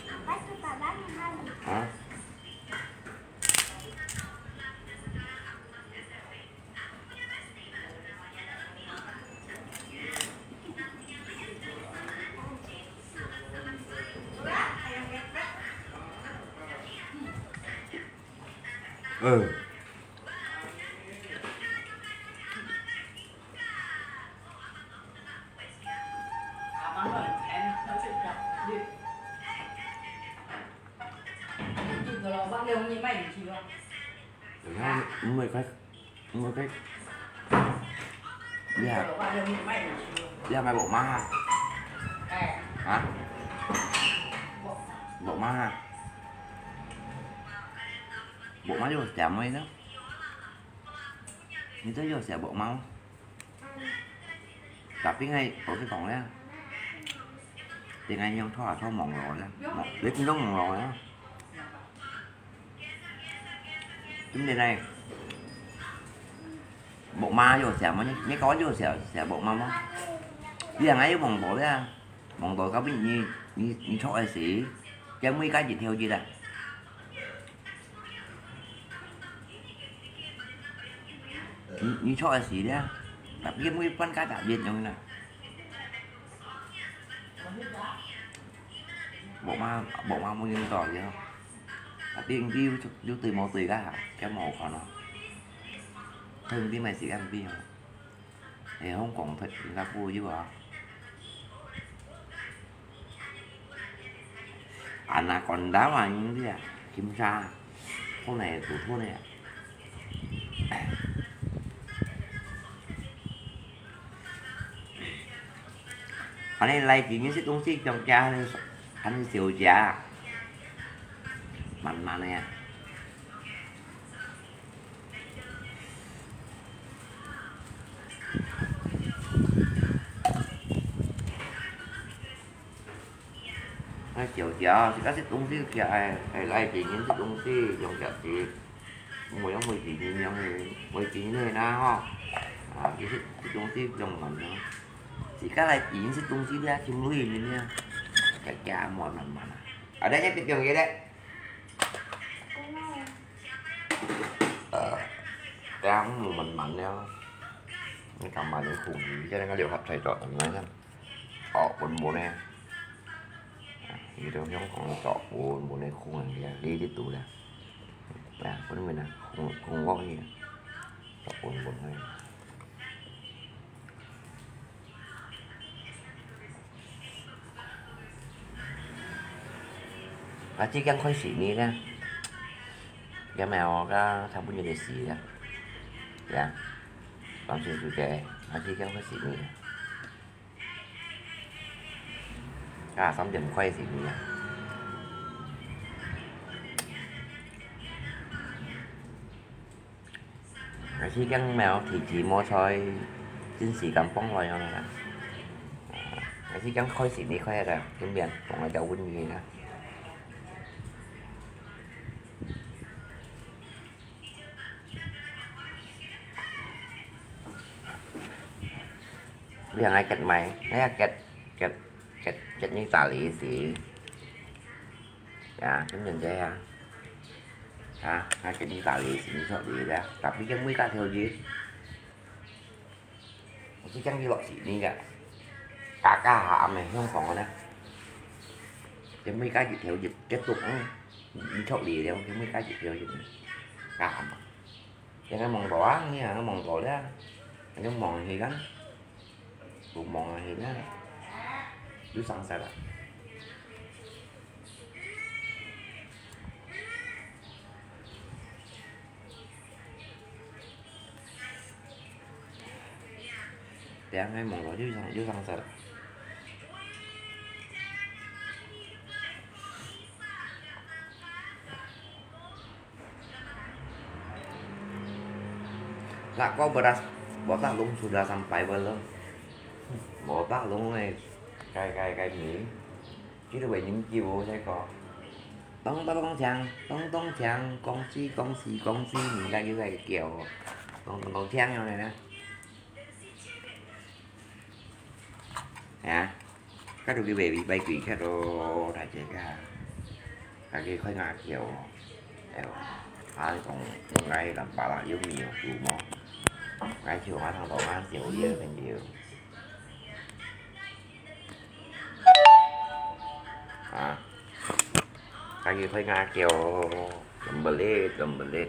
Apa tuh, Papa, yang hari? Hah? Ừ. Ủa, không, không phải cái, không phải cái. Đi hả? Đi hả, mày bộ má hả? Hả? Bộ má hả? Bộ má vô xẻo mày đó. Người ta vô xẻo bộ má. Tapi ngai, có cái phòng đấy. Thì ngai nhông thoa thoa mỏng rồi đó. Mỏng, lấy cái lông mỏng rồi đó. Vấn đề này, bộ ma vô xẻo mà, nhớ có vô xẻo, xẻo bộ ma mà. Bây giờ ngay vô mỏng rồi đó. Mỏng rồi có biết như, như, như thoa ai xí. Chứ mới cái gì theo gì đó. Như, như thoa ai xí đó. Tapi mới phân cái tạo viên trong này. Bộ ma, bộ ma mua như tỏi vậy không? Tapi đi, đi từ màu tươi cả hả? Cái màu khó nó. Thường đi mày xịt ăn đi hả? Ê, không còn thật là vui chứ hả? Anaconda mà như thế à? Kim sa. Thôn này, tủ thôn này à? Anh ấy lấy chỉ những cái東西trong cha, anh ấy xỉu chả. Mặn mặn này à? Ai, chiều chiều, thì các xếp đúng xí kìa, ai, ai, ai, chỉ những xếp đúng xí, dòng chợ chị. Mùi nó mùi chỉ nhìn nhau thì, mùi chỉ như thế nào hả? 啊，其實這東西不用問咯，自家來研究東西咧，全部都有咧，加加慢慢慢啊。啊，大家別用个咧。呃，這樣慢慢了，你看嘛，你空氣，這樣个六合彩做怎麼樣？哦，穩穩个。啊，佢都香港做穩穩个空氣啊，呢啲度咧。啊，穩穩啊，空空落去啊，做穩穩个。 啊，這樣開始呢咧，也沒有个，差不多就死了，呀，當時就這，啊，這樣開始呢，啊，三點開始呢。 還係講無，提子無菜，真時間放落去啦。還係講開始你開个，順便放个較穩定啦。你還愛結埋，你愛結，結，結，結你打理時。 呀，根本這樣。啊，啊，這裡打理是你說的呀，tapi yang mereka kerja，我是講你落是你个，嘎嘎下暗个香港个呢，這mereka一條一結束，嗯，你，你說的了，這mereka一條一，嘎下嘛。 Jangan mong doang ya, mong doang. Jangan mong hilang. Mong hilang. Lu sang sala. Jangan mong doang, lu sang, lu sang sala. Lah kau beras botak long sudah sampai belum? Botak long eh, kai kai kai mi. Chứ đâu phải những kiểu thế có. Tông tông tông chàng, tông tông chàng, con si con si con si, mình ra dưới đây kiểu. Tông tông tông chàng nhau này nè. Hả? Các đồng chí về bị bay quỷ khác rồi, đại chế cả. Các cái khói ngà kiểu, eo, ai còn ngay làm bà là yếu nhiều, đủ mò. Ngay chiều ngã thằng đó ngã chiều đi lên nhiều. Hả? Các cái khói ngà kiểu, lầm bờ lê, lầm bờ lê.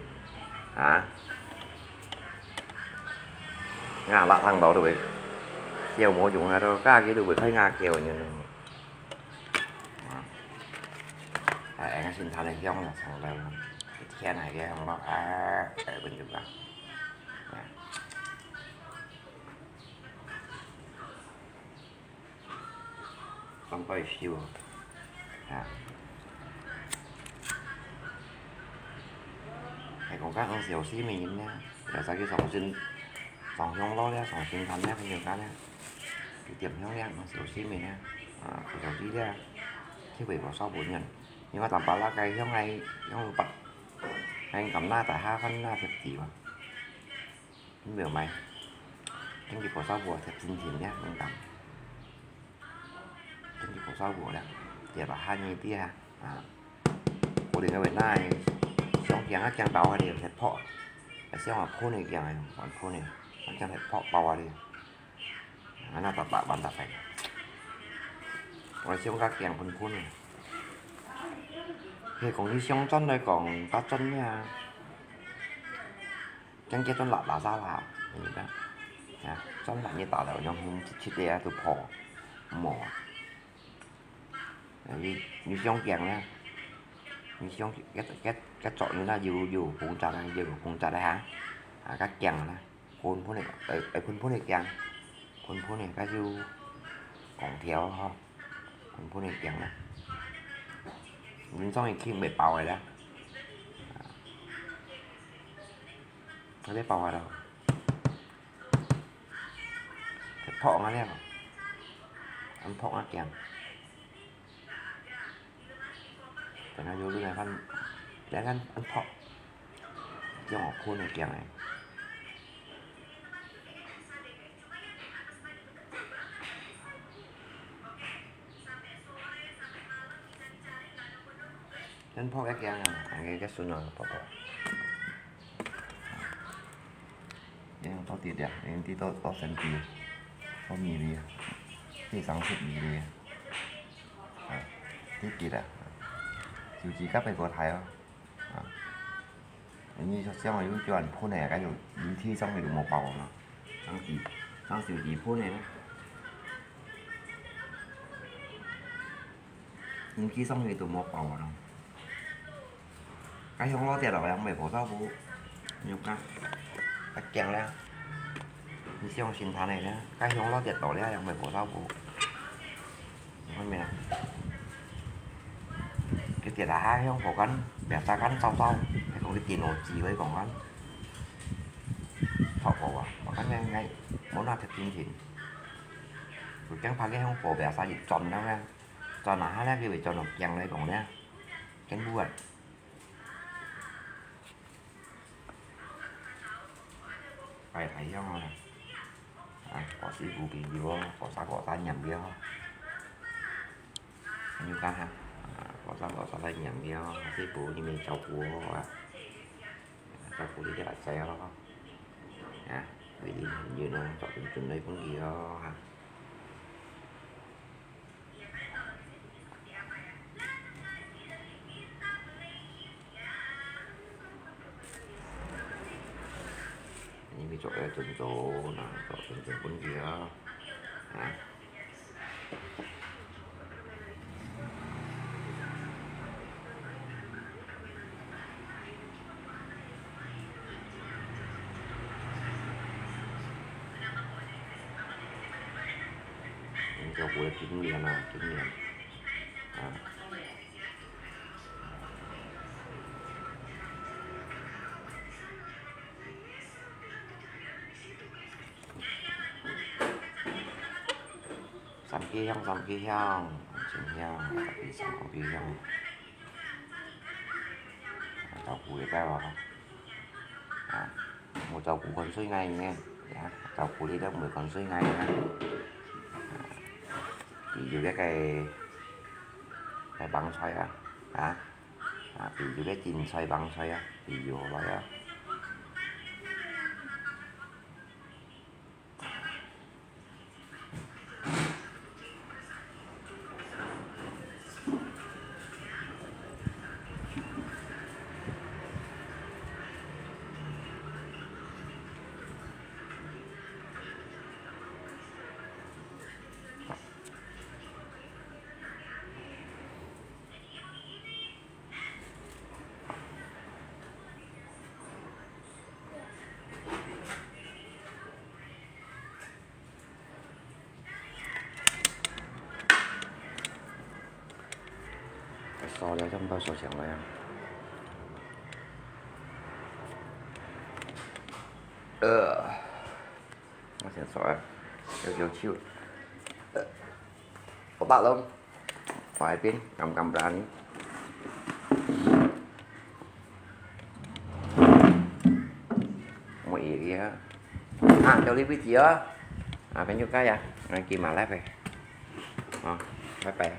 Hả? Ngà lạ thằng đó rồi. Chiều mô chúng ngà đó, các cái rồi khói ngà kiểu như. À, em xin thả lên trong là thằng đó. Cái này cái không nó, à, ở bên chúng ta. Nè. Không có issue. À. Hay còn các con xỉu xí mình nhé. Là sao cái sòng sinh, sòng hông ló nhé, sòng sinh thần nhé, cái nhiều cái nhé. Cái tiệm hông nhé, con xỉu xí mình nhé. À, cái sòng xí nhé. Chứ phải bỏ sau bổ nhận. Nhưng mà tạm bảo là cái hông này, hông bật. Anh cầm na tại hai phân na thiệt gì mà. Không hiểu mày. Chính cái bỏ sau bổ thiệt xin thiệt nhé, mình cầm. Chính cái bỏ sau bổ đó. Tiệt là hai mươi tia. À. Ổ đỉnh ở bên này, xông kiang á, kiang tàu hay là thịt phọ. Là xông ở phun này kiang này, còn phun này. Nó kiang thịt phọ bao đi. Nó là tạt bạ bắn tạt phải. Ổ xông các kiang phun phun này. Thì cũng như xông chân đây còn tắt chân nha. Chân kia chân lạ lạ ra lạ. Như đó. Nha, chân lạ như tàu là nhóm hung chít chít đi á, tụi phọ. Mỏ. Như, như xông kiang nha. Như xông cái, cái, cái chỗ như là dù, dù phun chặt đây, dù phun chặt đây hả? À, các kiang nè. Phun phun này, ở, ở phun phun này kiang. Phun phun này, cái dù còn thiếu ho. Phun phun này kiang nè. Mình xong thì khi mệt bảo rồi đó. Nó biết bảo rồi đâu. Thịt phọ nó nè. Ăn phọ nó kiang. Cái này vô cái này ăn, để ăn, ăn phọ. Chứ mà phun này kiang này. 先泡一驚啊，恁个个順啊，泡泡。你用到底了，你滴到到身體，到米里，非常出米里。啊，滴滴啊，手指甲會過大哦。啊，你像有叫人噴个，該種油漆上面就無包啊，上手，上手指噴个啦。油漆上面都無包啊。 該香爐跌落，樣會無照顧。你看，較驚了。你想生產个了，該香爐跌落了，樣會無照顧。你看無啊？佢跌下向火間，別儕間燒燒，還講佢電腦機會講間。泡泡啊，我看應該無那忒平衡。有驚怕佢向火別儕去鑽了咩？鑽下下了，佢會鑽到驚來講呢，驚不啊！ 拜太陽啊！啊，各師傅朋友哦，各儕各儕念了哦。還有講哈，啊，各儕各儕來念了哦，師傅你們照顧好啊，照顧你个阿姊哦。啊，為你很遠哦，早點轉來分佢哦，哈。 你咪做个準做，那做準準分佢啊，啊。你照顧个經驗啊，經驗，啊。 三支香，三支香，真香，三支香。照顧你个哦，啊，無照顧看水𠊎呢，呀，照顧你都毋會看水𠊎呢。啊，比如該个，該幫菜啊，啊。 啊，比如个精菜、幫菜啊，比如好來啊。燒了，全部燒上來啊！呃，我先燒啊，有有手。呃，我把弄，外邊，敢敢不然。我也啊，啊，到這位止哦。啊，朋友，該啊，啊，今日來呗。啊，拜拜。